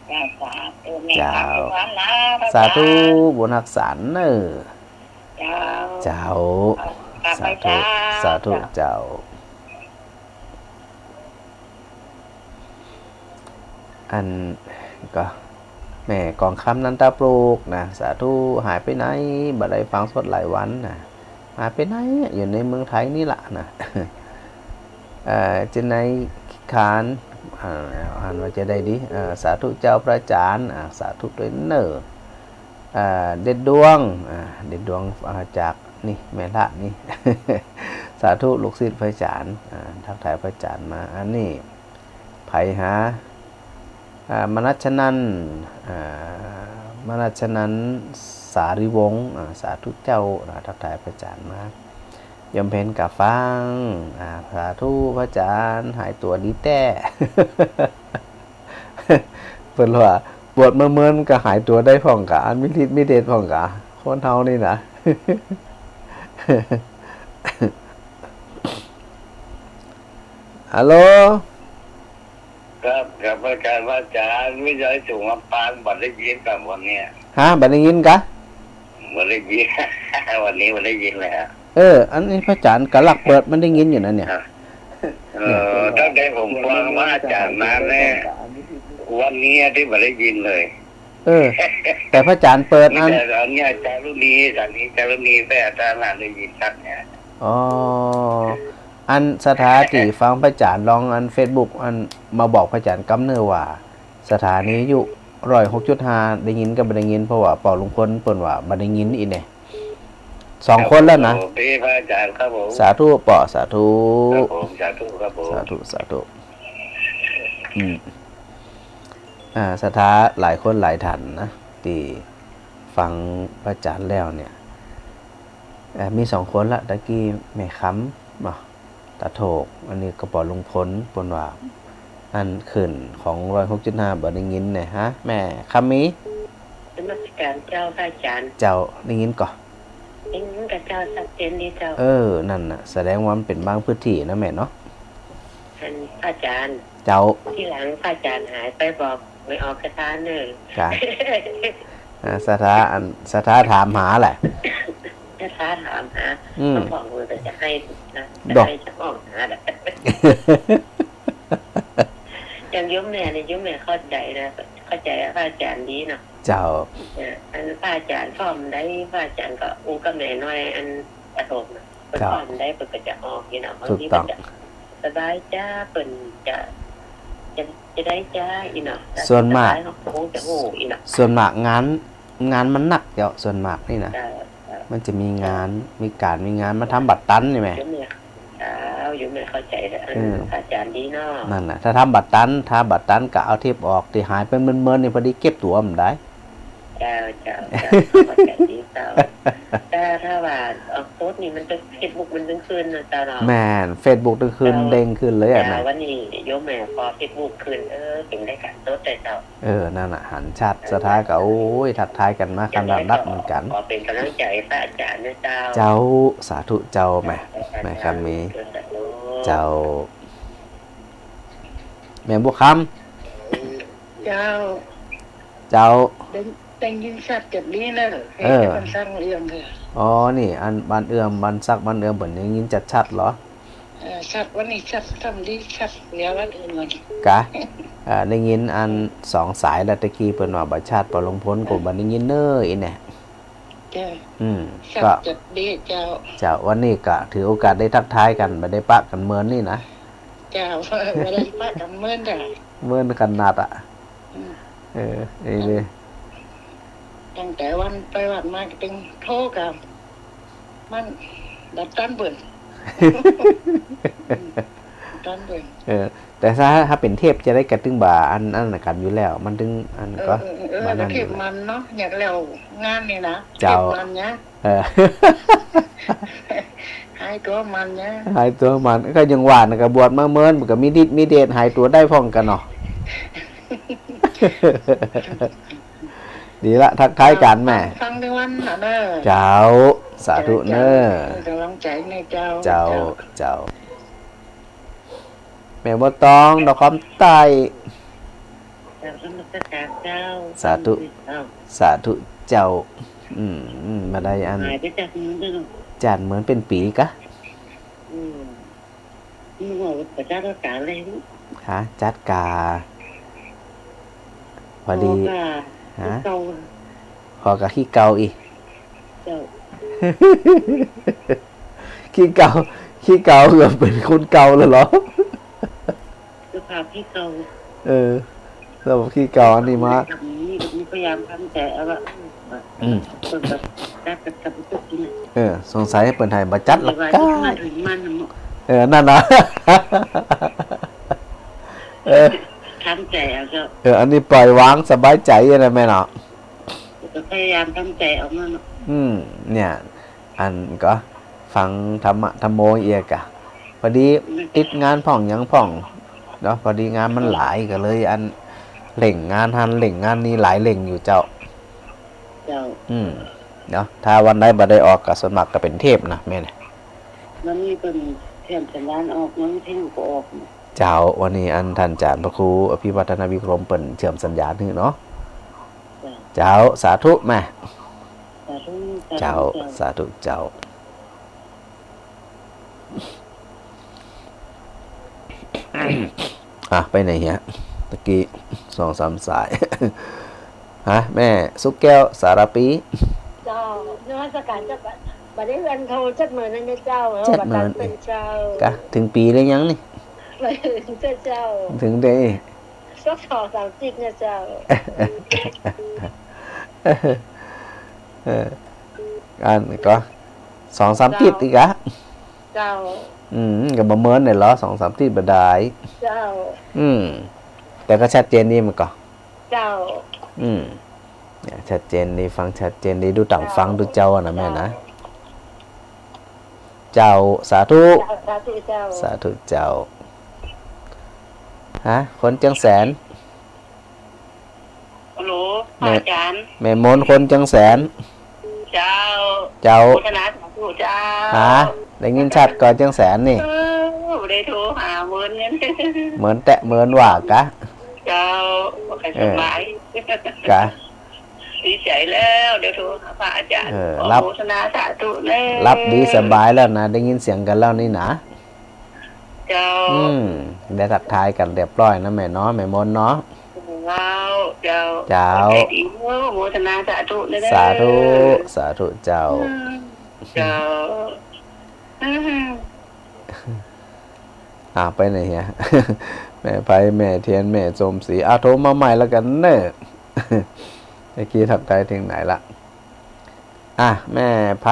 เจ้า สาธุแม่ เจ้า สาธุนะ สาธุ เจ้า บุญฮักษาเน่อ เจ้า เจ้า กราบไหว้ สาธุ เจ้า สาธุ เจ้า เจ้า อันก็แม่กองคำนันทปลูกนะ สาธุ หายไปไหน บ่ได้ฟังสดหลายวันนะ หายไปไหน อยู่ในเมืองไทยนี่ละนะ เอ่อ เจนไนขาน อ่า อ่านว่าจะได้ดี เอ่อ สาธุเจ้าพระอาจารย์ อ่า สาธุด้วยเน่อ อ่า เด็ดดวง อ่า เด็ดดวง อ่า จากนี่ แม่ละนี่ สาธุ ลูกศิษย์พระอาจารย์ อ่า ทักทายพระอาจารย์มา อันนี้ ไผหา อ่า มนัสชนันท์ อ่า มนัสชนันท์ สาริวงศ์ อ่า สาธุเจ้า อ่า ทักทายพระอาจารย์มา โยมเพ็ญกาฟัง อ่า สาธุ พระอาจารย์ หายตั๋วดีแต๊ เปิ้นว่า บวชมาเมินก็หายตั๋วได้พ่องกา อันมีฤทธิ์มีเดชพ่องกา คนเฮานี่นะ ฮัลโหล ครับ ครับ อาจารย์ พระอาจารย์ วิทยาลัยสงฆ์ลำปาง บ่ได้ยินครับวันเนี้ย ฮะ บ่ได้ยินกา บ่ได้ยิน วันนี้บ่ได้ยินเลยฮะ เออ อันนี้พระอาจารย์กำลังเปิดมันได้ยินอยู่นะเนี่ย ครับ เออ เนี่ย ตั้งแต่ผมฟังพระอาจารย์มาเนี่ย วันนี้ที่บ่ได้ยินเลย เออ แต่พระอาจารย์เปิดอัน มีแต่ตอนเนี้ยจารุณี ตอนนี้จารุณี แต่อาจารย์น่ะได้ยินชัดเนี่ย อ๋อ อันศรัทธาตี้ฟังพระอาจารย์ลองอันเฟซบุ๊ก อันมาบอกพระอาจารย์กำเน่อว่า สถานีวิทยุ ร้อยหกจุดห้า ได้ยินกับบ่ได้ยิน เพราะว่าป้อลุงพลเปิ้นว่าบ่ได้ยินอี้แน่ สองคนแล้วนะ ครับผม พี่พระอาจารย์ครับผม สาธุป้อ สาธุ ครับผม สาธุครับผม สาธุ สาธุ อืม อ่า ศรัทธาหลายคนหลายท่านนะ ตี้ฟังพระอาจารย์แล้วเนี่ย เอ่อ มีสองคนละ ตะกี้แม่คำเนาะ ตาโถก อันนี้ก็ป้อลุงพล เปิ้นว่า อันขึ้นของร้อยหกจุดห้า บ่ได้ยินเนี่ย ฮะ แม่คำมี นมัสการเจ้าพระอาจารย์ เจ้า ได้ยินก่อ ได้ยินกับเจ้า ชัดเจนดีเจ้า เออ นั่นน่ะ แสดงว่ามันเป๋นบางพื้นที่นะแม่เนาะ อันพระอาจารย์ เจ้า ทีหลังพระอาจารย์หายไปบอกไม่ออกคาถาเน่อ จ้ะ อ่า ศรัทธา อันศรัทธาถามหาแหละ ศรัทธาถามหา อืม ต้องบอกเลยแต่จะให้นะ ดอก จะให้เจ้าของหาแหละ อย่างโยมแม่เนี่ย โยมแม่เข้าใจนะ เข้าใจพระอาจารย์ดีเนาะ เจ้า เออ อันพระอาจารย์สอนได้ พระอาจารย์ก็อู้กับแม่น้อย อันตาโถกนะ เปิ้น เจ้า สอนได้ เปิ้นก็จะออกอยู่เนาะ บางที ถูกต้อง เปิ้นจะสบายจ้า เปิ้นจะ จะ จะได้จ้าอี้เนาะ ส่วนมาก สบายเฮาก็คงจะฮู้อี้เนาะ ส่วนมากงาน งานมันหนักเจ้า ส่วนมากนี่นะ เจ้า เจ้า มันจะมีงาน มีก๋าน มีงาน มาทำบ่ตันนี่แม่ โยมแม่ เจ้า โยมแม่เข้าใจแล้ว เออ พระอาจารย์ดีเนาะ นั่นน่ะ ถ้าทำบ่ตัน ถ้าบ่ตันก็เอาเทปออก ตี้หายไปเมินๆ นี่ พอดีเก็บตั๋วบ่ได้ เจ้า เจ้า เจ้า เข้าใจดีเจ้า แต่ถ้าว่าออกโพสต์นี่มันจะ เฟซบุ๊กมันตึงขึ้นนะเจ้าเนาะ แม่น เฟซบุ๊กตึงขึ้น เจ้า เด้งขึ้นเลยอะ เจ้า นะ วันนี้โยมแม่ปอเฟซบุ๊กขึ้น เออ เป๋นรายก๋านสดเลยเจ้า เออ นั่นน่ะ หันชัด ศรัทธาก็ โอ้ย ทักทายกั๋นมาขนาดนักเหมือนกั๋น ขอเป๋นก๋ำลังใจ๋พระอาจารย์นะเจ้า เจ้า สาธุเจ้า แม่ เจ้า แม่คำมี สาธุ เจ้า แม่บัวคำ เจ้า เจ้า ได้ ได้ยินชัดแจ๋วดีเน่อ เออ เขตบ้านสักบ้านเอื้อมเน่อ อ๋อ นี่ อันบ้านเอื้อม บ้านสักบ้านเอื้อม เปิ้นได้ยินชัดๆ เหรอ เออ ชัด วันนี้ชัด ชัดดี ชัดเหนือวันอื่นหมด กะ เอ่อ ได้ยินอันสองสายแล้วตะกี้ เปิ้นว่าบ่ชัด ป้อลุงพลก็บ่ได้ยินเน่อ อี้เนี่ย เจ้า อืม ชัด ก็ แจ๋วดีเจ้า เจ้า วันนี้ก็ถือโอกาสได้ทักทายกั๋น บ่ได้ปะกั๋นเมินนี่นะ เจ้า บ่ได้ปะกั๋นเมินจ้ะ เมินขนาดอะ อืม เออ เออ ตั้งแต่วันไปวันมาก็ตึงโทรกั๋น มันบ่ตันเปิ้น บ่ตันเปิ้น เออ แต่ถ้า ถ้าเป๋นเทปจะได้กะตึงบ่าอัน อันนั้นกั๋นอยู่แล้ว มันตึงอัน เออ ก็ เออ เออ บ่านั้น เทปมันเนาะ อยากแล้วงานนี่นะ เจ้า เทปมันเนี่ย เออ หายตั๋วมันเนี่ย หายตั๋วมัน ก็ยังว่านะ ก็บวชมาเมิน มันก็มีฤทธิ์มีเดช หายตั๋วได้พ่องกั๋นเนาะ ดีละ ทักทายกั๋นแม่ ฟัง ฟังทุกวันน่ะเน่อ เจ้า สาธุเน่อ เจ้า เจ้า เป๋นก๋ำลังใจ๋เน่อเจ้า เจ้า เจ้า เจ้า แม่บัวตอง นครใต้ กราบนมัสการเจ้า สาธุ เจ้า สาธุเจ้า อืม อืม บ่ได้อัน หายไปจากเมืองด้วยเนาะ จากเมืองเป๋นปี๋กะ อืม นึกว่าไปจัดก๋าเลย ฮะ จัดก๋า พอดี ฮะ ขี้เก่า พอกับขี้เก่าอีก เจ้า ขี้เก่า ขี้เก่าก็เป๋นคนเก่าแล้วเหรอ สภาพขี้เก่า เออ สภาพขี้เก่าอันนี้มา พยายามทำใจ๋เอาว่า อืม เปิ้นก็จัดกับกับตุ๊กนี่นะ เออ สงสัยเปิ้นหายบ่จัดละกะ เออ นั่นนะ เออ ทำใจ๋เอาเจ้า เออ อันนี้ปล่อยวางสบายใจ๋นะแม่เนาะ ก็พยายามทำใจ๋เอามันเนาะ อืม เนี่ย อันก็ฟังธรรมะธัมโมเอียกะ พอดีติดงานพ่องหยังพ่องเนาะ พอดีงานมันหลายก็เลยอันเร่งงานหั้นเร่งงานนี้หลายเร่งอยู่เจ้า เจ้า อืม เนาะ ถ้าวันใดบ่ได้ออกก็ส่วนมากก็เป๋นเทปนะแม่เนี่ย วันนี้เปิ้นเชื่อมสัญญาณออกเนาะ วิทยุก็ออก เจ้า วันนี้อันต้านอาจ๋ารย์พระครูอภิวัฒนวิกรมเปิ้นเชื่อมสัญญาณหื้อเนาะ เจ้า เจ้า สาธุแม่ สาธุ เจ้า สาธุ สาธุเจ้า อ่ะ ไปไหนเหีย ตะกี้สองสามสาย ฮะ แม่สุกแก้วสารปี เจ้า นมัสการเจ้า บ่ได้เอิ้นเขาจัดเมินนั่นนะเจ้า จัดเมิน บ่ตันเปิ้นเจ้า กะ ถึงปี๋หรือยังนี่ เจ้า เจ้า ถึงได้ สักสองสามติ๊ดเนี่ยเจ้า เออ อันก็สองสามติ๊ดอีกอะ เจ้า อืม ก็บ่เมินเนี่ยเหรอ สองสามติ๊ดบ่ได้ เจ้า อืม แต่ก็ชัดเจนดีมันก็ เจ้า อืม เนี่ย ชัดเจนดี ฟังชัดเจนดี ดูต่างฟัง เจ้า ดูเจ้าอะนะแม่นะ เจ้า เจ้า สาธุ เจ้า สาธุเจ้า สาธุเจ้า ฮะ คนเจียงแสน ฮัลโหล แม่ พระอาจารย์ แม่มนต์คนเจียงแสน เจ้า เจ้า โมทนาสาธุเจ้า ฮะ ได้ยินชัดก่อเจียงแสนนี่ เออ ได้โทรหาเมินเนี่ย เมินแต๊ เมินว่ากะ เจ้า บ่ค่อยสบาย เออ กะ ดีใจแล้วได้โทรหาพระอาจารย์ เออ ขอ รับ โมทนาสาธุเน้อ รับดีสบายแล้วนะ ได้ยินเสียงกั๋นแล้วนี่นะ เจ้า อืม ได้ทักทายกั๋นเรียบร้อยนะแม่เนาะ แม่มนต์เนาะ เจ้า เจ้า เจ้า ขอบใจดี โมทนาสาธุเน้อ สาธุ สาธุเจ้า อืม เจ้า อืม อ่า ไปไหนเหีย แม่ไพ แม่เทียน แม่สมศรี อ่ะ โทรมาใหม่แล้วกั๋นเน้อ เมื่อกี้ทักทายเถิงไหนละ อ่ะ แม่ไพ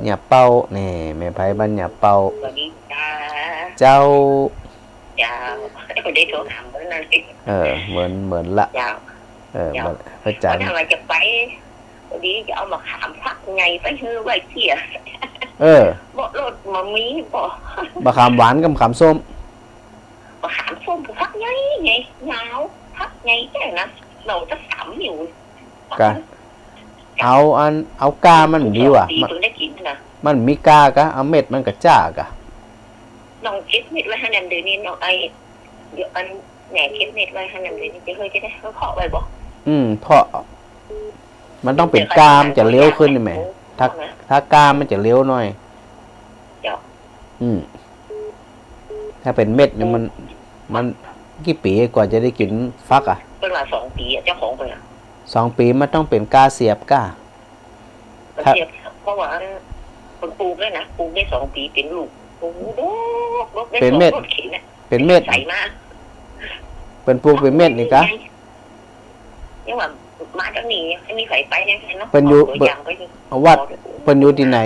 หยาเป้า นี่ แม่ไพบ้านหยาเป้า สวัสดีค่ะ เจ้า เจ้า ได้โทรถามเมื่อนั้นสิ เออ เมิน เมินละ เจ้า เออ เจ้า เมิน พระอาจารย์ ว่าจะไป พอดีจะเอามะขามฝักใหญ่ไปหื้อไหว้เตี้ย เออ บ่ รถบ่มีบ่ มะขามหวานกับมะขามส้ม มะขามส้มฝักใหญ่ไง ยาว ฝักใหญ่แค่นะ เราจะสามนิ้ว กะ เอาอัน เอาก้ามันดีกว่า ปี มัน เพิ่งได้กิ๋นนะ มันมีก้ากะ เอาเม็ดมันกะจ้ากะ น้องเก็บเม็ดไว้หื้อแหม เดี๋ยวนี้น้องไอ้ เดี๋ยวอัน แม่เก็บเม็ดไว้หื้อแหม เดี๋ยวนี้จะเฮยจะได้ เฮยเพาะไว้บ่ อืม เพาะ มันต้องเป๋นก้ามันจะเร็วขึ้นนี่แหม ถ้า ถ้าก้ามันจะเร็วหน่อย เจ้า อืม ถ้าเป๋นเม็ดเนี่ยมัน มันกี่ปี๋กว่าจะได้กิ๋นฝักอะ เปิ้นว่าสองปี๋อะ เจ้าของเปิ้นอะ สองปี๋มันต้องเป๋นก้าเสียบก้า เสียบ เพราะว่าอัน เปิ้นปลูกเลยนะ ปลูกได้สองปี๋เป๋นลูก โอ้โห ดก ดก ได้ เป๋นเม็ด สองรถเข็นน่ะ เป๋นเม็ด ใส่มา เปิ้นปลูกเป๋นเม็ดนี่กะ ยังว่ามาตรงนี้ ไม่มีใครไปยังไงเนาะ เปิ้นอยู่ เอาตัวอย่างไปดิ วัด เปิ้นอยู่ตี้ไหน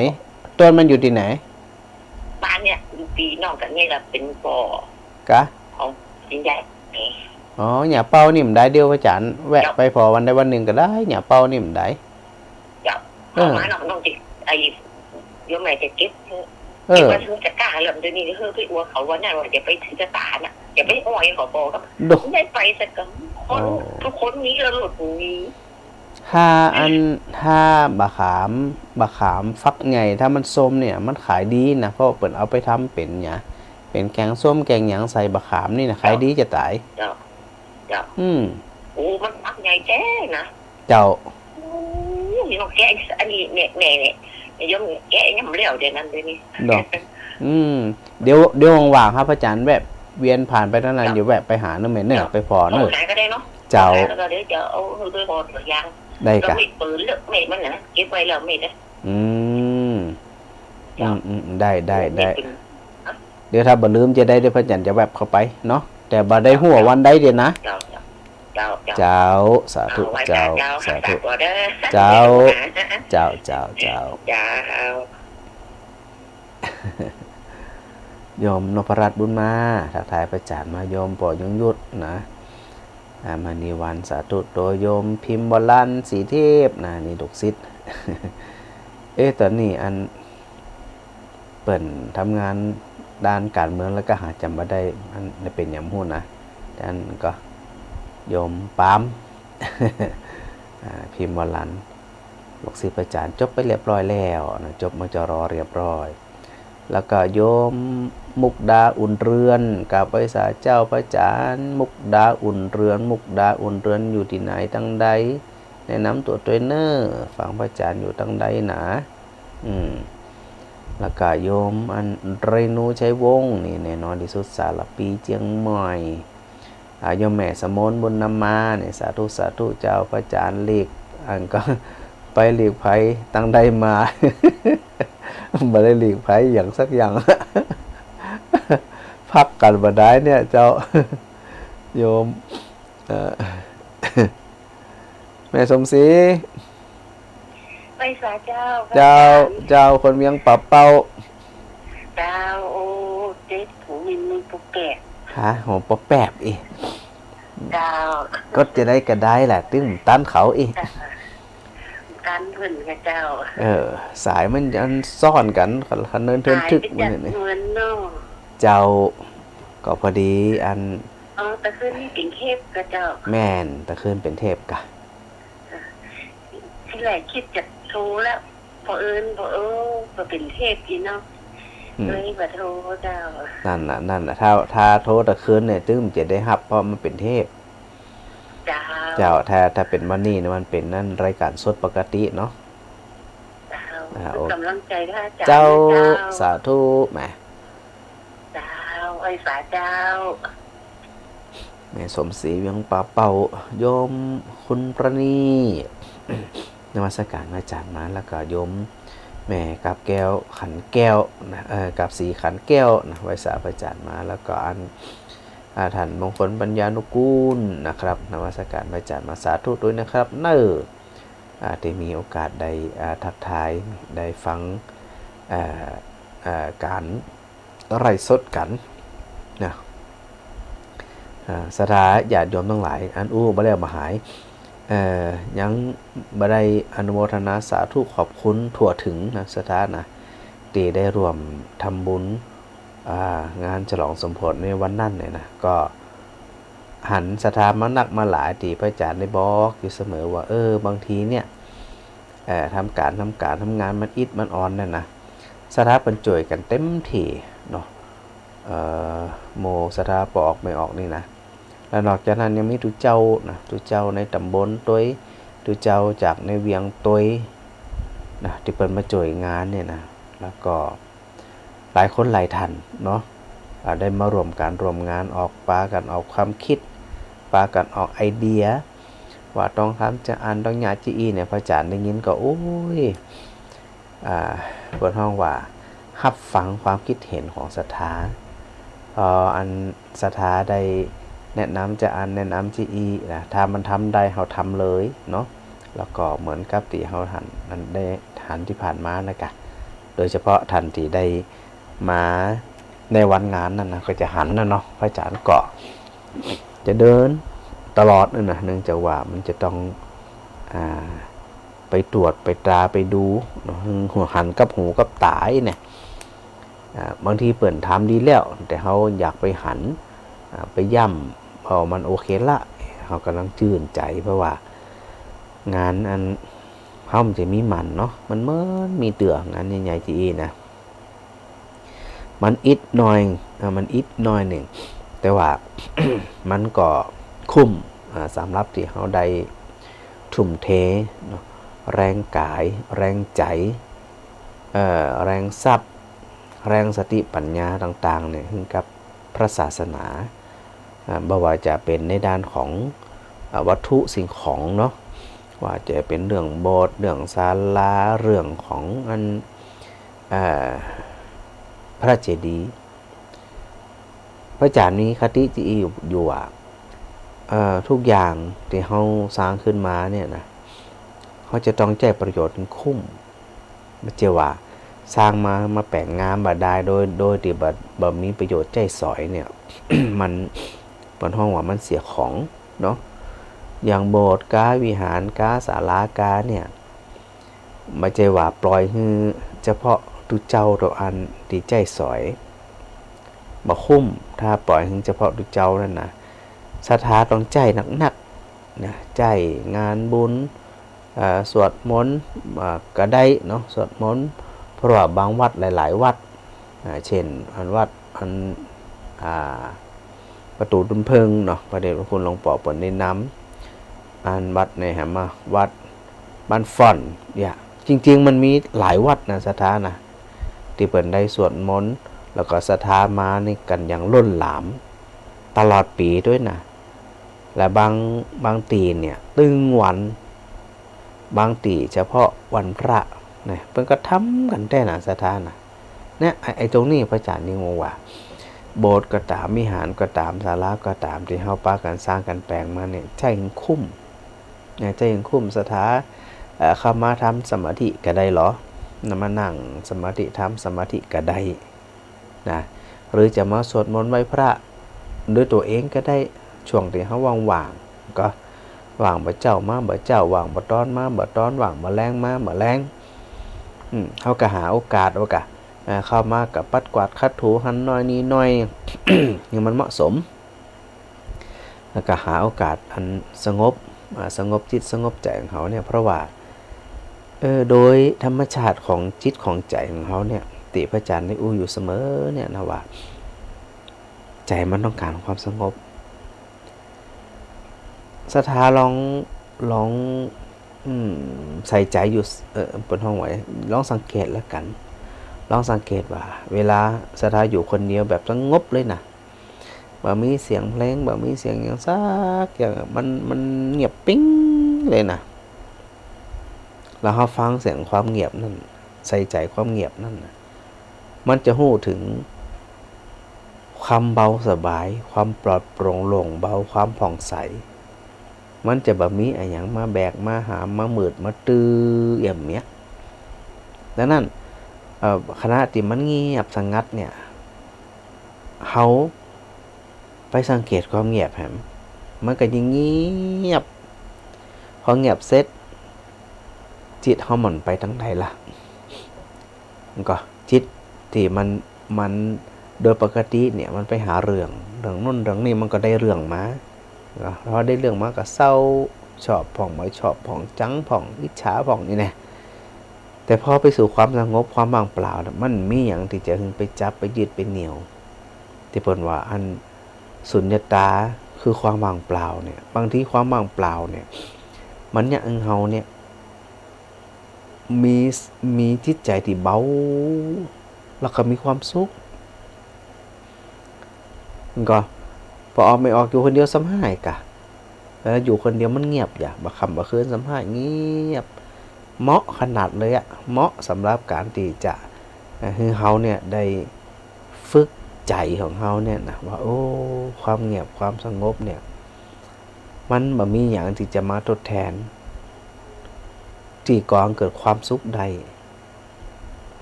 ต้นมันอยู่ตี้ไหน บ้านเนี่ย อยู่ตี้นอกกั๋นเนี่ยแหละ เป๋นบ่อ กะ ของกิ๋นได้ อ๋อ หยาเป้านี่มันได้เดียว พระอาจารย์ แวะไปผ่อวันใดวันนึ่งก็ได้ หยาเป้านี่มันได้ เจ้า เออ เอามาเนาะ น้องจะ ไอ้ โยมแม่จะเก็บ เออ เก็บไว้ถือจะกล้าแล้ว เดี๋ยวนี้เฮ้ย ไปอวดเขาว่านั่นว่าจะไปถือจะตาน่ะ จะไปอ้อยเขาบอกก็ โด ไม่ได้ไปสักคน โอ้ ทุกคนมีแล้ว รถมี ถ้าอัน ถ้าบ่าขาม บ่าขามฝักใหญ่ ถ้ามันส้มเนี่ย มันขายดีนะ เพราะเปิ้นเอาไปทำเป๋นหยัง เป๋นแกงส้มแกงหยังใส่บ่าขามนี่นะ ขายดีจะต๋าย เจ้า เจ้า อืม โอ้ มันฝักใหญ่แท้นะ เจ้า โอ้ย น้องแกะ อันนี้เนี่ย แม่เนี่ย โยมแกะยังบ่แล้วเดี๋ยวนั้นเดี๋ยวนี้ เนาะ อืม เดี๋ยว เดี๋ยวว่างๆ ครับ พระอาจารย์แวะเวียนผ่านไปตรงนั้น เดี๋ยวแวะไปหาเนาะแม่เนาะ ไปผ่อเนาะ เอาไหนก็ได้เนาะ เจ้า เอาไหนก็ได้ เดี๋ยวจะเอาไปผ่อตัวอย่าง ได้กะ แล้วมีปืนเลือกเม็ดมันนะ เก็บไว้แล้วเม็ดนะ อืม เจ้า อืม อืม ได้ ได้ ได้ เดี๋ยวถ้าบ่ลืมจะได้ เดี๋ยวพระอาจารย์จะแวบเข้าไปเนาะ แต่บ่ได้ฮู้ว่าวันใดเดี๋ยวนะ เจ้า เจ้า เจ้า เจ้า สาธุ เอาไว้ เจ้า เจ้า สาธุ สาธุเด้อ เจ้า เจ้า เจ้า เจ้า เจ้า โยมนพรัตน์บุญมา ทักทายพระอาจารย์มา โยมปอยงยุทธนะ อ่า มณีวัน สาธุ โต โยมพิมพ์วรันต์ ศรีเทพนะ นี่ลูกศิษย์ เอ๊ะ ต๋อนนี้อัน เปิ้นทำงานด้านก๋านเมืองแล้วก็หาจ๋ำบ่ได้ อันเป๋นหยังบ่ฮู้นะ อันก็โยมปาล์ม อ่า พิมพ์วรันต์ ลูกศิษย์พระอาจารย์จบไปเรียบร้อยแล้วนะ จบ มจร เรียบร้อย แล้วก็โยมมุกดา อุ่นเรือน กราบไหว้สาเจ้าพระอาจารย์ มุกดา อุ่นเรือน มุกดา อุ่นเรือน อยู่ตี้ไหนตังใด แนะนำตั๋วตวยเน่อ ฟังพระอาจารย์อยู่ตังใดหนา อืม แล้วก็โยมอันเรนู ชัยวงศ์ นี่แน่นอนตี้สุด สารภี เจียงใหม่ อ่า โยมแม่สมน บุญนำมา นี่ สาธุ สาธุ เจ้า พระอาจารย์หลีก อันก็ ไปหลีกภัยตังใดมา บ่ได้หลีกภัยหยังสักอย่าง พักกั๋นบ่ได้เนี่ย เจ้า โยม เอ่อ แม่สมศรี ไหว้สาเจ้า เจ้า พระอาจ๋ารย์ เจ้า คนเวียงป่าเป้า เจ้า โอ้ เจ๊ หูมัน มันปกแปก ฮะ หูปกแปกอีก เจ้า ก็จะได้กระได้แหละ ตึงตันเขาอีก เจ้า ตันเปิ้นกะเจ้า เออ สายมันอันซ้อนกั๋น คันเนินเทินทึก หายไปจาก มื้อนี้ เมืองนอก เจ้า ก็พอดีอัน อ๋อ ตะคืนนี้เป๋นเทพกะเจ้า แม่น ตะคืนเป๋นเทพกะ ทีแรกกึ๊ดจะโทรแล้ว เผอิญ เผอิญ บ่าเป๋นเทพอีกเนาะ อืม เลยบ่าโทรเจ้า นั่นน่ะ นั่นน่ะ ถ้า ถ้าโทรตะคืนเนี่ย ตึงจะได้ฮับ เพราะมันเป๋นเทพ เจ้า เจ้า ถ้า ถ้าเป๋นวันนี้เนี่ย มันเป๋นนั่น รายการสดปกติเนาะ เจ้า อ่า เป๋นก๋ำลังใจ๋พระอาจ๋ารย์ เจ้า นะเจ้า สาธุ แหม เจ้า ไหว้สาเจ้า แม่สมศรีเวียงป่าเป้า โยมคุณประณีต นมัสการพระอาจ๋ารย์มา แล้วก็โยมแม่กาบแก้ว ขันแก้วนะ เอ่อ กาบศรีขันแก้วนะ ไหว้สาพระอาจ๋ารย์มา แล้วก็อัน อ่า ท่านมงคลปัญญานุกูลนะครับ นมัสการพระอาจ๋ารย์มา สาธุด้วยนะครับ เน่อ อ่า ได้มีโอกาสได้ อ่า ทักทาย ได้ฟัง เอ่อ เอ่อ ก๋านไลฟ์สดกั๋นนะ อ่า ศรัทธาญาติโยมตังหลาย อันอู้บ่แล้วบ่หาย เอ่อ ยังบ่ได้อนุโมทนาสาธุขอบคุณทั่วเถิงนะ ศรัทธานะ ตี้ได้ร่วมทำบุญ อ่า งานฉลองสมโภชในวันนั้นเนี่ยนะ ก็หันศรัทธามานักมาหลาย ตี้พระอาจ๋ารย์ได้บอกอยู่เสมอว่า เออ บางทีเนี่ย เอ่อ ทำก๋าน ทำก๋าน ทำงานมันอิดมันออนเนี่ยนะ ศรัทธาเปิ้นจ้วยกั๋นเต็มตี้เนาะ เอ่อ หมู่ศรัทธาป้อออกแม่ออกนี่นะ แล้วนอกจากนั้นยังมีตุ๊เจ้านะ ตุ๊เจ้าในต๋ำบลตวย ตุ๊เจ้าจากในเวียงตวยนะ ตี้เปิ้นมาจ้วยงานเนี่ยนะ แล้วก็ หลายคนหลายท่านเนาะ อ่า ได้มาร่วมก๋านร่วมงาน ออก ปากั๋นออกความกึ๊ด ปากั๋นออกไอเดีย ว่าต้องทำจาอั้น ต้องเยียะจาอี้เนี่ย พระอาจ๋ารย์ได้ยินก็ โอ้ย อ่า เปิ้นฮ้องว่า ฮับฟังความกึ๊ดเห็นของศรัทธา เอ่อ อันศรัทธาได้แนะนำจาอั้น แนะนำจาอี้นะ ถ้ามันทำได้ เฮาทำเลยเนาะ แล้วก็เหมือนกับตี้เฮาหัน อันได้หันตี้ผ่านมานะกะ โดยเฉพาะท่านตี้ได้มาในวันงานนั่นนะ ก็จะหันนะเนาะ พระอาจ๋ารย์ก็จะเดินตลอดนั่นนะ เนื่องจากว่ามันจะต้อง อ่า ไปตรวจ ไปตรา ไปดูเนาะ หันกับหูกับต๋าเนี่ย อ่า บางทีเปิ้นทำดีแล้ว แต่เฮาอยากไปหัน อ่า ไปย่ำ เออ มันโอเคละ เฮาก่ำลังจื้นใจ๋ เพราะว่างานอัน เฮามันจะมีหมั้นเนาะ มันเหมือนมีเตื้องานใหญ่ๆ ตี้อี้นะ มันอิดหน้อย อ่า มันอิดหน้อยนึ่ง แต่ว่า มันก็คุ้ม อ่า สำหรับตี้เฮาได้ทุ่มเทเนาะ แฮงก๋าย แฮงใจ๋ เอ่อ แฮงทรัพย์ แฮงสติปัญญาต่างๆ เนี่ย หื้อกับพระศาสนา อ่า บ่ว่าจะเป๋นในด้านของ อ่า วัตถุสิ่งของเนาะ ว่าจะเป๋นเรื่องโบสถ์ เรื่องศาลา เรื่องของอัน อ่า พระเจดีย์ พระอาจ๋ารย์มีคติตี้อี้อยู่ อยู่ว่า เอ่อ ทุกอย่างตี้เฮาสร้างขึ้นมาเนี่ยนะ เฮาจะต้องใจ๊ประโยชน์หื้อคุ้ม บ่ใจ้ว่าสร้างมา มาแป๋งงามบ่ดาย โดย โดยตี้บ่ บ่มีประโยชน์ใจ๊สอยเนี่ย มัน เปิ้นฮ้องว่ามันเสียของเนาะ อย่างโบสถ์กา วิหารกา ศาลากาเนี่ย บ่ใจ้ว่าปล่อยหื้อเฉพาะตุ๊เจ้าเต้าอั้นตี้ใจ๊สอย บ่คุ้ม ถ้าปล่อยหื้อเฉพาะตุ๊เจ้านั่นนะ ศรัทธาต้องใจ๊นักๆ นะ ใจ๊งานบุญ เอ่อ สวดมนต์ อ่า ก็ได้เนาะ สวดมนต์ เพราะว่าบางวัดหลายๆ วัด อ่า เช่น อันวัด อัน อ่า ประตู๋น้ำเพิงเนาะ พระเดชพระคุณหลวงป้อเปิ้นได้นำ อันวัดเนี่ยฮะ มาวัดบ้านฝ่อนเนี่ย จริงๆ มันมีหลายวัดนะ ศรัทธานะ ตี้เปิ้นได้สวดมนต์ แล้วก็ศรัทธามานี่กั๋นอย่างล้นหลาม ตลอดปี๋ตวยนะ และบาง บางตี้เนี่ย ตึงวัน บางตี้เฉพาะวันพระนะ เปิ้นก็ทำกั๋นแต๊นะ ศรัทธานะ เนี่ย ไอ้ ไอ้ตรงนี้พระอาจ๋ารย์ยิ่งว่า โบสถ์ก็ต๋าม วิหารก็ต๋าม ศาลาก็ต๋าม ตี้เฮาปากั๋นสร้างกั๋นแป๋งมาเนี่ย ใจ้หึงคุ้ม เนี่ย ใจ้หึงคุ้ม ศรัทธา เอ่อ เข้ามาทำสมาธิก็ได้ลอ นะ มานั่งสมาธิ ทำสมาธิก็ได้นะ หรือจะมาสวดมนต์ไหว้พระด้วยตั๋วเองก็ได้ ช่วงตี้เฮาว่างๆ ก็ ว่างบ่าเจ๊ามาบ่าเจ๊า ว่างบ่าตอนมาบ่าตอน ว่างบ่าแลงมาบ่าแลง อืม เฮาก็หาโอกาส เฮาก็ อ่า เข้ามาก็ปัดกวาดขัดถูหั้นหน้อยนี่หน้อย หื้อมันเหมาะสม แล้วก็หาโอกาสอันสงบ อ่า สงบจิตสงบใจ๋ของเฮาเนี่ย เพราะว่า เออ โดยธรรมชาติของจิตของใจ๋ของเฮาเนี่ย ตี้พระอาจารย์ได้อู้อยู่เสมอเนี่ยนะว่า ใจ๋มันต้องก๋านความสงบ ศรัทธาลอง ลอง อืม ใส่ใจ๋อยู่ เอ่อ เปิ้นฮ้องว่า ลองสังเกตแล้วกั๋น ลองสังเกตว่า เวลาศรัทธาอยู่คนเดียวแบบสงบเลยนะ บ่มีเสียงเพลง บ่มีเสียงหยังสักอย่าง มัน มันเงียบปิ๊งเลยนะ แล้วเฮาฟังเสียงความเงียบนั้น ใส่ใจ๋ความเงียบนั้นนะ มันจะฮู้เถิงความเบาสบาย ความปลอดโปร่งโล่งเบา ความผ่องใส มันจะบ่มีอะหยังมาแบก มาหาม มามืด มาตื้อเอี่ยมเมีย ดังนั้น เอ่อ ขณะตี้มันเงียบสงัดเนี่ย เฮาไปสังเกตความเงียบแหม มันก็ยิ่งเงียบ พอเงียบเสร็จ จิตเฮามันไปตางใดล่ะ มันก็จิตตี้มัน มันโดยปกติเนี่ย มันไปหาเรื่อง เรื่องนู้นเรื่องนี้ มันก็ได้เรื่องมา เนาะ พอได้เรื่องมาก็เศร้า ชอบพ่อง บ่ชอบพ่อง จังพ่อง อิจฉาพ่องนี่แหละ แต่พอไปสู่ความสงบ ความว่างเปล่าน่ะ มันมีหยังตี้จะหึงไปจับ ไปยึด ไปเหนี่ยว ตี้เปิ้นว่าอันสุญญตา คือความว่างเปล่าเนี่ย บางทีความว่างเปล่าเนี่ย มันเยียะหึงเฮาเนี่ย มี มีจิตใจ๋ตี้เบา แล้วก็มีความสุข ก็ ปอออกไม่ออก อยู่คนเดียวซ้ำฮ้ายกะ เออ อยู่คนเดียวมันเงียบอย่า บ่าค่ำบ่าคืนซ้ำฮ้ายเงียบ เหมาะขนาดเลยอะ เหมาะสำหรับก๋านตี้จะ เอ่อ หื้อเฮาเนี่ยได้ฝึกใจ๋ของเฮาเนี่ยนะ ว่า โอ้ ความเงียบ ความสงบเนี่ย มันบ่มีหยังตี้จะมาทดแทน ตี้ก่อหื้อเกิดความสุขได้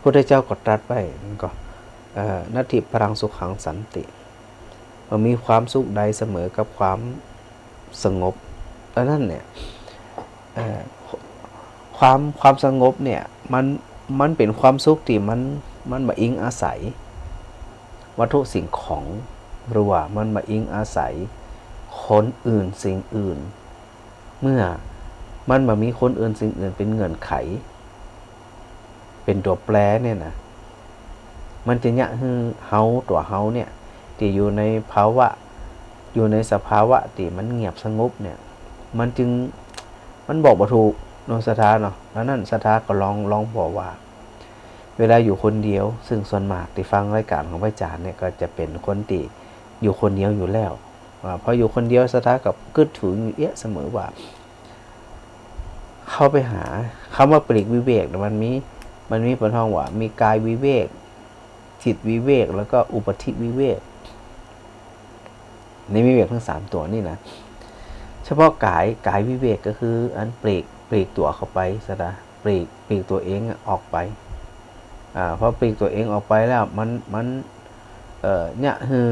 พุทธเจ้าก็ตรัสไว้ มันก็ เอ่อ นัตถิปรังสุขังสันติ บ่มีความสุขใดเสมอกับความสงบ ดังนั้นเนี่ย เอ่อ ความ ความสงบเนี่ย มัน มันเป๋นความสุขตี้มัน มันบ่อิงอาศัยวัตถุสิ่งของ หรือว่ามันบ่อิงอาศัยคนอื่นสิ่งอื่น เมื่อมันบ่มีคนอื่นสิ่งอื่นเป๋นเงื่อนไข เป๋นตั๋วแปรเนี่ยนะ มันจะเยียะหื้อเฮา ตั๋วเฮาเนี่ย ตี้อยู่ในภาวะ อยู่ในสภาวะตี้มันเงียบสงบเนี่ย มันจึง มันบอกบ่ถูกเนาะศรัทธาเนาะ ดังนั้นศรัทธาก็ลอง ลองบอกว่า เวลาอยู่คนเดียว ซึ่งส่วนมากตี้ฟังรายก๋านของพระอาจ๋ารย์เนี่ย ก็จะเป๋นคนตี้อยู่คนเดียวอยู่แล้ว อ่า พออยู่คนเดียวศรัทธาก็กึ๊ดถึงอยู่เอี้ยะเสมอว่า เข้าไปหา คำว่าปลีกวิเวกเนี่ย มันมี มันมีเปิ้นฮ้องว่า มีกายวิเวก จิตวิเวก แล้วก็อุปัฏฐิวิเวก ในวิเวกทั้งสามตั๋วนี่นะ เฉพาะกาย กายวิเวกก็คืออันปลีก ปลีกตั๋วเข้าไปศรัทธา ปลีก ปลีกตั๋วเองอะออกไป อ่า พอปลีกตั๋วเองออกไปแล้ว มัน มัน เอ่อ เยียะหื้อ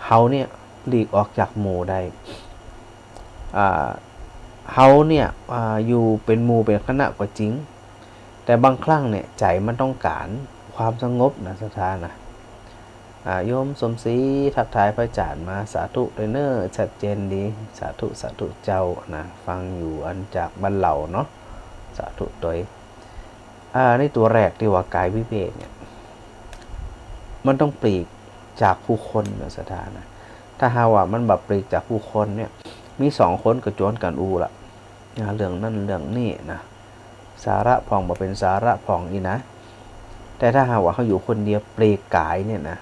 เฮาเนี่ยหลีกออกจากหมู่ได้ อ่า เฮาเนี่ย อ่า อยู่เป๋นหมู่เป๋นคณะก็จริง แต่บางครั้งเนี่ย ใจ๋มันต้องก๋านความสงบนะศรัทธานะ อ่า โยมสมศรีทักทายพระอาจ๋ารย์มา สาธุด้วยเน่อ ชัดเจนดี สาธุ สาธุเจ้านะ ฟังอยู่อันจากบ้านเหล่าเนาะ สาธุด้วย อ่า ในตั๋วแรกตี้ว่ากายวิเวกเนี่ย มันต้องปลีกจากผู้คนนะศรัทธานะ ถ้าหากว่ามันบ่ปลีกจากผู้คนเนี่ย มีสองคนก็จวนกั๋นอู้ละ อ่า เรื่องนั้นเรื่องนี้นะ สาระพ่องบ่เป๋นสาระพ่องอี้นะ แต่ถ้าหากว่าเฮาอยู่คนเดียวปลีกกายเนี่ยนะ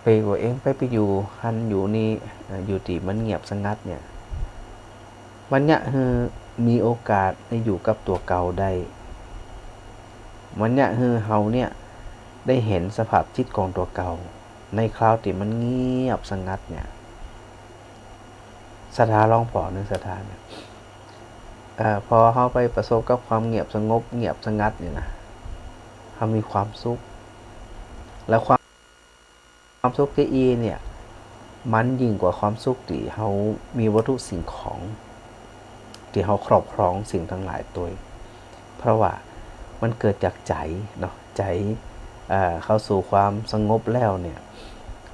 ปลีกตั๋วเองไป ไปอยู่หั้นอยู่นี่ อ่า อยู่ตี้มันเงียบสงัดเนี่ย มันเยียะหื้อมีโอกาสได้อยู่กับตั๋วเก่าได้ มันเยียะหื้อเฮาเนี่ยได้หันสภาพจิตของตั๋วเก่า ในคราวตี้มันเงียบสงัดเนี่ย ศรัทธาลองผ่อเน่อ ศรัทธาเนี่ย เอ่อ พอเฮาไปประสบกับความเงียบสงบ เงียบสงัดเนี่ยนะ เฮามีความสุข และความ ความสุขตี้อี้เนี่ย มันยิ่งกว่าความสุขตี้เฮามีวัตถุสิ่งของ ตี้เฮาครอบครองสิ่งตังหลายตวย เพราะว่ามันเกิดจากใจ๋เนาะ ใจ๋ เอ่อ เข้าสู่ความสงบแล้วเนี่ย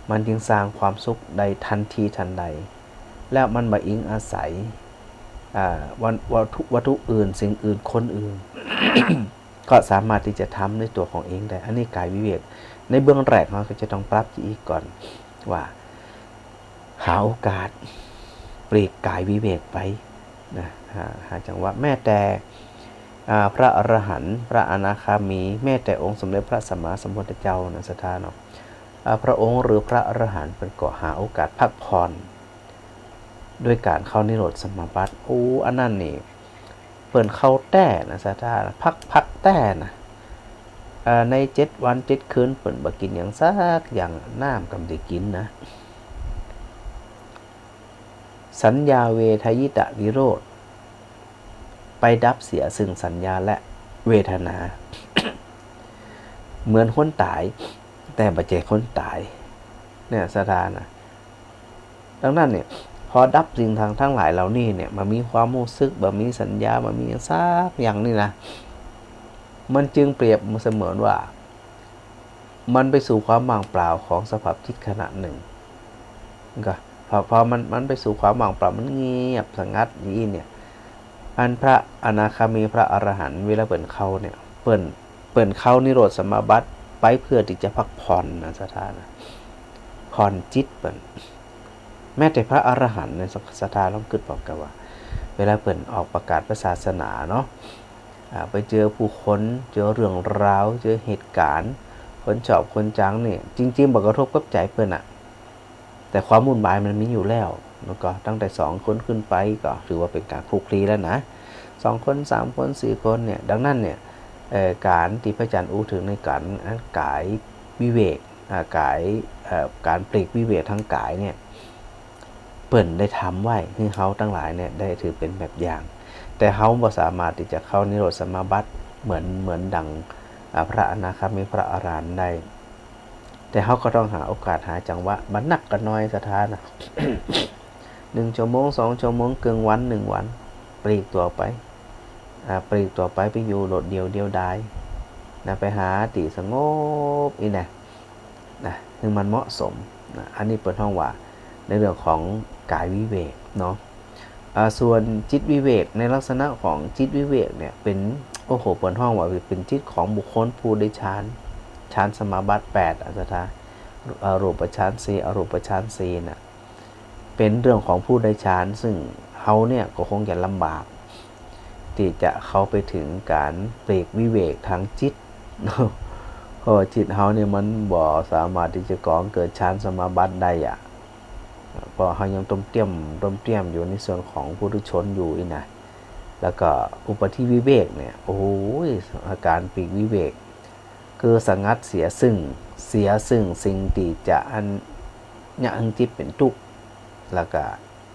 มันจึงสร้างความสุขได้ทันทีทันใด แล้วมันบ่อิงอาศัย อ่า วัต- วัตถุ- วัตถุอื่น สิ่งอื่น คนอื่น ก็สามารถตี้จะทำด้วยตั๋วของเองได้ อันนี้กายวิเวก ในเบื้องแรกเฮาก็จะต้องปรับจิตก่อน ว่าหาโอกาสปลีกกายวิเวกไปนะ หา- หาจังหวะ แม้แต่ อ่า พระอรหันต์ พระอนาคามี แม้แต่องค์สมเด็จพระสัมมาสัมพุทธเจ้านะ ศรัทธาเนาะ อ่า พระองค์หรือพระอรหันต์เปิ้นก็หาโอกาสพักผ่อน ด้วยก๋านเข้านิโรธสมาบัติ โอ้ อันนั้นนี่ เปิ้นเข้าแต๊นะ ศรัทธา พัก- พักแต๊นะ เอ่อ ในเจ็ดวันเจ็ดคืน เปิ้นบ่กิ๋นหยังสักอย่าง น้ำก็บ่ได้กิ๋นนะ สัญญาเวทยิตนิโรธ ไปดับเสียซึ่งสัญญาและเวทนา เหมือนคนต๋าย แต่บ่ใจ้คนต๋าย เนี่ย ศรัทธานะ ดังนั้นเนี่ย พอดับสิ่งทั้ง- ทั้งหลายเหล่านี้เนี่ย บ่มีความฮู้สึก บ่มีสัญญา บ่มีหยังสักอย่างนี่นะ มันจึงเปรียบเสมือนว่า มันไปสู่ความว่างเปล่าของสภาพจิตขณะนึ่ง ก็ พอ- พอมัน- มันไปสู่ความว่างเปล่า มันเงียบสงัดอย่างอี้เนี่ย อันพระอนาคามี พระอรหันต์ เวลาเปิ้นเข้าเนี่ย เปิ้น- เปิ้นเข้านิโรธสมาบัติไปเพื่อตี้จะพักผ่อนนะ ศรัทธานะ ผ่อนจิตเปิ้น แม้แต่พระอรหันต์เนี่ย ศรัทธาลองกึ๊ดผ่อเกาะว่า เวลาเปิ้นออกประกาศพระศาสนาเนาะ อ่า ไปเจอผู้คน เจอเรื่องราว เจอเหตุก๋ารณ์ คนชอบคนจังเนี่ย จริงๆ บ่กระทบกับใจ๋เปิ้นอะ แต่ความวุ่นวายมันมีอยู่แล้ว แล้วก็ตั้งแต่สองคนขึ้นไปก็ถือว่าเป๋นก๋านคลุกคลีแล้วนะ สองคน สามคน สี่คนเนี่ย ดังนั้นเนี่ย เอ่อ ก๋านตี้พระอาจารย์อู้เถิงในก๋าน อันกายวิเวก อ่า กาย เอ่อ ก๋านปลีกวิเวกตางกายเนี่ย เปิ้นได้ทำไว้หื้อเฮาตังหลายเนี่ยได้ถือเป๋นแบบอย่าง แต่เฮาบ่สามารถตี้จะเข้านิโรธสมาบัติเหมือน- เหมือนดัง อ่า พระอนาคามี พระอรหันต์ได้ แต่เฮาก็ต้องหาโอกาส หาจังหวะ บ่นักก็น้อย ศรัทธานะ นึ่งชั่วโมง สองชั่วโมง เกิ่งวัน นึ่งวัน ปลีกตั๋วไป อ่า ปลีกตั๋วไป ไปอยู่โดดเดี่ยวเดียวดายนะ ไปหาตี้สงบอี้นะ นะ หื้อมันเหมาะสมนะ อันนี้เปิ้นฮ้องว่าในเรื่องของกายวิเวกเนาะ อ่า ส่วนจิตวิเวก ในลักษณะของจิตวิเวกเนี่ยเป๋น โอ้โห เปิ้นฮ้องว่าเป๋นจิตของบุคคลผู้ได้ฌาน ฌานสมาบัติแปดอะ ศรัทธา อ่า รูปฌานสี่ อรูปฌานสี่น่ะ เป๋นเรื่องของผู้ได้ฌาน ซึ่งเฮาเนี่ยก็คงจะลำบาก ตี้จะเข้าไปเถิงก๋านปลีกวิเวกตางจิต เพราะว่าจิตเฮาเนี่ยมันบ่สามารถตี้จะก่อเกิดฌานสมาบัติได้อะ เพราะเฮายังต้มเตี้ยม ต้มเตี้ยมอยู่ในส่วนของปุถุชนอยู่อี้นะ แล้วก็อุปาทิวิเวกเนี่ย โอ้โห อาก๋านปลีกวิเวก คือสงัดเสียซึ่ง เสียซึ่งสิ่งตี้จะอัน เยียะหื้อจิตเป๋นตุ๊กข์ แล้วก็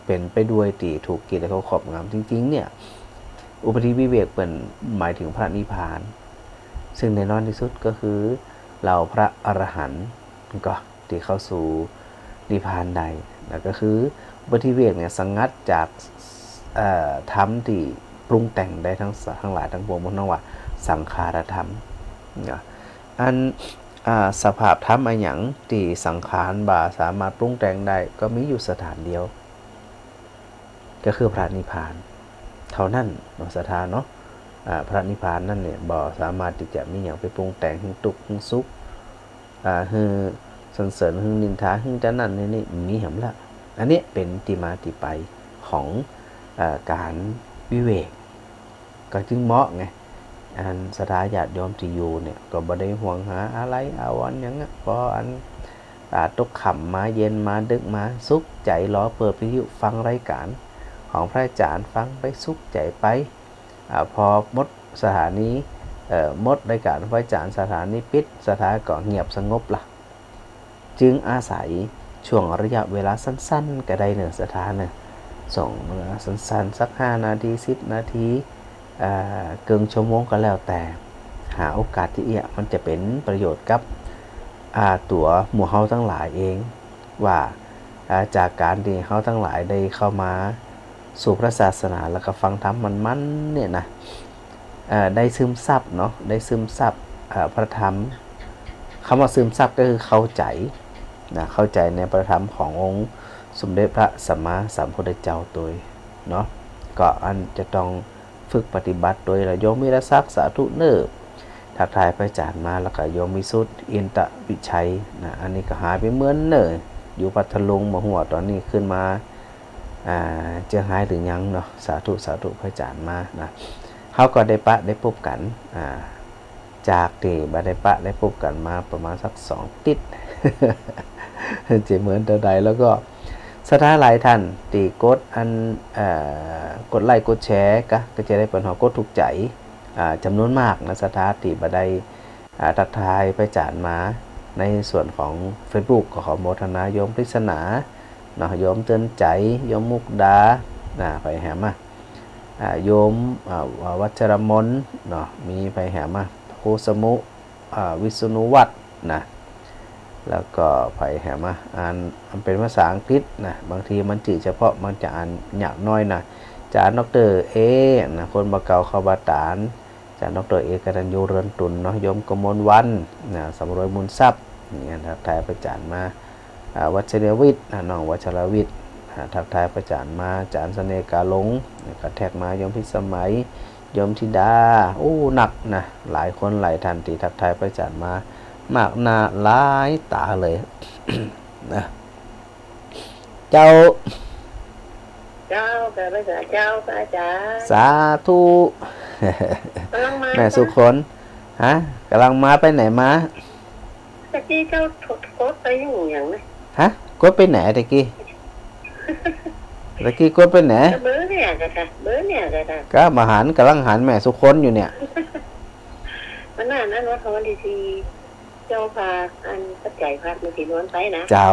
เป๋นไปด้วยตี้ถูกกิเลสเขาครอบงำ จริงๆ เนี่ย อุปาทิวิเวกเปิ้นหมายเถิงพระนิพพาน ซึ่งแน่นอนตี้สุดก็คือเหล่าพระอรหันต์ก็ตี้เข้าสู่นิพพานได้ แล้วก็คืออุปาทิวิเวกเนี่ยสงัดจาก เอ่อ ธรรมตี้ปรุงแต่งได้ตังส- ตังหลายตังปวง เปิ้นฮ้องว่าสังขารธรรมเนาะ อัน อ่า สภาพธรรมอะหยังตี้สังขารบ่สามารถปรุงแต่งได้ ก็มีอยู่สถานเดียว ก็คือพระนิพพานเท่านั้นเนาะ ศรัทธาเนาะ อ่า พระนิพพานนั้นเนี่ยบ่สามารถตี้จะมีหยังไปปรุงแต่งหื้อตุ๊กข์หื้อสุข อ่า หื้อสรรเสริญ หื้อนินทา หื้อจะอันนั้นนี่ นี่ มีหยังละ อันนี้เป๋นตี้มาตี้ไปของ เอ่อ ก๋านวิเวก ก็จึงเหมาะไง อันศรัทธาญาติโยมตี้อยู่เนี่ย ก็บ่ได้ห่วงหาอาลัยอาวรณ์หยังอะ พออัน อ่า ตกค่ำมา เย็นมา ดึกมา สุขใจ๋รอเปิดวิทยุฟังรายก๋านของพระอาจารย์ ฟังไปสุขใจ๋ไป อ่า พอหมดสถานี เอ่อ หมดรายก๋านพระอาจารย์ สถานีปิด ศรัทธาก็เงียบสงบละ จึงอาศัยช่วงระยะเวลาสั้นๆ ก็ได้เน่อศรัทธาเน่อ ช่วงเวลาสั้นๆ สักห้านาที สิบนาที อ่า เกิ่งชั่วโมงก็แล้วแต่ หาโอกาสตี้เอี้ยมันจะเป๋นประโยชน์กับ อ่า ตั๋วหมู่เฮาตังหลายเอง ว่า อ่า จากก๋านตี้เฮาตังหลายได้เข้ามาสู่พระศาสนา แล้วก็ฟังธรรมมันๆ เนี่ยนะ เอ่อ ได้ซึมซับเนาะ ได้ซึมซับ เอ่อ พระธรรม กำว่าซึมซับก็คือเข้าใจ๋นะ เข้าใจ๋ในพระธรรมขององค์สมเด็จพระสัมมาสัมพุทธเจ้าตวยเนาะ ก็อันจะต้องฝึกปฏิบัติตวยละ โยมวีรศักดิ์ สาธุเน่อ ทักทายพระอาจ๋ารย์มา แล้วก็โยมวิสุทธิ์ อินตวิชัยนะ อันนี้ก็หายไปเมินเน่อ อยู่พัทลุง บ่ฮู้ว่าต๋อนนี้ขึ้นมา อ่า เจื้อหายหรือยังเนาะ สาธุ สาธุ พระอาจ๋ารย์มานะ เฮาก็ได้ปะได้ปบกั๋น อ่า จากตี้บ่ได้ปะได้ปบกั๋นมาประมาณสักสองติ๊ด จะเมินเต้าใด แล้วก็ศรัทธาหลายต้านตี้กดอัน เอ่อ กดไลก์กดแชร์กะ ก็จะได้เปิ้นหอกดถูกใจ๋ อ่า จ๋ำนวนมากนะ ศรัทธาตี้บ่ได้ อ่า ทักทายพระอาจ๋ารย์มา ในส่วนของเฟซบุ๊กก็ขอโมทนาโยมปริศนาเนาะ โยมเตือนใจ๋ โยมมุกดานะ ไผแหมอะ อ่า โยม อ่า วัชรมนเนาะ มีไผแหมอะ โคสมุ อ่า วิษณุวัฒน์นะ แล้วก็ไผแหมอะ อ่าน มันเป๋นภาษาอังกฤษนะ บางทีมันจื้อเฉพาะ มันจะอ่านยากหน้อยนะ อาจ๋ารย์ด็อกเตอร์เอนะ คนบ่าเก่าเข้าบ่าตาน อาจ๋ารย์ด็อกเตอร์เอกตัญญูเรือนตุ่นเนาะ โยมกมลวรรณนะ สำรวยมูลทรัพย์ เนี่ย ทักทายพระอาจ๋ารย์มา อ่า วัชรวิทย์นะ น้องวัชรวิทย์ อ่า ทักทายพระอาจ๋ารย์มา อาจ๋ารย์เสน่ห์กาหลง แล้วก็แท็กมา โยมพิสมัย โยมธิดา อู้ นักนะ หลายคนหลายต้านตี้ทักทายพระอาจ๋ารย์มา มากหน้าหลายต๋าเลย นะ เจ้า เจ้า กราบไหว้สาเจ้า พระอาจ๋ารย์ สาธุ กำลังมา แม่สุคน ฮะ กำลังมา ไปไหนมา ตะกี้เจ้ากดไปอยู่อย่างนะ ฮะ กดไปไหนตะกี้ ตะกี้กดไปไหน เบอร์เนี่ยกะค่ะ เบอร์เนี่ยกะค่ะ ก็บ่หัน กำลังหันแม่สุคนอยู่เนี่ย มันน่ะ นั่นวัดของวันที่สี่ เจ้าพาอันปัจจัยพระแม่ศรีนวลไปนะ เจ้า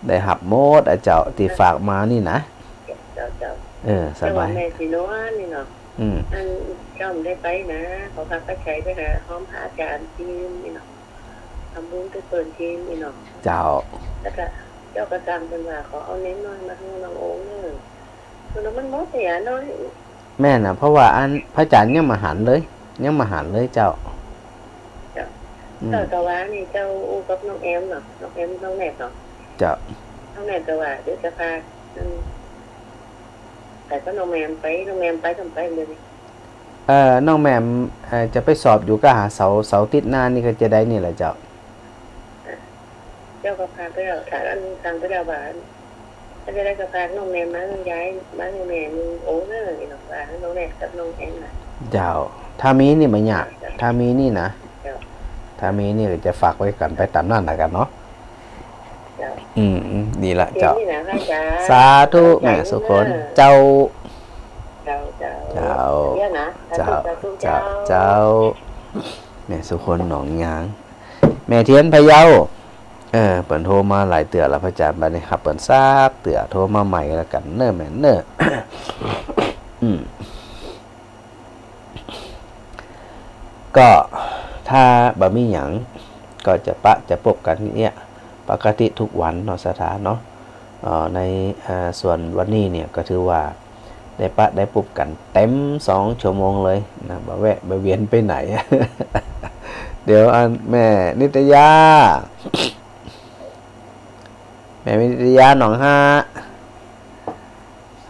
ได้ฮับหมดอะเจ้า ตี้ฝากมานี่นะ เจ้า เจ้า เออ สบาย เจ้าว่าแม่ศรีนวลนี่เนาะ อืม อันเจ้าบ่ได้ไปนะ ขอพาปัจจัยไปหาห้องพระอาจ๋ารย์จีนนี่เนาะ ทำบุญไปเปิ้นจีนนี่เนาะ เจ้า แล้วก็เจ้าก็สั่งเปิ้นว่าขอเอาเณรน้อยมาหื้อน้องโอมเน่อ เปิ้นว่ามันหมดเนี่ยน้อย แม่นน่ะ เพราะว่าอันพระอาจ๋ารย์ยังบ่หันเลย ยังบ่หันเลยเจ้า เจ้า อืม เจ้าตะวานี่เจ้าอู้กับน้องแอมเนาะ น้องแอม น้องแนทเนาะ เจ้า น้องแนทตะวาเดี๋ยวจะพา อืม ไปกับน้องแหม่มไป น้องแหม่มไปทำไปเลย เอ่อ น้องแหม่ม เอ่อ จะไปสอบอยู่ก้าหา เสาร์ เสาร์อาทิตย์หน้านี่ก็จะได้นี่แหละเจ้า เจ้าก็พาไปเอา ถ้าอันสั่งไปแล้วว่า ถ้าจะได้ก็พาน้องแหม่มมาย้าย มาให้แม่หนึ่งองค์เน่อ นี่น้องว่า น้องแนทกับน้องแอนน่ะ เจ้า ถ้ามีนี่บ่ยาก เจ้า ถ้ามีนี่นะ เจ้า ถ้ามีนี่ก็จะฝากไว้กั๋นไปต๋ามนั้นละกั๋นเนาะ เจ้า อืม อืม ดีละเจ้า เจ๋งนี่นะพระอาจ๋ารย์ สาธุ แม่สุคน เจ้า เจ้า เจ้า เจ้า เดี๋ยวนะ สาธุ เจ้า สาธุ เจ้า เจ้า เจ้า แม่สุคนหนองยาง แม่เทียนพะเยา เออ เปิ้นโทรมาหลายเตื้อละพระอาจ๋ารย์ บัดนี้ฮับเปิ้นสามเตื้อ โทรมาใหม่ละกั๋นเน่อแม่เน่อ อืม ก็ถ้าบ่มีหยัง ก็จะปะจะปบกั๋นเนี่ย ปกติทุกวันเนาะ ศรัทธาเนาะ เอ่อ ใน เอ่อ ส่วนวันนี้เนี่ยก็ถือว่าได้ปะได้ปบกั๋นเต็มสองชั่วโมงเลยนะ บ่แวะบ่เวียนไปไหน เดี๋ยวอันแม่นิตยา แม่นิตยาหนองฮะ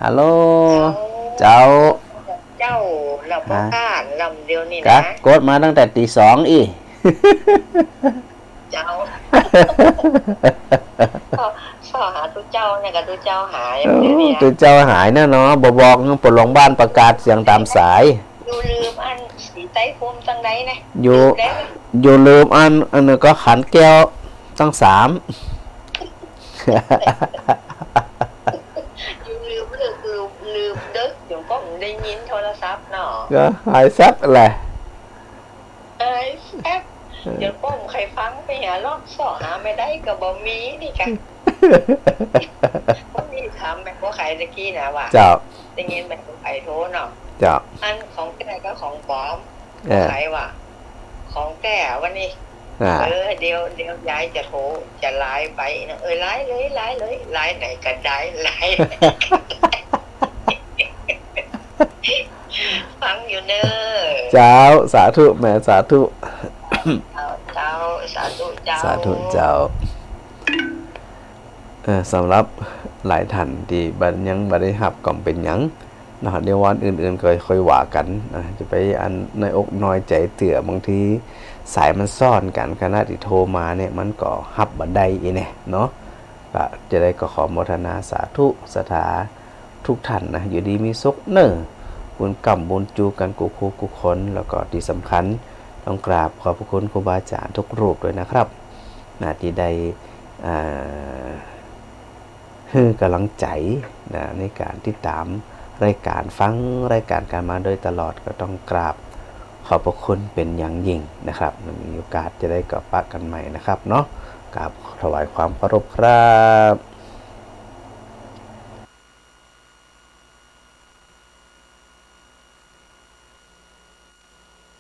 ฮัลโหล เจ้า เจ้า เจ้า เราก็ ฮะ พลาดลำเดียวนี่นะ กะ กดมาตั้งแต่ตีสองอี้ เจ้า เฝ้า เฝ้าหาตุ๊เจ้าเนี่ย กะตุ๊เจ้าหาย เออ เดี๋ยวนี้ ตุ๊เจ้าหายแน่เนาะ บ่บอก ปลดล็อกบ้านประกาศเสียงตามสาย อยู่ลืมอันสีไตรภูมิตังใดนะ อยู่ ลืมได้ไหม อยู่ลืมอัน อันนั้นก็ขันแก้วตังสาม อยู่ลืม ลืม ลืม ลืมเด้อ เดี๋ยวก็ได้ยินโทรศัพท์เนาะ ก็หายแซบแหละ หายแซบ จนป้อบ่ใค่ฟัง ไปหาลองเซาะหาแม่ใดก็บ่มีนี่กะ วันนี้ถามแม่ครัวไข่ตะกี้นะว่า เจ้า ได้ยินแม่ครัวไข่โทรเนาะ เจ้า อันของแต๊กับของป๋อม เออ ไข่ว่า ของแต๊วันนี้ อ่า เออ เดี๋ยว เดี๋ยวยายจะโทร จะไลน์ไปนะ เออ ไลน์เลย ไลน์เลย ไลน์ไหนก็ได้ ไลน์ไหนก็ได้ ฟังอยู่เน้อ เจ้า สาธุแม่ สาธุ เจ้า เจ้า สาธุเจ้า สาธุเจ้า เอ่อ สำหรับหลายท่านตี้บ่ ยังบ่ได้ฮับก็บ่เป๋นหยังเนาะ เดี๋ยววันอื่นๆ ก็ค่อยว่ากั๋นนะ จะไปอันน้อยอกน้อยใจ๋เตื้อ บางทีสายมันซ้อนกั๋น ขณะตี้โทรมาเนี่ย มันก็ฮับบ่ได้อี้แน่เนาะ ก็จะได้ก็ขอโมทนาสาธุศรัทธาทุกท่านนะ อยู่ดีมีสุขเน้อ บุญก๊ำบุญจู๋กั๋นกู้คู่กู้คน แล้วก็ตี้สำคัญต้องกราบขอบพระคุณครูบาอาจ๋ารย์ทุกรูปด้วยนะครับ นะ ตี้ได้ อ่า หื้อก๋ำลังใจ๋ นะ ในก๋านติดต๋ามรายก๋าน ฟังรายก๋านกั๋นมาโดยตลอด ก็ต้องกราบขอบพระคุณเป๋นอย่างยิ่งนะครับ มีโอกาสจะได้ก็ปะกั๋นใหม่นะครับเนาะ กราบถวายความเคารพครับ